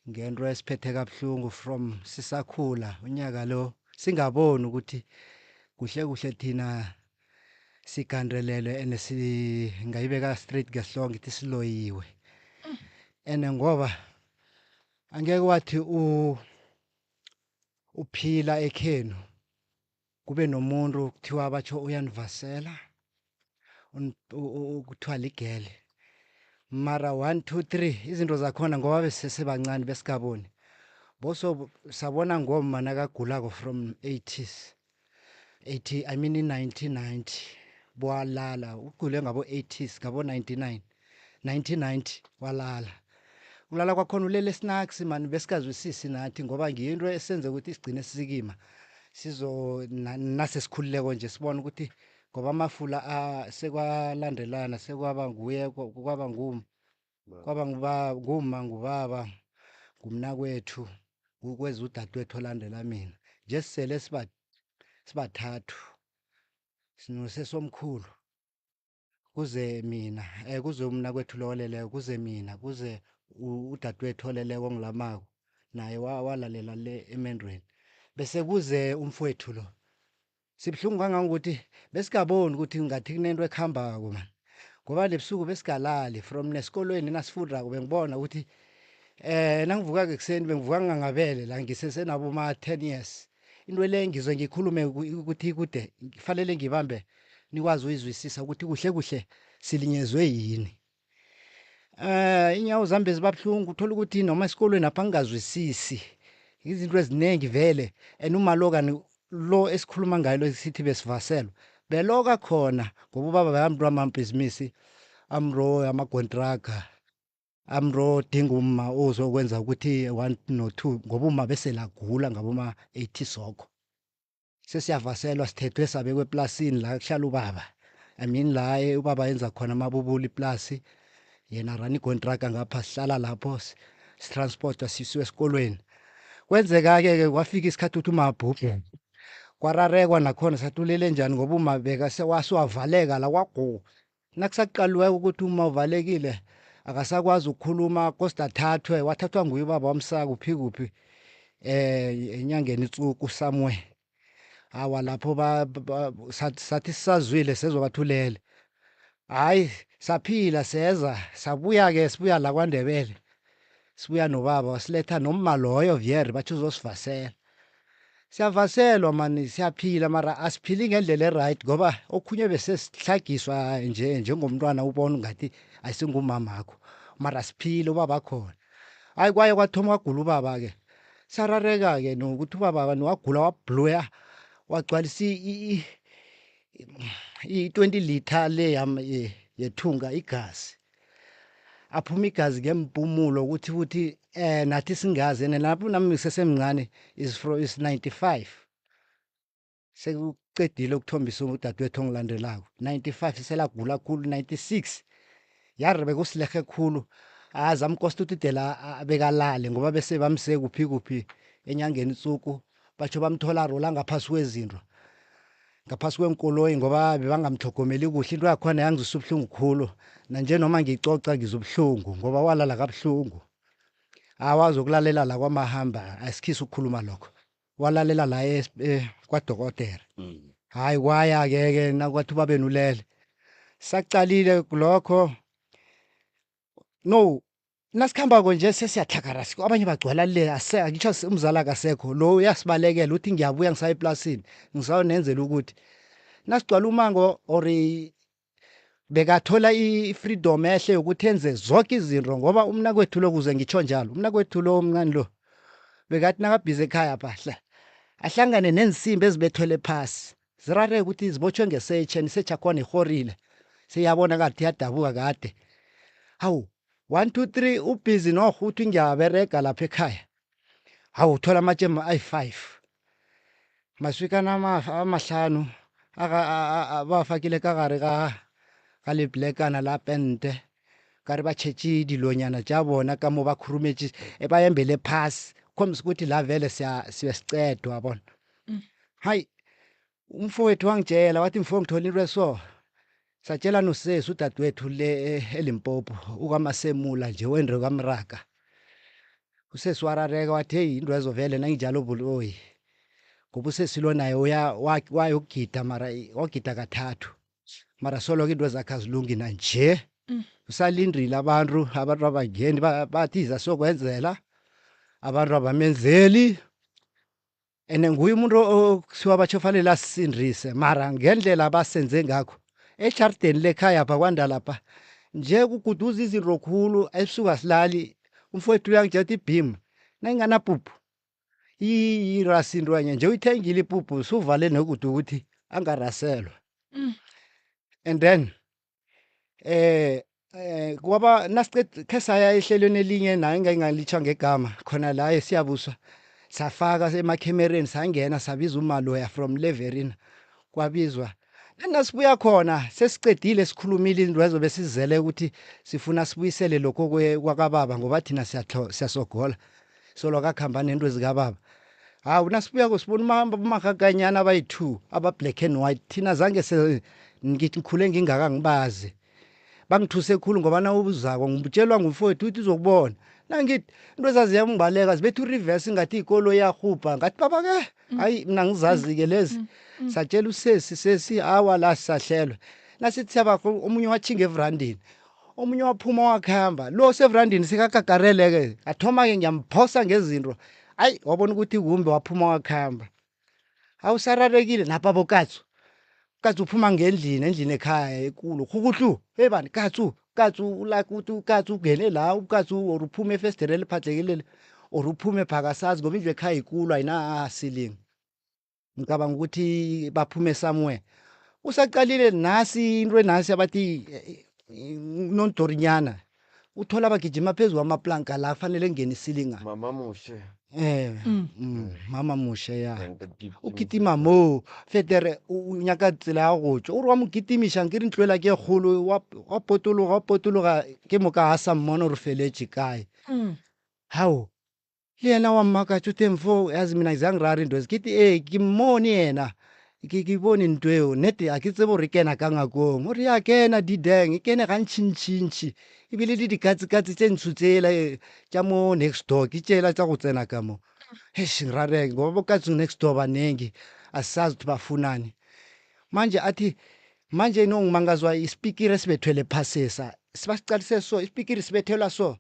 ngento esiphethe kabuhlungu from sisakhula unyaka lo singaboni ukuthi kuhle kuhle thina sigandelelwe and singayibeka straight ngesihloko ngithi siloyiwe and ngoba angeke wathi u uphila ekhenu kube nomuntu kuthiwa batsho uyanivasela kuthiwa ligele mara 1 2 3 izinto zakhona ngoba besesebancane besigaboni boso sabona ngomma nakagulako from 80s 80 I mean in 1990 bowalala ugule ngabo 80s ngabo 99 1990 walala kulala kwakhona ulele snacks mani besikazwisisi nathi ngoba ngiyinto esenze ukuthi sigcine sisikima sizo nasesikhululeko nje sibona ukuthi ngoba amafula sekwalandelana sekwaba nguye kwaba ngum kwaba nguma ngubaba ngumnakwethu kukweza udadewethu olandela mina nje sisele sibathathu sinosesomkhulu kuze mina eh kuze umnakwethu lo oleleko kuze mina kuze udadewethu oleleko ongilamako naye walalela le emendweni bese kuze umfowethu lo Sibuhlungu kangangokuthi besingaboni ukuthi ngathi kunento ekuhambako mani ngoba nebusuku besigalali from nesikolweni nasifundako bengibona ukuthi eh nangivuka ekuseni bengivuka ngingangabele la ngisesenabo ma 10 years into le ngizwe ngikhulume ukuthi kude kufanele ngibambe nikwazi uyizwisisa ukuthi kuhle kuhle silinyezwe yini Eh inyawo zami bezibabuhlungu uthola ukuthi noma esikolweni apha ngingazwisisi izinto eziningi vele and umalokani lo esikhuluma ngayo lo sithi besivaselwa beloka khona ngoba ubaba bayamntu amabhizinisi amro amagontraga amro dinga umma ozokwenza ukuthi 1 no 2 ngoba uma bese lagula ngaboma 80 sokho. Sesiyavaselwa sithethwe sabekwa eplasini la kuhlala ubaba. I mean la eh, ubaba enza khona amabubulo iplasi. Yena run ikontraka ngapha sihlala lapho sitransportwa sisiwe esikolweni. Kwenzeka-ke ke kwafika isikhathi ukuthi umabhubhe. Kwararekwa nakhona sathi ulele njani ngoba umabeka sewavaleka la kwagu. Nakusaqaliweko ukuthi uma uvalekile akasakwazi ukukhuluma koste athathwe wathathwa nguye ubaba wamsaka kuphi kuphi eh enyangeni itsuku somewhere. Awa lapho ba, ba, sathi sathi sisazwile sezwa bathi ulele. Hayi saphila seza sabuya ke sibuya la kwaNdebele. Sibuya nobaba wasiletha nomma loyo vier bathi uzosivasela. Siyavaselwa mani siyaphila mara asiphili ngendlela e-right ngoba okhunye besesihlagiswa nje njengomntwana ubona ngathi ayisingumamakho mara siphile ubaba khona. Hayi kwaye kwathoma kwagula ubaba-ke sarareka-ke nokuthi ubaba bani wagula wabhluya wagcwalisa i-20 litre le yami yethunga igazi. Aphuma igazi ngempumulo ukuthi ukuthi eh nathi singazi and lapho nami ngisesemncane is from is 95 sekuqedile ukuthombisa udadewethu ongilandelako 95 selagula khulu 96 yare bekusilehe khulu aze amkosta ukuthi dela bekalale ngoba bese bamse kuphi kuphi enyangeni itsuku batsho bamthola arola ngaphasi kwezinto ngaphasi kwenkoloyi ngoba bebangamtlhogomeli kuhle into yakhona yangizwisa ubuhlungu khulu nanje noma ngiyicoca ngizwa ubuhlungu ngoba walala kabuhlungu awazi ukulalela la kwamahamba asikhisi ukukhuluma lokho walalela la eh, kwadokotela mm. hayi kwaya ke ke nakwathi ubabeni ulele saqalile lokho no nasikhambako nje sesiyatlhagara abanye bagcwala le ase angitsho umzala akasekho lo uyasibalekela uthi ngiyabuya ngisaya eplasini ngisayonenzela ukuthi nasigcwala umango or bekathola i-freedom ehle yokuthi enze zonke izinto ngoba umnakwethu lo kuze ngitsho njalo umnakwethu lo omncane lo bekathi nakabhizi ekhaya phahla ahlangane neensimbi ezibethwele phasi zirareke ukuthi zibotshwe ngesetjhe nisetjha khona ihorile seyabona kathi yadabuka kade hawu 1 2 3 ubhizi norho uthi ngiyaberega lapha ekhaya hawu uthola amatshe ayi-5 maswikana amahlanu bawafakile ka gare ga ga leblekana la pente ka re ba tšhetše dilonyana tša bona ka mo ba khurumetše e ba embele phasi khombisa ukuthi la vele siya sicedwa bona mm. hayi umfowethu wangitshela wathi mfo ngithola into eso satshela nosesi udadewethu le eLimpopo ukwamasemula nje wendre kwamraka usesi warareka wathi heyi into ezo vele nanginjalo buloyi ngoba usesi lo naye wayokugida mara wagida kathathu mara solo-ke into zakhe azilungi nanje mm. usalindile abantu abantu abangeni bathi iza sokwenzela abantu abamenzeli ene nguye umuntu okuthiwa batsho fanele asisindise mara ngendlela abasenze ngakho ejardeni lekhaya pha kwanda lapha nje kuguduza izinto khulu ebusuku asilali umfowethu uyangitshela ukuthi ibhimu nayinganapuphu irasi into enye nje uyithengile ipuphu suvale nokude ukuthi angaraselwa mm. and then eh eh kwaba nasiqed khe saya ehlelweni elinye naye engingalitjho ngegama khona la esiyabuswa safaka emakhemereni sangena sabiza umaloya from leverina kwabizwa nasibuya khona sesiqedile sikhulumile izinto ezo besizele ukuthi sifuna sibuyisele lokho kwakababa ngoba thina siyasogola solo kakuhamba nento ezikababa hawu nasibuya sibona umahakanyana abayi-two aba-black and white thina zange ngithi ngikhule ngingaka ngibazi bangithuse khulu ngoba nawuzako ngitshelwa ngumfowethu uthi uzokubona nangithi into ezaziyangibaleka zibetha ureverse ngathi ikolo iyahubha ngathi baba ke mm. hayi mina ngizazi-ke lezi mm, mm. satshela usesi sesi awa la sisahlelwe nasithi siyabakho omunye wathinga evrandini omunye waphuma wakuhamba lo sevrandini sekakakarele-ke athoma-ke ngiyamphosa ngezinto ayi wabona ukuthi kumbi waphuma wakuhamba awusararekile napa bokatsu katsu uphuma ngendlini endlini ekhaya ekulu rhukuhlu hey bani katsu katsu like uthi ukatsu ungene la ukatsu or uphume efesdere eliphatlekilele or uphume phakasazi ngoba indlu ekhaya ikulu ayina-ceiling ngicabanga ukuthi baphume somewhere usaqalile nasi into enasi abathi eh, eh, nondorinyana uthola bagijima phezu kwamaplanka la kufanele ngene isilinga mama muhle eh mm. mm. Mama Moshe ya. O kitima moo, fetere o o nyaka tsela ya go tšwa. O re wa mo kitimiša, nkere ntlo ela ke e kgolo, wa wa potologa, wa potologa, ke moka a sa mmona gore o feletše kae. Hao, le yena wa mmakatša o teng fo, yazi mina zange ra re ntho ke ee ke mmone yena. Ke ke bone ntho eo, nnete a ke tsebe gore e kena ka ngakong. O re ya kena didang, e kene gantšintšintši. Ebile le dikatsekatse tše ntsho tsela tša mo next door ke tšela tša go tsena ka mo. Eish ngirareke ngoba bokatsu next door banengi asazi ukuthi bafunani. Manje athi manje no ngimangazwa isipikiri esibethwele phasesa. Sibasiqalise so isipikiri sibethelwa so.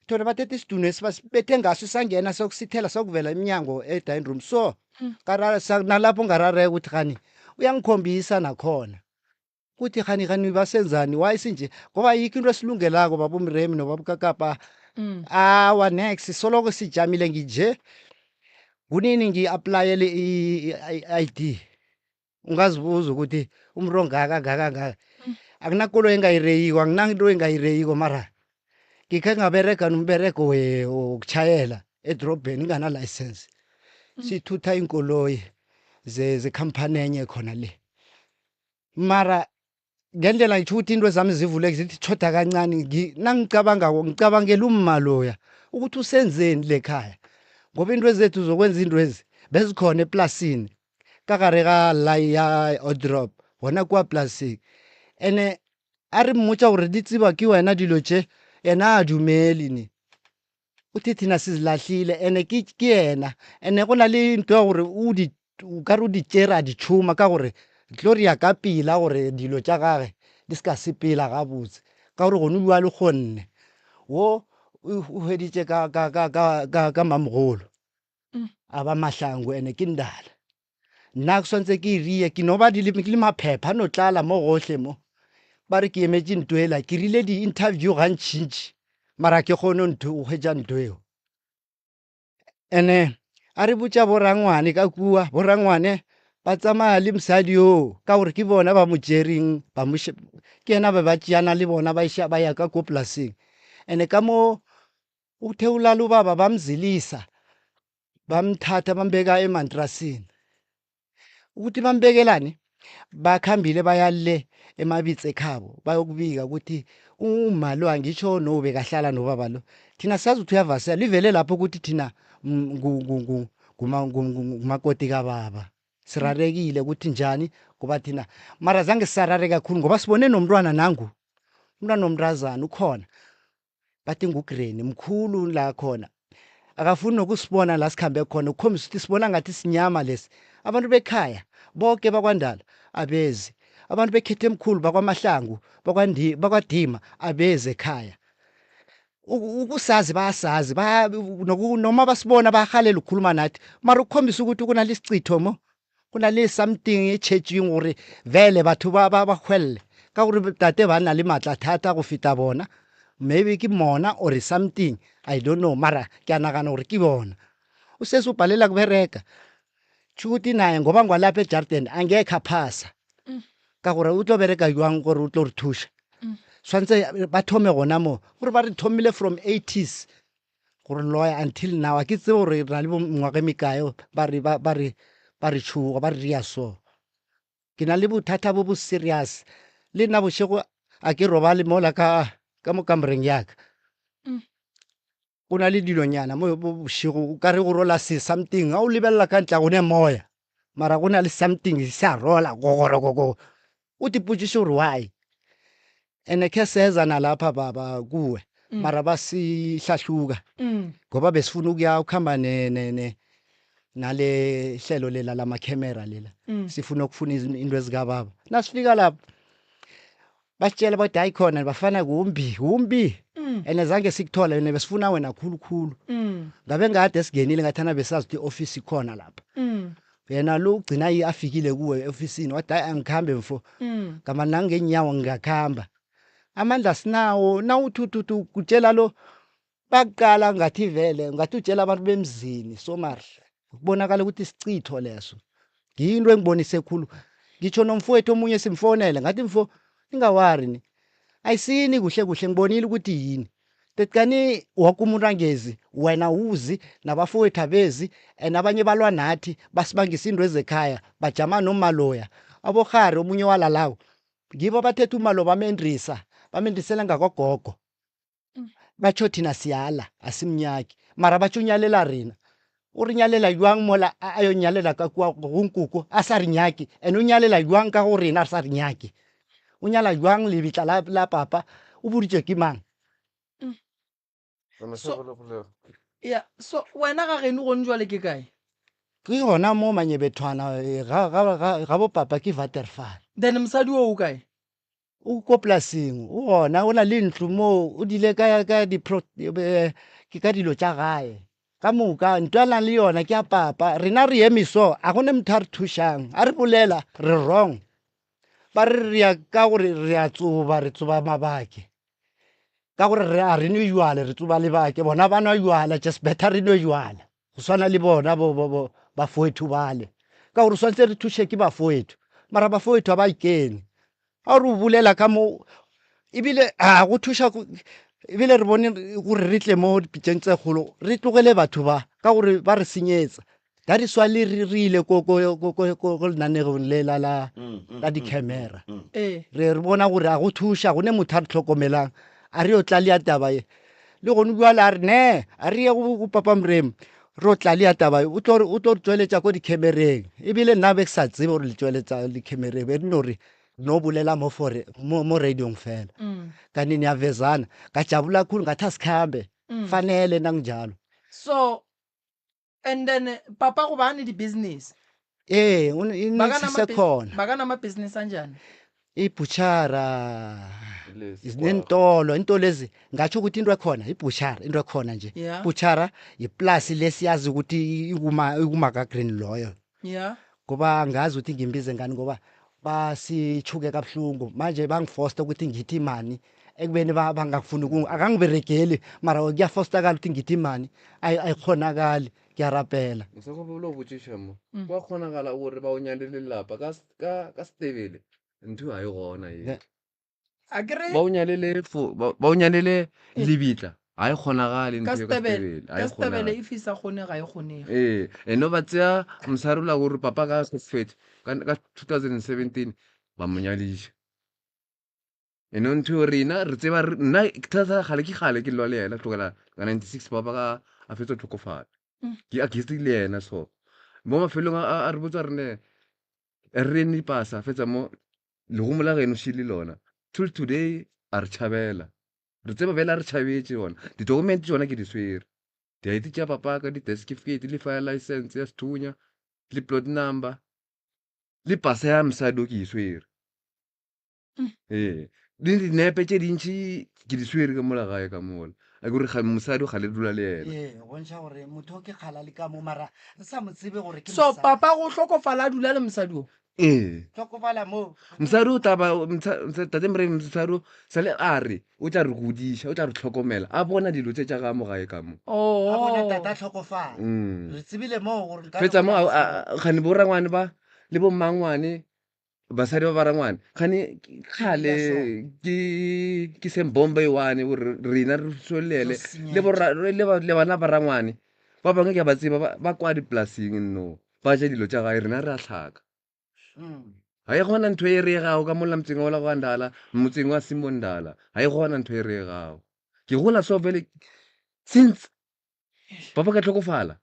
Thole bathethe isidunu esibasibethe ngaso sangena sokusithela sokuvela iminyango e-dining room so. Karara nalapho ngarareka ukuthi kani uyangikhombisa nakhona. Kuthi kghani kghani basenzani why sinje ngoba ayikho into esilungelako baba umremi nobaba ukakapa awa next soloko sijamile nginje kunini ngi-aplayele i-ID ungazibuza ukuthi umuntu ongaka ngaka ngaka akunakoloyi engayireyiko akunanto engayireyiko mara ngikhe ngaberega nomberego wokuchayela edrobheni ngingana-license sithutha iinkoloyi zekhamphani enye khona le mara ngendlela ngitjho ukuthi into zami zivuleke zithi tjhoda kancane nangicabangako ngicabangela umma loya ukuthi usenzeni lekhaya ngoba into ezethu zokwenza into ezi bezikhona eplasini ka gare ga lai ya odrop gona kua plasing ene a re mmotsa gore di tseba ke wena dilo tše yena a dumele ne uthi thina sizilahlile ene ke ke yena ene go na le ntho ya gore o di o ka re o di tšere a di tšhoma ka gore tlo re ya ka pela gore dilo tša gage di se ka sepela gabotse ka gore gone bjale kgonne wo o hweditše ka ka ka ka ka ka mamogolo a ba mahlangu ene ke ndala nna ke swantse ke irie ke no ba di le ke le maphepha a no tlala mo gohle mo ba re ke emetše ntho ela ke rile di-interview gantšintši mara ke kgone ntho go hwetša ntho eo ene a re botša borangwane ka kua borangwane ba tsamaya le mosadi yoo ka gore ke bona ba mo tšereng ba mo ke yena ba ba tšeana le bona ba iša ba ya ka ko polaseng ene ka mo o theola lo baba ba mzilisa bamthatha bambeka emantrasini ukuthi bambekelani bakhambile baya le emabitse ekhabo bayokubika ukuthi uma lo angitsho no bekahlala nobaba lo thina sazi ukuthi uyavasela livele lapho ukuthi thina ngumakoti kababa sirarekile ukuthi njani ngoba thina mara zange sisarare kakhulu ngoba sibone nomntwana nangu umntwana omntazana ukhona bathi ngugreni mkhulu la khona akafuni nokusibona la sikhambe khona ukukhombisa ukuthi sibona ngathi sinyama lesi abantu bekhaya bonke bakwandala abezi abantu bekhethe emkhulu bakwamahlangu bakwadima abezi ekhaya ukusazi bayasazi noma basibona bayahalela ukukhuluma nathi mara ukukhombisa ukuthi kunalesicitho mo go na le something e tšhetšweng gore vele batho ba ba ba hwelele ka gore tate ba na le maatla thata go feta bona maybe ke mona or something i don't know mara ke a nagana gore ke bona o sese o palela kubereka tšhuti naye ngoba ngwalapha ejarden angekhe aphasa ka gore o tlo bereka jwang gore o tlo re thuša tshwanetse ba thome gona mo gore ba re thomile from 80s gore lawyer until now a ke tsebe gore re na le mengwaga e mekae ba re ba ba re ba re tšhoga ba re ria so ke na le bothata bo bo serious le nna bošego a ke robale mola ka ka mo kamoreng yaka go na le dilonyana mo bošego o ka re go rola se something ga o lebelela ka ntle go ne moya mara go na le something se a rola gogorogogo o tipotšiše gore why ene khe seza nalapha baba kuwe mara basihlahluka ngoba besifuna ukuya ukuhamba ne ne ne nale hlelo lela lamakhemera lela sifuna ukufuna into ezikababa nasifika lapho basitshela bathi hayi khona bafana kumbi kumbi ene zange sikuthole ene besifuna wena khulu khulu ngabe ngade singenile ngathana besazi ukuthi i-ofisi ikhona lapha yena lo ugcina afikile kuwe e-ofisini wathi hayi angikhambe mfo ngama nangenyawo ngingakhamba amandla sinawo nawuthuthuthi kutshela lo bakuqala ngathi vele ngathi utshela abantu bemzini so marhle kubonakala ukuthi isicitho leso ngiyinto engibonise khulu ngitsho nomfowethu omunye simfonele ngathi mfo ningawari ni ayisini kuhle kuhle ngibonile ukuthi yini. Tetkani woke umuntu angezi wena uzi nabafowethu abezi and abanye balwa nathi basibangisa into ezekhaya bajama nomaloya abohari omunye walalako ngibo abathetha umalo bamendrisa bamendrisela ngakogogo batsho thina siyala asimnyaki mara batsho unyalela rina o re nyalela jwang mola a a yo nyalela ka kua go nkoko a sa re nyake and o nyalela jwang ka go rena a sa re nyake o nyala jwang lebitla la, la papa o boditšwe ke mang So- ya so wena ga geno gone jwale ke kae ke gona mo manyebethwana eh, ga, ga, ga, ga bopapa ke waterfall then mosadi o o kae O ko polaseng, o gona, o na le ntlo moo, o dile ka, ka dipro, eh, ke ka dilo tša gae. Ka moka, ntho a nang le yona ke ya papa. Rena re eme so, a go ne motho a re thušang. A re bolela, re wrong. Ba re re ya ka gore re a tsoba, re tsoba mabake. Ka gore re a re nwe jwala, re tsoba lebake. Bona ba nwa jwala, just better re nwe jwala. Go swana le bona bo, bo, bo, bafowethu bale. Ka gore swantse re thuše ke bafowethu. Mara bafowethu ga ba ikene. Ga re o bolela ka mo, ebile a go thuša, ebile re bone gore re tle mo dipitšeng tse kgolo, re tlogele batho ba, ka gore ba re senyetsa. That is why le re re ile ko ko ko ko ko ko lenanegong le la la la di-camera. Ee. Re re bona gore a go thuša, go ne motho a re tlhokomelang. A re yo tlalea taba ye. Le gone bjale a re ne, a re ye go go Papa Moremi, re yo tlalea taba ye. O tlo re o tlo re tšweletša ko di-camera-eng. Ebile nna be ke sa tsebe gore le tšweletša di-camera-eng, be re no re no bolela mo for mo mo radio-ong fela. Kanti niyavezana. Ka jabula khulu ngathi asikhambe. Fanele nakunjalo. So And then eh, papa go ba ne di-business. Ee, o ne- e ne Ba ka nama se khona. Ba ka nama business a njani? Ibhuchara Le zinentolo into lezi ngatsho ukuthi into ekhona ibhuchara into ekhona nje Yeah. bhuchara yiplasi lesiyazi ukuthi ikuma ikuma ka green loyo Yeah. ngoba angazi ukuthi ngimbize ngani ngoba basithuke kabuhlungu manje bangifosta ukuthi ngithi imani ekubeni bangakufuni akangiberegeli mara kuyafostakala ukuthi ngithi imani ayikhonakali ngiyarapela Ngisakhumbula ubotšiša mo. Kwa kgonagala gore ba o nyale lelapa ka ka ka Setebele ntho ga e gona ye. A ke re Ba o nyalele fo ba ba o nyalele lebitla ga e kgonagale ka ntho e ka Setebele, Setebele ga ka e Setebele kgonagale. if e sa kgone ga e kgonege. Ee, eno ba tseya mosadi ola gore papa ka hlokofetše ka ka 2017 ba mo nyadiša. Eno ntho eo rena re tseba re nna thata kgale ke kgale ke lwa le yena tlogela ka 96 papa ka a fetsa go hlokofala. Ke against le yena so. Mo mafelong a a re botsa re ne re ne pasa fetsa mo legomo la geno šele lona. Till today a re tšhabela. Re tseba bjale a re tšhabetše yona. Di-document tšona ke di swere. Di-I_D tša papaka, di-death certificate, le fire license ya sethunya, le plot number, le pasa ya mosadi o ke e swere. Ee, le dinepe tše dintši ke di swere ka mola gae ka mola. A ke gore ga mosadi o ga le dula le yena. Ee, go bontšha gore motho o ke kgala le ka mo mara re sa mo tsebe gore ke So mosadi. papa go hlokofala a dula le mosadi o? Ee. Hlokofala mo. Mosadi o tla ba tate Moremi mosadi o sale a re o tla re godiša, o tla re tlhokomela. A bona dilo tše tša ga mo gae ka mo. A bona tate a hlokofala. Re tsebile moo gore nka re Fetsa go mo na le gane bo rangwane ba le bo mmangwane Basadi ba ba rangwane kgane kgale ke ke same bomba e one gore rena re tswelele le borra le ba le bana ba rangwane ba bangwe ke a ba tseba ba kwa dipolaseng no ba ja dilo tša gae rena re a hlaka. Ga e gona ntho e re egago ka mola motseng ola wa Ndala motseng wa Simon Ndala ga e gona ntho e re egago. Ke gola so bjale since papa ka hlokofala.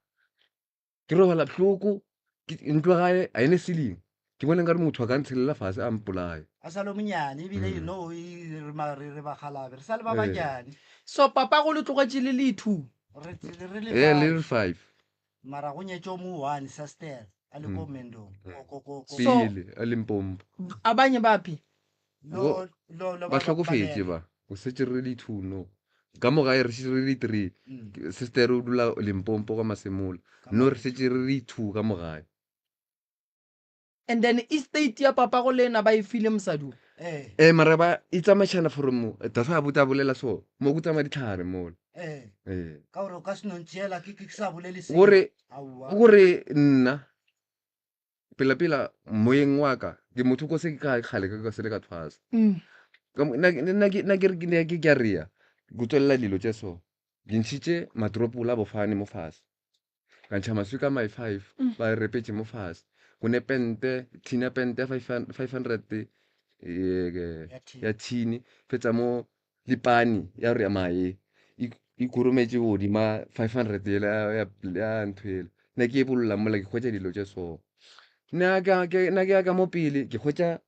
Ke robala bohloko, ke ntlo ya gae a ene ceiling. Ke bona nkare motho a ka ntshelela fase a mpolaya. A sa le monyane ebile you know re ma re re bagalabe re sa le ba banyane. So papa go le tlogetše le le two? Re re le Ee, le five. re five. Mara go nyetše o mo one sister a le ko Mendong ko ko ko ko. So Pele a Limpopo. abanye baphi? Lo lo lo Ba ba hlokofetše ba. O šetše re le two no. Ka mo gae re šetše re le three. Sister o dula Limpopo kwa Masemola. No re šetše re le two ka mo gae. And then estate ya papago le ena ba e file mosadi o? Ee. Ee mara ba e tsamaišana from that's why abuti a bolela so mo go tsamaya ditlhare mola. Ee. Ee. Ka gore o ka se no ntšeela ke ke sa bolele selo. Gore Aowa. gore nna Pela pela moyeng wa ka ke motho ko se ka kgale ka se le ka thwasa. Ka mo- nna nna ke nna ke re ke ne ke ke a rea. Go tswelela dilo tše so. Ke ntšhitše matoropola bofane mo fase. Ka ntšha maswika a my five ba repetše mo fase. Go ne pente, thini ya pente ya 500 ya thini. Fetsa mo le pani ya gore ya mae e khurumetše godima 500 yela ya ntho yela. Ne ke epolola mola ke hwetša dilo tše so. Nna ke ya ka mo pele ke hwetša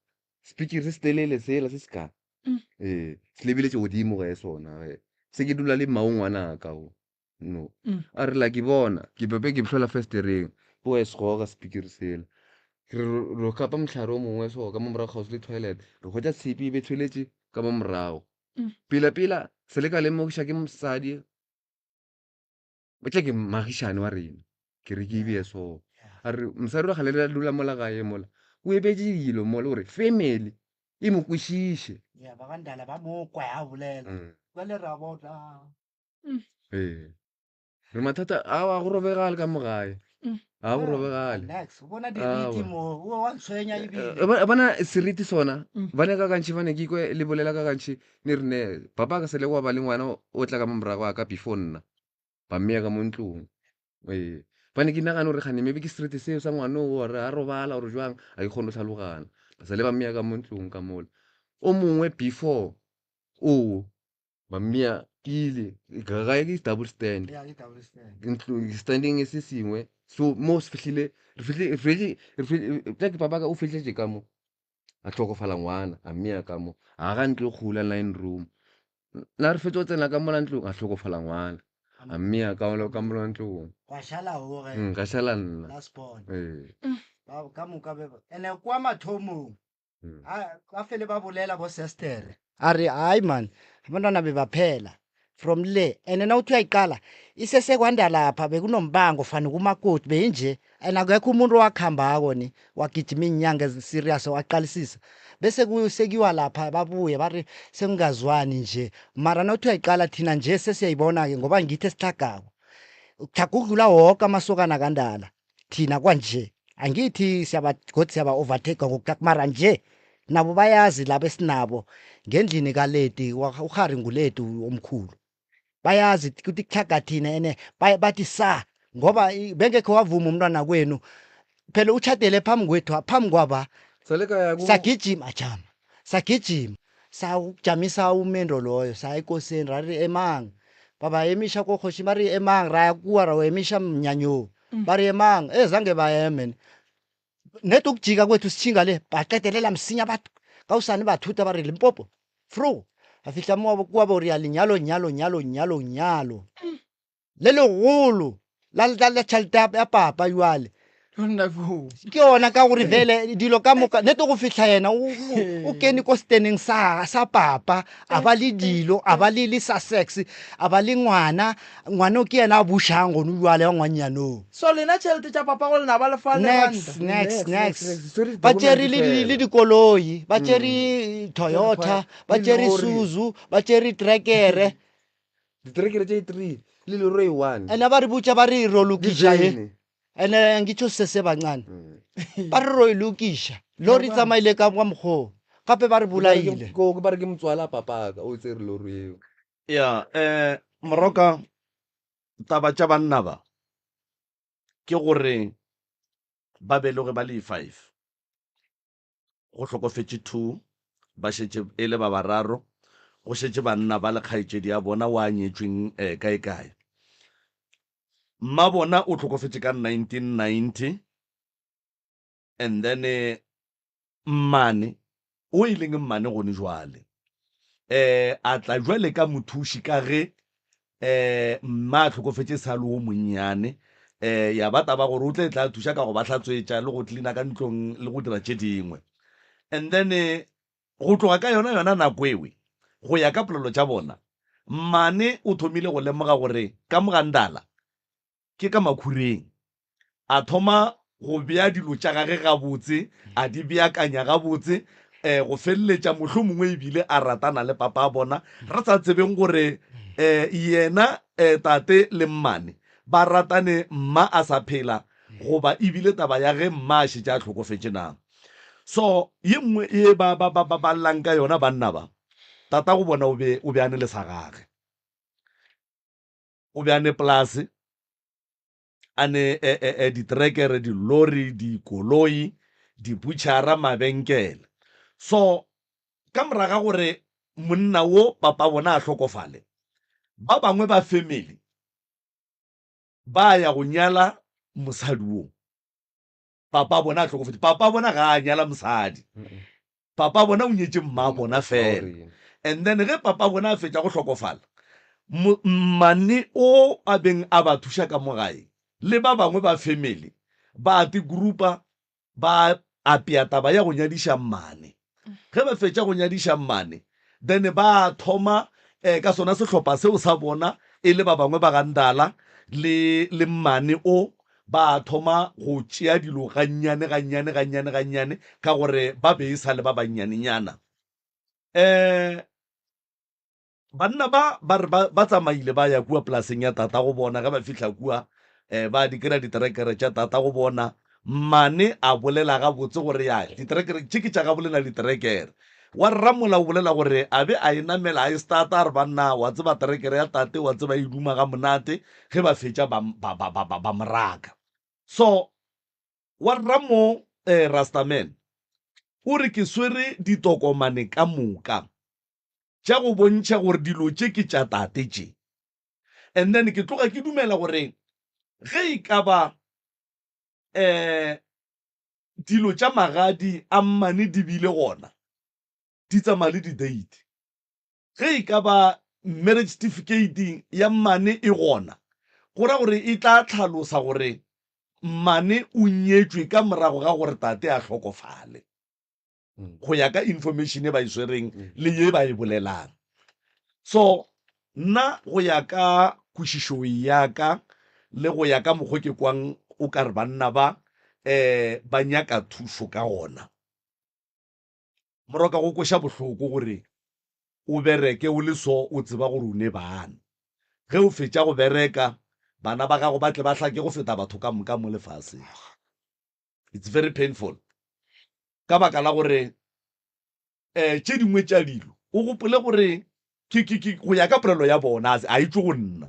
sepikiri se se telele sela se se ka. Ee, se lebeletše godimo ge sona ge. Se ke dula le mmao ngwanaka o. No. A re la ke bona, ke pepe ke hlola festereng. Bo e segoga sepikiri sela. Re ro kapa mohlare o mongwe so ka mo morago kgauswi le toilet. Re hwetša tshipi e be tshweletše ka mo morago. Pela pela se le ka lemogiša ke mosadi o tla ke magišane wa rena. Ke re ke e beye so. A re mosadi wa kgale le dula mola gae mola. O ebetše dilo mola gore family e mo kwešiše. Ya ba gandala ba mo kwa a bolela. Jwale ra bona. Ee. Re mathata a a go robegale ka mo gae. A go robegale. Nex, o bona diriti mo, o wa ntshwenya ebile. Eh, bona seriti sona bane ka gantši bane ke ikwe le bolela ka gantši ne re ne papa ka sele wa ba le ngwana o tla ka mo morago a ka before nna ba mmeya ka mo ntlong ee bane ke nagane gore gane maybe ke seriti seo sa ngwana o gore a robala gore jwang a ke kgone go tlhalogana ba sale ba mmeya ka mo ntlong ka mola o mongwe before o Ba mmea pele gae ke double stand. Yeah, ke double stand. Ntlo standing e se sengwe. So mo se fihlile re fihlile re fihlile re fihlile tla ke papa ka o fihletše ka mo. A hlokofala ngwana a mmea ka mo. A ga ntlo e kgolo ya nine room. Na re fetša go tsena ka mola ntlong a hlokofala ngwana. A mmea ka mola ka mola ntlong. Gwa šala o ge. Ga šala nna. Last born. Ee. Ba ka moka be ene kwa mathomong Ba fele ba bolela bo sestere a re hayi man abantwana bebaphela from le and na uthi uyayiqala isesekwanda lapha bekunombango fani kumakoti beyinje and akekho umuntu owakhambako ni wagijima iinyanga eziserious waqalisisa bese sekuyiwa lapha babuye bari sekungazwani nje mara na uthi uyayiqala thina nje sesiyayibona-ke ngoba ngithi esitlhagako utlhaga ukudlula woke amasokana kandala thina kwanje angithi siyaba godi siyaba overtake ngokutlak mara nje nabo bayazi laba esinabo ngendlini kaledi uhari nguledi omkhulu bayazi ukuthi kutlhaga thina ene bathi sa ngoba bengekho wavuma umntwana kwenu phela utshadele phambi kwethu phambi kwaba sagijima jama sagijima Sawujamisa umendo loyo, saya ekosini ra re emang. Ba ba emiša ko kgošing ba re emang, ra ya kua ra o emiša mnyanyong. Ba re emang, e zange ba eme. Nete ukujika kwethu sitjhinga le, ba qetelela msinya ba kaosane ba thuta ba re Limpopo, vroeg. Ba fihla mo kua bo re ya lenyalo nyalo nyalo nyalo nyalo. Le legolo la la la tšhelete ya papa jwale. Ke yona ka gore vele dilo ka moka nete go fihla yena o kene ko steneng sa sa papa a ba le dilo a ba le le sussex a ba le ngwana ngwana o ke yena a bušang gone jwale wa ngwannyanong. So lena tšhelete tša papa go lena ba le fa Nex nex nex ba tšere le le dikoloi ba tšere Toyota ba tšere Suzu ba tšere trekere. Ditrekere tše three le lori e one. Ene ba re botša ba re ro lokiša e. Ene ngitšho se se bancane. Ba re ro e lokiša. Lori tsamaile ka kwa mokgoo. Gape ba re bolaile. Ko ba re ke motswala papaka o tsere lori eo. Ya eh Moroka taba tša banna ba ke gore ba beloge ba le five. Go hlokofetše two, ba šetše e le ba bararo, go šetše banna ba le kgaetšedi ya bona wa nyetšweng kaekae. Mmabona o hlokofetše ka 1990 and then mmane o e leng mmane gone jwale um a tla jwale ka mothuši ka ge um mma a hlokofetše sa le wo monnyane um ya ba taba gore o tle tla thuša ka go ba hlatswetša le go cleana ka ntlong le go dira tše dingwe. And then go tloga ka yona yona nako ewe go ya ka polelo tša bona, mmane o thomile go lemoga gore ka mogandala Ke ka makhureng. A thoma go bea dilo tša gage gabotse, a di beakanya gabotse, um go feleletša mohlomongwe e bile a ratana le papa a bona, re sa tsebeng gore um yena um tate le mmane ba ratane mma a sa phela goba e bile taba ya ge mma a šetše a hlokofetše na. So ye nngwe ye ba, ba, ba, ba, ba llang ka yona banna ba, tatago bona o be, o be a ne le sa gage. O be a ne polase, a ne e, e, e, ditrekere, dilori, dikoloi, dibutšhara, mabenkele. So ka moraga gore monna wo papa bona a hlokofale, ba bangwe ba family ba ya go nyala mosadi wo. Papa bona a hlokofetše. Papa bona ga a nyala mosadi. Papa bona o nyetše mma bona fela. And then ge papa bona a fetša go hlokofala, mmane o a beng a ba thuša ka mo gae le ba bangwe ba family ba te groupa ba apea taba ya go nyadiša mmane. Ge ba fetša go nyadiša mmane, then ba thoma eh, ka sona sehlopha seo sa bona e le ba bangwe ba ga Ndala le le mmane o ba thoma go tšea dilo gannyane gannyane gannyane gannyane ka gore ba be e sa le ba bannyanenyana. Um banna ba ba re ba tsamaile ba ya kua polaseng ya tata go bona ge ba fihla kua um ba di kry-a diterekere tša tata go bona mmane a bolela gabotse gore ya diterekere tše ke tša gabo lena diterekere wa rramola o bolela gore a be a e namela a e starta a re banna wa tseba terekere ya tate wa tseba e duma ga monate ge ba fetša ba, ba, ba, ba, ba, ba moraka so wa rramo eh, rastaman o re ke swere ditokomane ka moka tša go bontšha gore dilo tše ke tša tate tše. And then ke tloga ke dumela gore ge e ka ba um dilo tša magadi a mmane di bile gona, di tsamaya le di-date. Ge e ka ba marriage certificate ya mmane e gona, go ra gore e tla tlhalosa gore mmane o nyetšwe ka morago ga gore tate a hlokofale. Go ya ka information e ba e swereng le ye ba e bolelang. So nna go ya ka kwešišo ya ka le go ya ka mokgo ke kwang o ka re banna ba um ba nyaka thušo ka gona. Moroka go kweša bohloko gore o bereke o le so o tseba gore o ne bana. Ge o fetša go bereka bana ba gago ba tle ba hlake go feta batho ka moka mo lefaseng. It's very painful ka baka la gore um tše dingwe tša dilo o gopole gore ke, ke, ke, go ya ka polelo ya bona a e tšwe go nna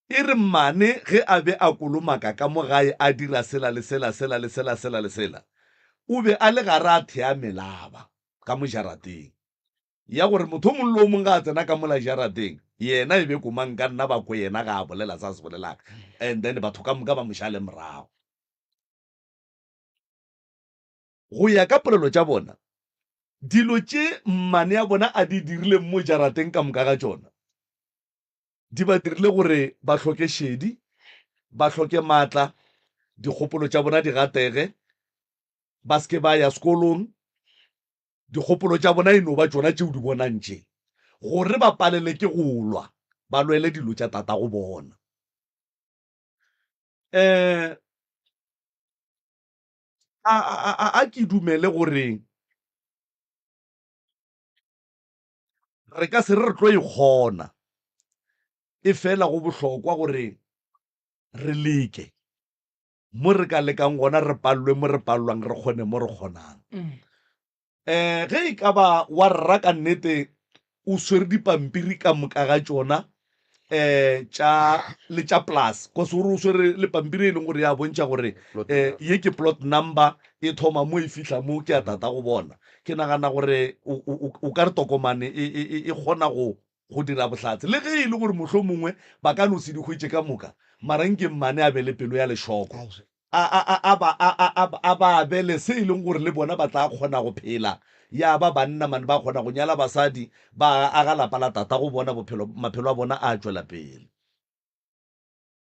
e re mmane ge a be a kolomaka ka mo gae a dira sela le sela sela le sela sela le sela o be a le gare a thea melaba ka mo jarateng ya gore motho o mongwe le o mongwe ga a tsena ka mola jarateng yena e be komang ka nna ba kwe yena ga a bolela se a se bolelang and then batho ka moka ba mo šale morago. Go ya ka polelo tša bona, dilo tše mmane ya bona a di dirileng mo jarateng ka moka ga tšona di ba dirile gore ba hloke šedi, ba hloke matla, dikgopolo tša bona di gatege, ba se ke ba ya sekolong, dikgopolo tša bona e no ba tšona tše o di bonang tše, gore ba palele ke go lwa, ba lwele dilo tša tatago bona. Um a, a, a, a ke dumele gore re ka se re re tlo e kgona, e fela go bohlokwa gore re leke mo re ka lekang gona, re pallwe mo re pallwang, re kgone mo re kgonang. Um ge e ka ba wa rra ka nnete o swere dipampiri ka moka ga tšona um tša le tša plus cause gore o swere le pampiri e leng gore ya bontšha gore um ye ke plot number e thoma mo e fihla mo ke ya tata go bona. Ke nagana gore o ka re tokomane e, e, e, e kgona go go dira bohlatse le ge e le gore mohlomongwe ba ka no se di hwetše ka moka mara nke mmane a be le pelo ya lešoko. A, a, a, a ba, a, a, a, a ba abele se e leng gore le bona ba tla kgona go phela, ya ba banna mane ba kgona go nyala basadi, ba aga lapa la tatago bona, bophelo, maphelo a bona a tšwela pele.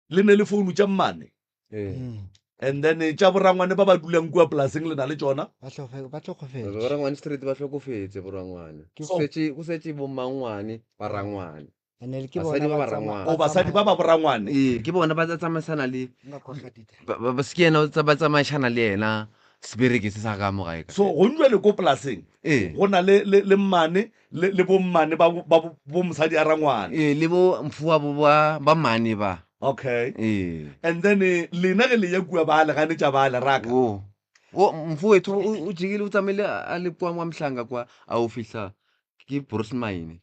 Le ne le founu tša mmane? Ee. And then tša borangwane ba ba dulang kua polaseng le na le tšona? Ba hlofe, ba hlokofetše. Borangwane straight ba hlokofetše borangwane. Ke Go setše, go setše bommangwane ba rangwane. Ene ke Basadi bona ba ba ba tsama- rangwane. ba O basadi ba ba borangwane? Ee, ke bona ba tsamaisana le Nka khohlwa ditaba. ba- ba- ba- se ke yena o tsa- ba tsamaišana le yena sebereke se sa ka mo gae ka. So go njwale ko polaseng Ee. go na le le le mmane le le bommane ba bo- ba bo- bo mosadi a rangwane. Ee, le bo mfuwa bo ba ba mmane ba. Okay. Ee. And then eh, lena ge le ya kua ba le ganetša ba le raka. O o mfowethu o o jikile o tsamaile a a le kwa mwa mhlanga kwa a o fihla. Ke Bruce Mine.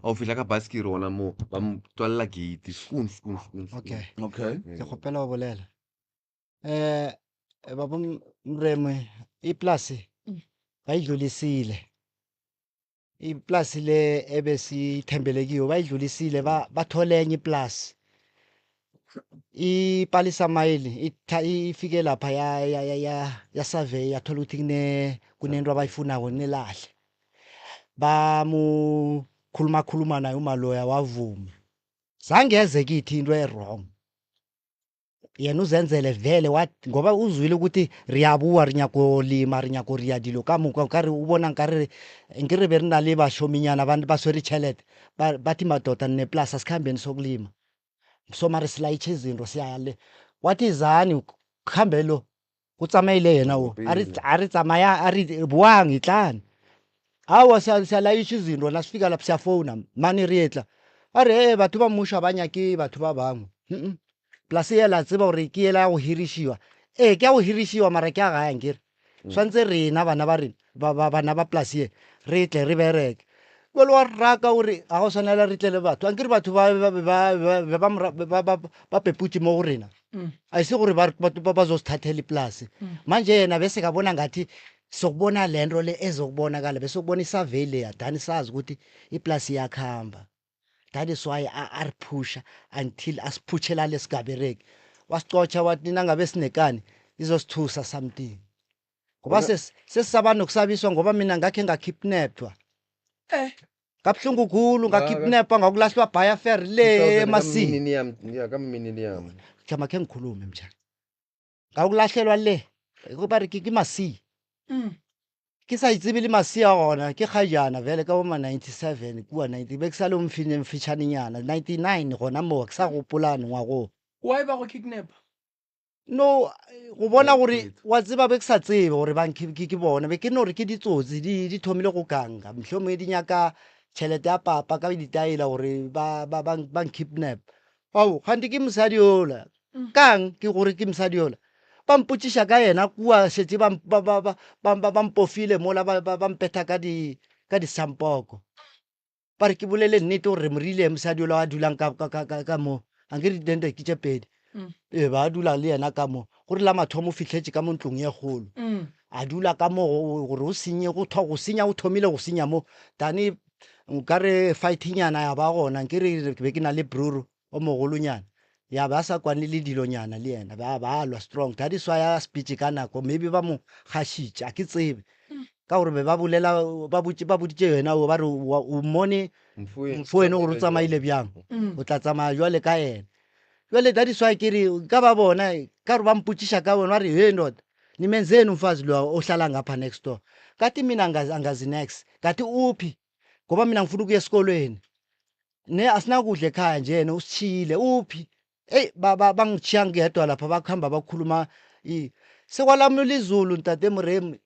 A o fihla ka baskere gona moo ba mo tswalela gate. Skoon skoon skoon. skoon. Okay. Okay. Ke kgopela go bolela. Eh baba Mremwe iplasi bayidlulisile. Iplasi le ebesithembele kiyo bayidlulisile ba bathole enye iplasi. Ipalisa mayili ifike lapha ya ya ya ya, ya survey yathola ukuthi kune kunento abayifunako nelahle. Bamu khuluma khuluma naye umaloya wavuma. Zange eze kithi into e-wrong. Yena uzenzele vele what ngoba uzwile ukuthi re a boa re nyako lema re nyako ria dilo ka moka o kare o bona nkare nke re be re na le bašominyana ba ba swere tšhelete ba bathi madoda nne plus asikhambeni sokulima so mare silayitshe izinto siyale wathi zani khambe lo go tsamaile yena o a re a re tsamaya a re boang itlane awa siyalayisha izinto nasifika lapho siyafona mane re etla a re e batho ba mmušo ba nyake batho ba bangwe mm plus yela tseba gore ke yela ya go hirišiwa ee ke ya go hirišiwa mara ke ya gae nkere swantse rena bana ba rena ba, ba, bana ba polase ye re tle re bereke jalo wa raka o re ga go swanela re tle le batho ankere batho ba ba ba ba ba ba ba ba ba peputse mo go rena a ise gore ba ba ba zosithathela iplasi manje yena bese kabona ngathi sokubona le nto le ezokubonakala bese ukubona isurvey leya dani sazi ukuthi iplasi iyakuhamba that is why ariphusha until asiphutshela lesigabereki wasicotsha wathi nangabe sinekani izosithusa something ngoba sesisaba nokusabiswa ngoba mina ngakhe ngakidnapwa Eh. kabuhlungu khulu ngakidnapwa ngakulahlwa bhaya fair le emasini kammininiam jama khe ngikhulume mjana ngakulahlelwa le ba re ke masiya ke sa itsebe le masia gona ke kgajana vele ka boma 97 kua 90 be ke sa le mfitšhanenyana 99 gona moo ke sa gopolane ngwagoo Why ba go kidnap? No go bona gore wa tseba be ke sa tsebe gore bang ke ke bona be ke no re ke ditsotsi di di thomile go kanga mohlomongwe di nyaka tšhelete ya papa ka ditaela gore ba ba ba ba nkidnap ao gante ke mosadi yola kang ke gore ke mosadi yola ba mpotšiša ka yena kua šetše ba ba ba ba ba ba mpofile mola ba ba ba mpetha ka di ka disampoko Ba re ke bolele nnete gore re mo rile mosadi yola a dulang ka, ka, ka, ka, ka mo. Ankere ditente ke tše pedi. Ee, ba dula le yena ka mo. Gore la mathomo o fihletše ka mo ntlong ye kgolo. A dula ka mo gore o senye, go tho, go senya, o thomile go senya mo. Tane nkare fighting-nyana ya ba gona, nkere ke be ke na le bruru o mogolonyana. Ya ba sa kwane le dilonyana le yena, ba, ba lwa strong. That is why a speech ka nako, maybe ba mo gašitše, a ke tsebe. Ka gore be ba bolela, ba botše, ba boditše yena o, ba re wa, o mmone mfoweno gore o tsamaile bjang, o tla tsamaya jwale ka yena. Jwale that is why ke re ka ba bona, ka gore ba mpotšiša ka bona, ba re he ndoda, nimenzeni umfazi lowa ohlala ngapha next door? Kathi mina angazi, angazi nex. Kathi uphi? Ngoba mina ngifuna ukuya esikolweni. Ne asinakudla ekhaya nje yena usitshiyile uphi? Eyi bangitshiya ngedwa lapha bakuhamba bakhuluma sekwalamula izulu ntate Moremi.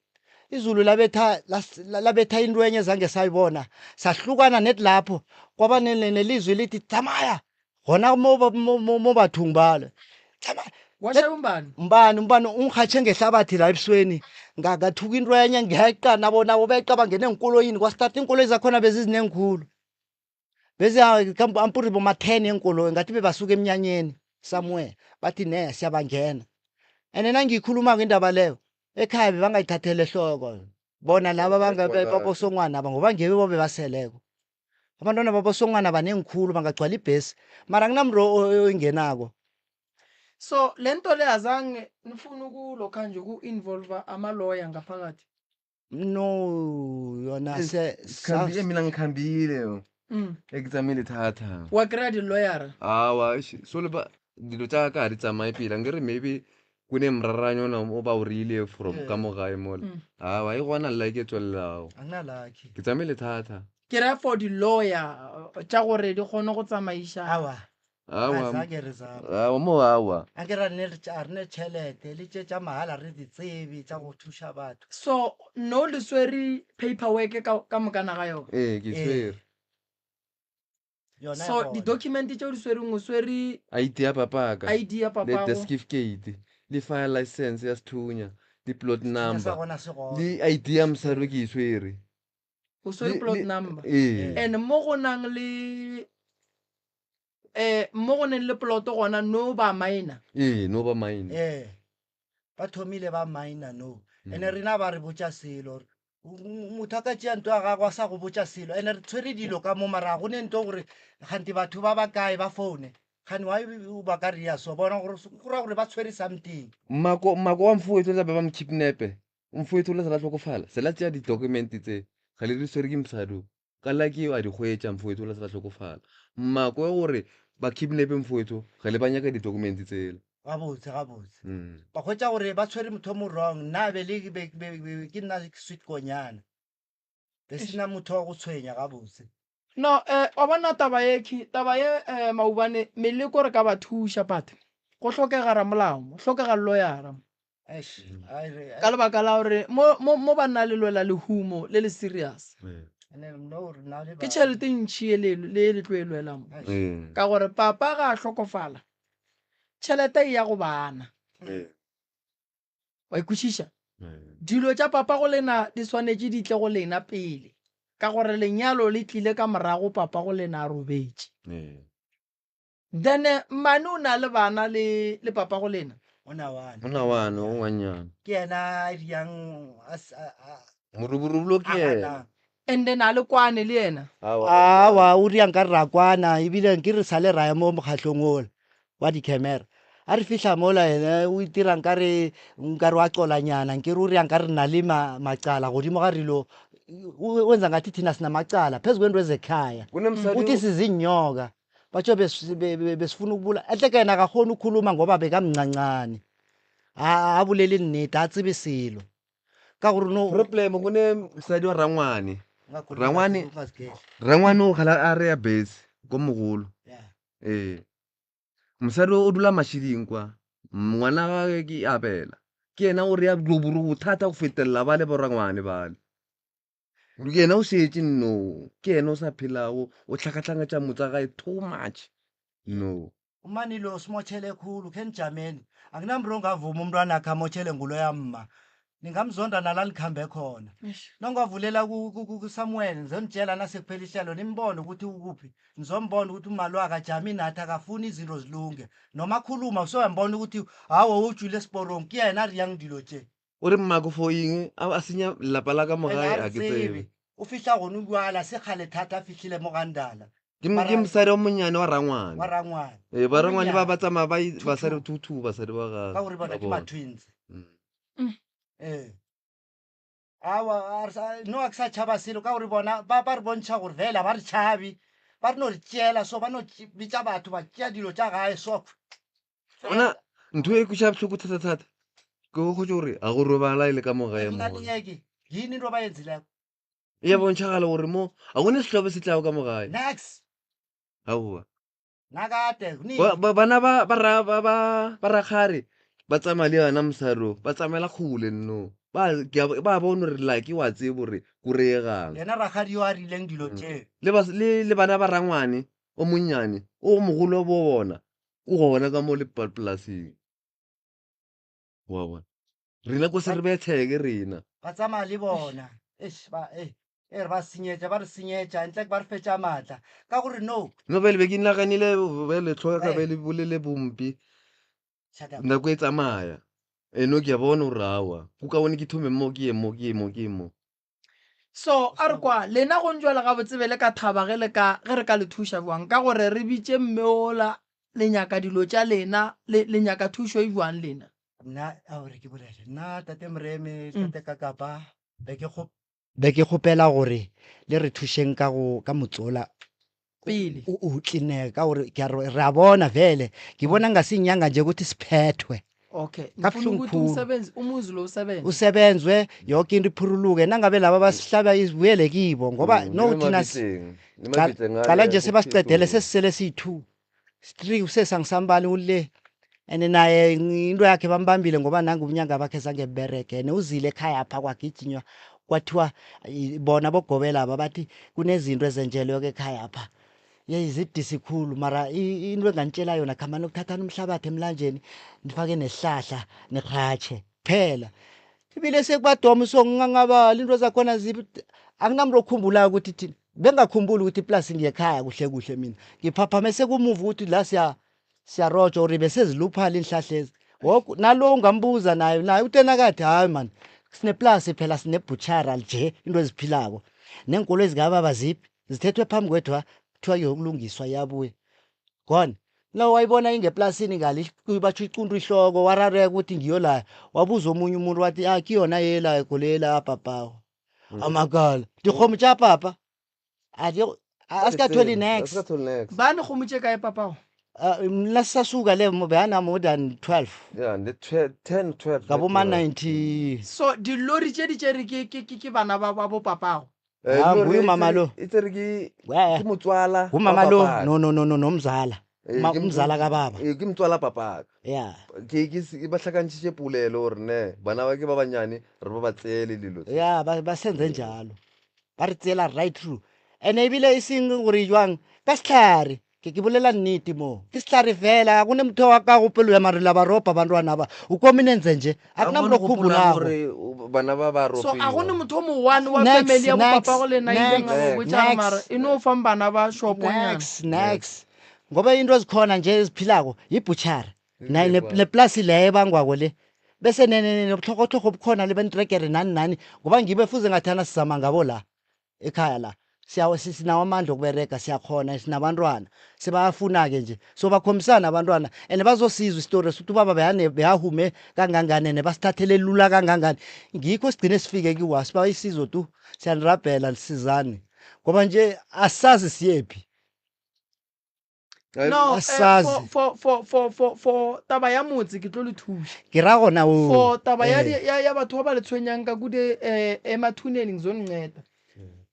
Izulu labetha labetha into enye zange sayibona. Sahlukana net lapho kwaba nelizwi lithi tsamaya gona mo mo bathong bale. Tsamaya. Washaya umbani? Umbani umbani ungikhatshe ngehlabathi la ebusweni. Ngathuka into enye ngeqa nabo nabo beqa bangena eenkoloyini kwastart iinkoloyi zakhona bezizinengikhulu. Bese ampuri boma-10 eenkoloyi ngathi bebasuka emnyanyeni somewhere bathi ne siyabangena. And nangiyikhulumako indaba leyo ekhaya bebangayithathela ehloko bona laba babosongwana aba ngoba ngebe bo bebaseleko. Abantwana babosongwana banengikhulu bangagcwala ibhesi mara akunamntu oyingenako. So le nto le azange nifune ukulokha nje uku-involve ama-lawyer ngaphakathi? No yona se Sikhambile mina ngikhambile. E ke tsamaile thata. Wa kry-a di-lawyer? Awa, eish, so le ba dilo tša ka ga di tsamaye pele. Nkere maybe kune mraranyona o ba o rile from ka mo gae mola. Awa, e gona luck e tswelelago. Angina lucky. Ke tsamaile thata. Ke ra for di-lawyer tša gore di kgone go tsamaiša. Awa. Awa. Azange re zame. Awa mo awa. Akere a re ne tšhelete le tše tša mahala re di tsebe tša go thuša batho. So no le swere paperwork ka ka mokana ga yona? Ee, ke swere. Yona e So gona. di-document tše o di swereng o swere ID ya papaka. ID ya Le papago. death certificate, le fire license ya sethunya, le plot Sethunya sa number, gona se gona. le ID ya mosadi o ke e swere. O swere Le- plot le- number. Ee. And mo go nang le eh mo go neng le plot gona no ba miner. Ee, no ba mine. Ee, ba thomile ba miner no. Ene Mm. rena ba re botša selo gore motho a ka tšea nto ya gagwe a sa go botša selo. Ene re tshwere dilo ka mo mara ga go ne nto gore kgante batho ba ba kae ba foune. Kgane why ba ka rea so bona gore go ra gore ba tshwere something. Mmako mmako wa mfowethu tla be ba mo kidnape. Mfowethu la se la hlokofala. Se la tšea di-document tse. Ga le di swere ke mosadi o. Ka la ke a di hwetša mfowethu la se la hlokofala. Mmako wa gore ba kidnape mfowethu ga le ba nyaka di-document tsela. Gabotse gabotse. Mm. Ba hwetša gore ba tshwere motho o mo wrong. Nna be le be, be, be, ke nna sweet konyana. Be sena motho wa go tshwenya gabotse. No, eh, wa bona taba ye khi, taba ye eh, maubane meleko re ka ba thuša but go hlokega ramolao mo, hlokega lawyer mo. Eish, ai re, Ka lebaka la gore mo, mo, mo banna le lwela lehumo le le serious. ene no re na le Ke ba. tšhelete e ntši ye le, le le tlo e lwela mo. Eish. Ee. Ka gore papa ga a hlokofala, tšhelete e ya go bana. Ee. Wa e kwešiša? Dilo tša papa go lena di swanetše di tle go lena pele, ka gore lenyalo le tlile ka morago papa go lena a robetše. Then mmane o na le bana le le papa go lena. O na one. O na one, o ngwanyana. Ke yena a diang a a Moruburubu lo ke yena. And then a le kwane le yena. Awa, o ria nka re ra kwana ebile nke re sale ra ya mo mokgahlong ola wa di-camera. A re fihla mola yena o itira nka re nka re wa colanyana nke re o ria nka re na le macala godimo ga rilo o enza ngathi thina sina macala phezu kwento ezekhaya. Uthi sizinyoka batsho besifuna ukubula ehle ke yena akakgoni ukukhuluma ngoba bekamncancane. A bolele nnete a tsebe selo. Ka gore no Problem go ne mosadi wa rangwane. Rangwane rangwane o gala a re ya base ko mogolo. Ee. Mosadi o dula Mashiding kwa. Ngwana gagwe ke Abela. Ke yena o rea borugu thata go fetelela bale bo rangwane bale. Yena o šetše no. Ke yena o sa phelago o hlakahlakantša motsa gae too much. No. Umani lo simotshele khulu khe nijameni. Akunamntu ongavuma umntwanakhe amotshele nguloya mma. Ningamzonda nala nikhambe khona. Nongavulela kuSamuel ngizonitshela nasekuphela ihlelo nimbone ukuthi ukuphi. Nizombona ukuthi umalo akajami nathi akafuni izinto zilunge. Noma akhuluma usoyambona ukuthi hawa ujule esiporong ke yena a riyang dilo tše. O re mmako for eng a senya lapa la ka mo gae a ke tsebe. O fihla gone bjala se kgale thata a fihlile mo gandala. Ke ke mosadi wa monyane wa rangwane. Wa rangwane. Ee, ba rangwane ba ba tsamaya ba basadi two two basadi ba ga. Ka gore bona ke ma twins. Ee. Awa no a ke sa tšhaba selo ka gore bona ba ba re bontšha gore vele ba re tšhabe. Ba re no re tšeela so ba no bitša batho ba tšea dilo tša gae so. Bona ntho e kweša bohloko thata thata ke go kgotsa gore a go robala e le ka mo gae mo. Yini into ba yenzileko? E ya bontšhagala gore mo a gone sehlobo se tlago ka mo gae. Next. Aowa. Nakate. Bana ba ba ba ba ba rakgare ba tsamaya le yona mosadi o ba tsamaela kgole nno. Ba ba bona gore like wa tseba gore ko reegang. Yena rakgadi yo a rileng dilo tše. Le ba le bana ba rangwane o monnyane o mogolo bo bona o gona ka mo le polaseng. Wa bona. Rena ko se re betheke rena. Ba tsamaya le bona. Eish ba e e re ba senyetša ba re senyetša ntle ba re fetša maatla ka gore no. No bjale be ke naganile bjale hlogo ya ka bjale bolele bompe nako e tsamaya eno ke a bona gore aowa go kaone ke thome mo ke ye mo ke ye mo ke ye mo. So a re kwa lena go njwale gabotse be le ka thaba ge le ka ge re ka le thuša bjang ka gore re bitše mme ola le nyaka dilo tša lena le le nyaka thušo e bjang lena. Nna a gore ke bolele nna tate Moremi tate Kakapa be ke go be ke kgopela gore le re thušeng ka go ka motsola Pele. o o tlinega ka gore ke a re re a bona vele ke bona nga sinyanga nje ukuthi siphethwe Okay. Ka Ngifuna buhlungu ukuthi khulu. umsebenzi umuzi lo usebenze. usebenzwe yoke into iphuruluke nangabe laba basihlaba izibuyele kibo ngoba Mm, no le thina si- mabitleng, le Qala- mabitleng a qala le nje ya sebasiqedele bophelo. sesisele siyi-two three usesangisambali ule and naye into yakhe bambambile ngoba nangu ubunyanga bakhe zange buberege and uzile ekhaya pha kwagijinywa kwathiwa bona bogobela aba bathi kunezinto ezenjelweko ekhaya pha yeyi zibudisi khulu mara into enganitshela yona khambani ukuthathani umhlabathi emlanjeni nifake nesihlahla nirhatjhe phela. Ibile sekubadomu so ngingangabali into zakhona zibi akunamntu okhumbulayo ukuthi thina bengakhumbuli ukuthi iplasi ngekhaya kuhle kuhle mina ngiphaphame sekumuva ukuthi la siya siyarojwa or beseziluphala iinhlahlezi woke nalo ungambuza naye naye utena kathi hayi mani sineplasi phela sinebhutshara nje into eziphilako neenkolo ezikababa ziphi zithethwe phambi kwethu ha kuthiwa iyokulungiswa iyabuya gone la wayibona ingeplasini ngale batsho icuntu ihloko warareka ukuthi ngiyo la wabuza omunye umuntu wathi ah kiyona yela golela apapawo amakala dikgomo tša papa asikatholi nex Asikatholi nex. Ba ne kgomo tše kae papago? Mna sisasuka le mo beana more than 12. Yeah, the 10 12. Ka bo ma 90. So dilori tše di tšere ke ke ke ke bana ba ba bo papago. Eh, Ah, lori nguye e umama tsere- lo. E tsere ke Wa- ke motswala. Ngumama wa lo papaka. no no no no nomzala. Eh, Ma- ke mo- Umzala kababa. Eh, ke motswala papaka. Yeah. Ke ke se- ba hlakantšhitše polelo gore ne bana ba ke ba banyane re ba ba tseele dilo tse. Yeah, ba ba senze njalo. Ba re tseela right through. And ebile e seng gore jwang ka sehlare ke ke bolela nnete mo ke sehlare fela ga gone motho wa ka gopelo ya mare la ba ropa bantwana ba o kominentse nje a A kuna gone motho o gopolang khumbulago gore bana ba ba So a gone ropiwa. motho o mo one wa Next, family ya bo next, papago lena ileng a next, mo botša next. mara e no fang bana ba shoponyana. Next, next. Ngoba into ezikhona nje eziphilako yibhutshara neplasi leyo ebangwako le bese nobutlhokotlhoko bukhona le bentrekere nani nani ngoba ngibe fuze ngathana sizama ngabo la ekhaya la sinawo amandla okuberega siyakhona sinabantwana sebayafuna-ke nje so bakhombisana abantwana and bazosizwa isitori sokuthi ubaba beyahume kangangani and basithathele lula kangangani ngikho sigcine sifike kiwa siba isizo tu siyanirabhela sizani ngoba nje asazi siyephi No, eh, Asazi. for for for for for taba ya motse ke tlo le thuša. Ke ra gona o. For taba ya Eh. ya ya batho ba ba le tshwenyang ka kude eh emathuneni ngizoninceda.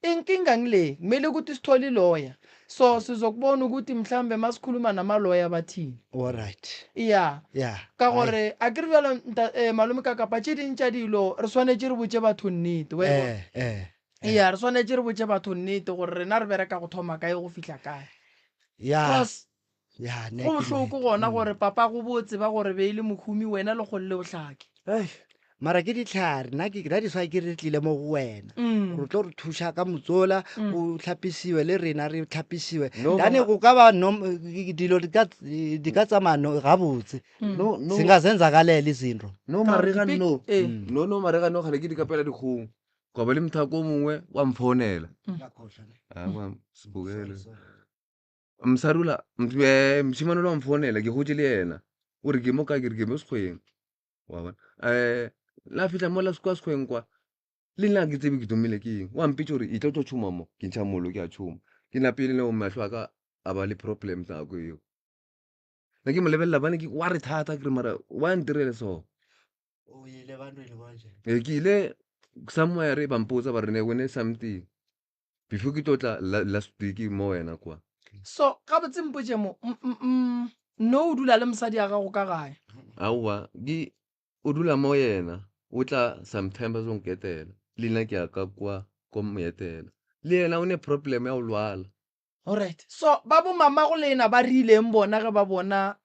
Inkinga ngile, kumele ukuthi sithole i-lawyer. So sizokubona ukuthi mhlambe masikhuluma nama-lawyer bathini. All right. Yeah. Yeah. Ka gore a ke re bjalo nta eh, malome ka kapa tše ding tša dilo re swanetše re botše batho nnete. Wa e bona? Eh, eh. Yeah, re swanetše re botše batho nnete gore rena re bereka go thoma kae go fihla kae. Ya. Cause Ya, ne go ke bohloko nnete. gona gore papa go bo tseba gore be e le mohumi wena le kgolle o hlake. Mara ke ditlhare nna ke that is why ke re tlile mo go wena Mm. gore o tlo re thuša ka motsola Mm. o tlhapisiwe le rena re tlhapisiwe No, dane mama. go ka ba nom- dilo di ka di ka tsamaya no- gabotse Mm. No, no. singazenzakalela izinto No Ka gore marega di-pic- no. eh. No no marega no gale ke di kapela dikgong. Kwa ba le mothako o mongwe wa mfounela. Ah, wa sebokele. Mosadi ola eh, mošemane ola wa mfounela ke gotše le yena. O re ke mo kae ke re ke mo sekgweng. Wa bona. Eh, la fihla mola kwa sekgweng kwa. Le nna ke tsebe ke domile ke eng. Wa mpitša gore e tlo tlo tšhoma mo. Ke ntšha mollo ke a tšhoma. Ke napile le mahlo a ka a ba le problems nako eo. Ne ke mo lebelela bane ke wa re thata ke re mara wa ntirele so. O ile bantwini konje. Ee, ke ile somewhere ba mpotsa ba re ne wene something before ke tlo tla last week mo wena kwa. So gabotse mpotše mo no o dula le mosadi ya gago ka gae? Aowa, ke o dula mo yena o tla sometimes a zo nketela le nna ke ya ka kwa ko mo etela le yena o ne problem ya go lwala. Alright. So ba bo mama go lena ba rileng bona ge ba bona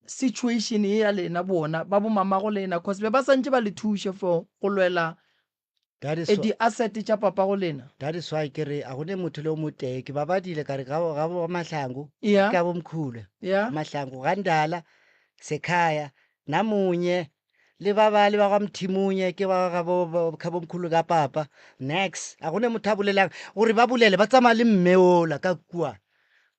situation ye ya lena bona ba bo mama go lena cause be ba santše ba le thuše for go lwela That is eh, why- di-asset tša papa go lena. That is why ke re a gone motho le o motee ke ba badile ka re ga ga bo Mahlangu Yeah. ka bo mkhulu Yeah. Mahlangu ga Ndala sekhaya namunye le ba ba le ba ga Mthimunye ke ba ga bo ka bo mkhulu ka papa next a gone motho a bolelang gore ba bolele ba tsamaya le mme ola ka kua.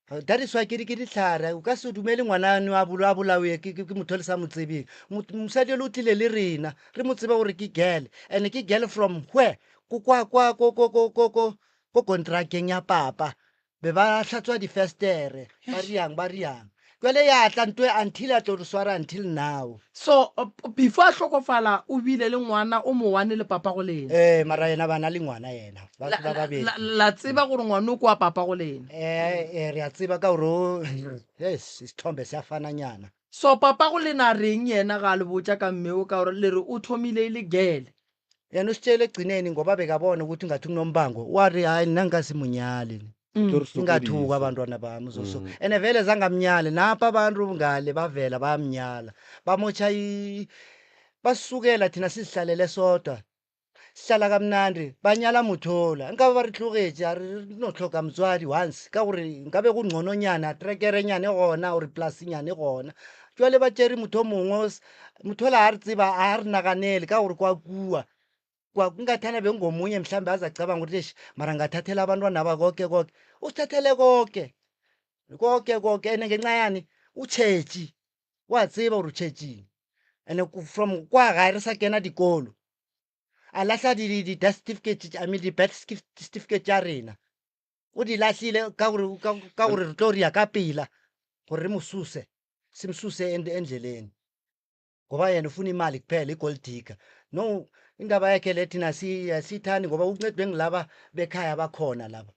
That is why ke re ke ditlhare o ka se dumele ngwana a bolawe ke motho le sa mo tsebeng. Mosadi ole o tlile le rena re mo tseba gore ke girl and ke girl from where ko kwa kwa ko ko ko ko ko ko contracteng ya papa be ba hlatswa difestere ba riang ba riang jwale ya tla ntwe until a tlo re swara until now. So before a hlokofala o bile le ngwana o mo one le papa go lena. Eh mara yena ba na le ngwana yena ba ba babedi. La tseba gore ngwana o kwa papa go lena. Eh eh re a tseba ka gore yes isithombe siyafananyana. So papa go lena reng yena ga le botša ka mme o ka gore le re o thomile e le girl. Yena usitshele ekugcineni ngoba bekabona ukuthi ngathi kunombango wathi hayi nna ngikasimunyali. Mm. Ingathuka abantwana bami uzoso and vele zangamnyali napha abantu ngale bavela bayamnyala bamotsha i Basisukela thina sizihlalele sodwa. Sihlala kamnandi, ba nyala motho ola. Nkabe ba re tlogetše, a re no hloka motswadi once, ka gore nkabe go ngcononyana, trekerenyana e gona or polasenyana e gona. Jwale ba tšere motho o mongwe, motho ola a re tseba, a re naganele ka gore kwa kua, kwa nkathana bengomunye mhlambe azacabanga ukuthi eish mara ngathathela abantwana ba koke koke. Usithathele koke, koke koke ene ngenxa yani o tšhetše, wa tseba gore o tšhetšeng. Ene from kwa gae re sa kena dikolo, a lahla di-death certificate, I mean di-birth certificate tša rena. O di lahlile ka gore, ka gore re tlo ria ka pela gore re mo suse, se mo suse endleleni. Ngoba yena ufuna imali kuphela, i-gold digger. No, indaba yakhe le thina asiyithandi ngoba uncedwe ngilaba bekhaya bakhona laba.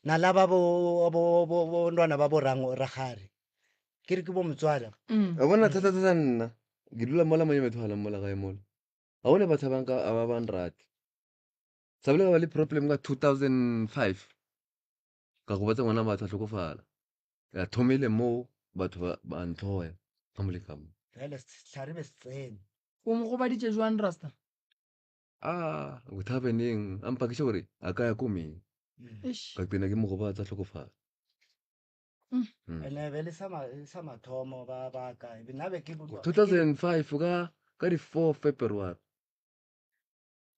Nalaba bontwana ba bo Ragari. Ke re ke bo motswala. Wa bona thata thata nna ke dula mola monyamethwana mola gae mola. Ga gona batho ba nka ba ba nrate. Sa bile ka ba le problem ka 2005 ka gobatsa ngwana batho a hlokofala. Ya thomile moo batho ba ba ntlhoya ka mo le ka mo. Vele sehlare be se tsene. O mo gobaditše jwang Rasta? Ah, go thabeneng a mpakiša gore a ka ya komeng. Eish. Ka qena ke mo gobatsa hlokofala. Ene be le sa sa mathomo ba ba ka nna be ke 2005 ka ka di 4 February.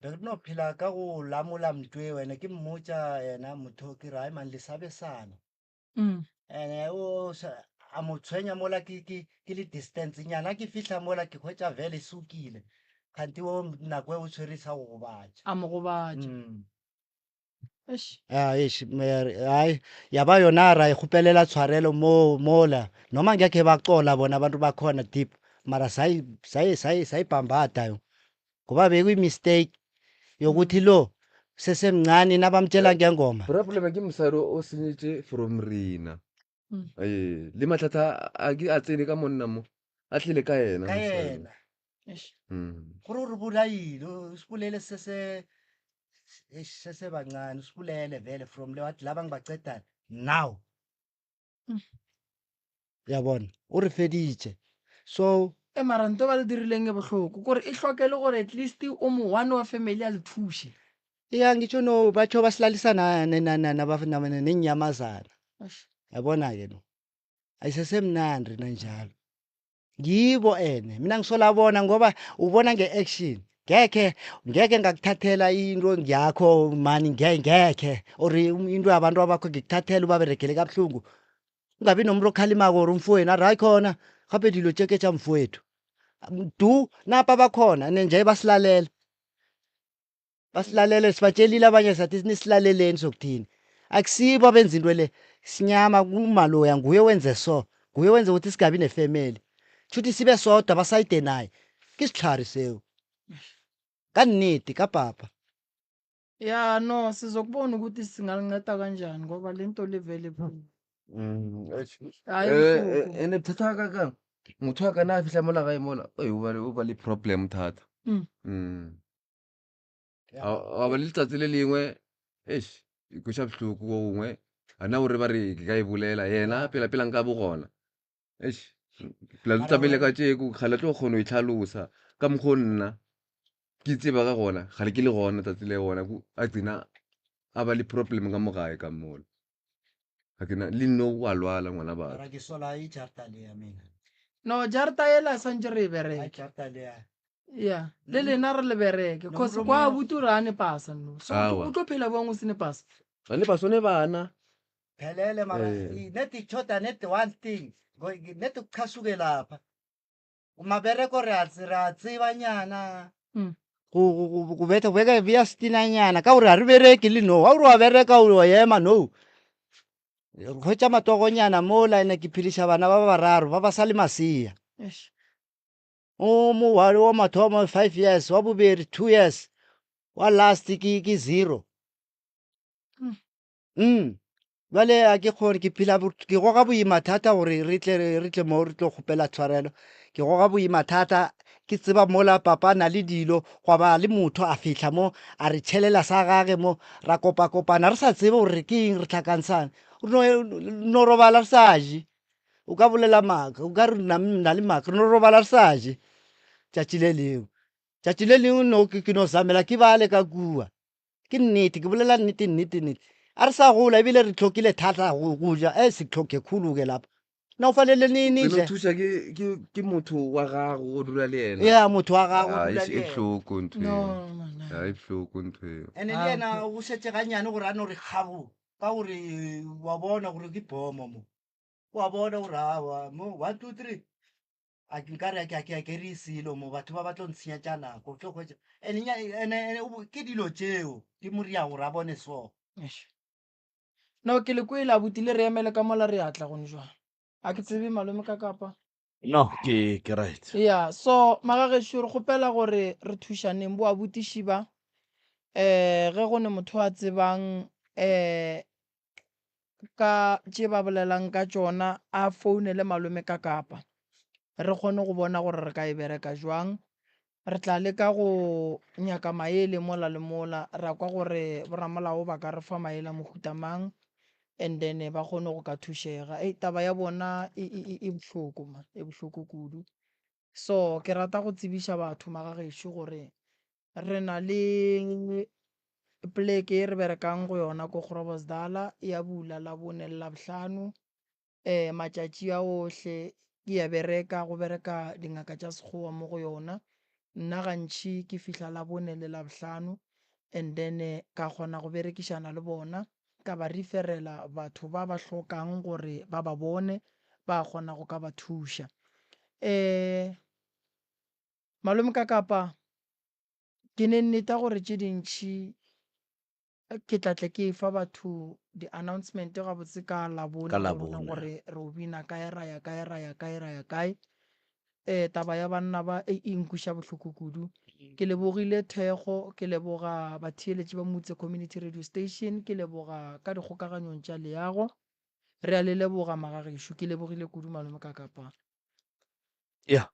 Be re no phela ka go lamola mntwe wena ke mmotša yena motho ke re man le sabesana. Ene o a mo tshwenya mola ke ke ke le distance nyana ke fihla mola ke hwetša vele e sukile. Kganti o nako e o tshwere sa go gobatša. A mo gobatša. Eish. Ah, eish, hayi ya ba yona ra e kgopelela tshwarelo mo mola noma ngekhe baxola bona abantu bakhona deep mara sayi sayi sayi sayibhambada yo ngoba bekuyi-mistake yokuthi lo sesemncane nabamtshela ngengoma Problem ke mosadi o senyetše from rena. Ee, le mathata a ke a tsene ka monna mo a tlile ka yena ka mosadi. yena Gore o re bolaile o sipulele sese eish, sesebancane usibulele vele from le wathi laba ngibaceda now. Uyabona o re feditše so. E mara nto ba le dirileng e bohloko kore e hloke le gore at least o mo one wa family a le thuše. Ya ngitjho no batjho ba silalisa na na na na na nenyamazana. Yabona ke no. Ayisesemnandi nanjalo. Ngibo ene mina ngisola bona ngoba ubona nge-action ngekhe ngeke ngakuthathela into ngiyakho mani ngekhe or into yabantu abakho ngikuthathela ubaberegele kabuhlungu ungabi nomuntu okhalimako or umfowenu arayi khona gape dilo tše ke tša mfowethu du napa bakhona ene nje basilalela Basilalele sibatshelile abanye sathi nisilaleleni sokuthini. Akusibo abenza into le. Sinyama kumaloya nguye wenze so. Nguye wenze ukuthi singabi nefamily. Shuthi sibe sodwa basayide naye. Ke setlhare seo. Ka nnete ka papa. Ya no sizokubona ukuthi singalinceda kanjani ngoba lento le vele ibuhlungu. Eish. Hayi Eh, ibuhlungu. eh, ene bothata ka kang motho a ka na a fihla mola gae mola oi, o ba le- o ba le problem thata. A ba le letsatsi le lengwe eish e kweša bohloko go gongwe a na gore ba re ke ka e bolela yena pela pela nka bo gona eish pela Mara tlamehile ka tšeko ga le tlo kgona go itlhalosa ka mokgwa o nna ke tseba ka gona ga le ke le gona tsatsi le gona a tsena a ba le problem ka mo gae ka mola ga ke na le nno wa lwala ngwana batho. Mara ke sola e jarta leya mina. No jarta ela swantše re e Ai bereke. jarta leya. Ya, le lena re le bereke cause kwa abuti o re a ne pasa no. So Awa. o tlo phela bjang o se ne pasa? Ga ne pasa o ne bana. Phelele mara Eh. net ichoda net one thing. Net kuchasuke lapha. Mabereko re a re a tseba nyana. Go go go go betha beka bea setinanyana ka gore ga re bereke le no. Ga o re wa bereka o ema no. Re hwetša matogonyana mola ene ke phediša bana ba bararo ba ba sa le masea. Eish. O mo wa wa mathomo 5 years, wa bobedi 2 years, wa last ke ke zero. Bjale a ke kgone ke phela ke goga boima thata gore re tle re tle mo re tlo kgopela tshwarelo. Ke goga boima thata ke tseba mola papa a na le dilo gwa ba le motho a fihla mo a re tšhelela sa gage mo ra kopakopana re sa tsebe gore ke eng re hlakantshang. Re no robala re sa je. O ka bolela maaka, o ka re na le maaka, re no robala re sa je. Tšatši le lengwe. Tšatši le lengwe no ke ke no zamela ke bale ka kua. Ke nnete, ke bolela nnete nnete nnete. A re sa gola ebile re tlhokile thata go go ja. Eh se tlhoke khulu ke lapha. Na o fanele ne ne Pelo tle. thuša ke ke ke motho wa gago o dula le yena. Ya motho wa gago o Ah, dula e le e yena. bohloko ntho No, eo. no, no. Ah, e bohloko ntho eo. Ene le Ah, yena o šetše ganyane gore a no re kgabo ka gore wa bona gore ke bomo mo. Wa bona gore awa mo 1 2 3 a ke nkare a ke a ke a ke re selo mo batho ba ba tlo ntshenyetša nako o tlo hwetša ene nya ene ene o bo- ke dilo tšeo di mo ria gore a bone so. Eish. No, ke le kwele abuti le re emele ka mola re atla gone jwang. A ke tsebe malome ka kapa. No, ke ke right. Yeah, so magagešo re kgopela gore re thušaneng bo abuti Shiba. Eh ge go ne motho a tsebang eh ka tše ba bolelang ka tšona a founele malome ka kapa. Re kgone go bona gore re ka e bereka jwang. Re tla leka go nyaka maele mola le mola, ra kwa gore boramolao ba ka re fa maele a mohuta mang and then ba kgone go ka thušega. Ei, taba ya bona e, e, e, e bohloko man, e bohloko kudu. So ke rata go tsebiša batho magagešo gore re na le poleke e re berekang go yona ko Groblersdal, e a bula Labone le Labohlano. um matšatši a ohle ke a bereka, go bereka dingaka tša Sekgowa mo go yona. Nna gantši ke fihla Labone le Labohlano and then ka kgona go berekišana le bona, ka ba referela batho ba ba hlokang gore ba ba bone, ba kgona go ka ba thuša. Um Malome Kakapa, ke ne nneta gore tše dintši Ke tla tle ke fa batho di-announcement gabotse ka Labone Ka go bona Labone. gore re o bina kae, ra ya kae, ra ya kae, ra ya kae. Um taba ya banna ba e e nkweša bohloko kudu. Ke lebogile thekgo, ke leboga batheeletši ba Motse Community Radio Station, ke leboga ka dikgokaganyong tša leago. Re a le leboga magagešo. Ke lebogile kudu malome Kakapa. Ya.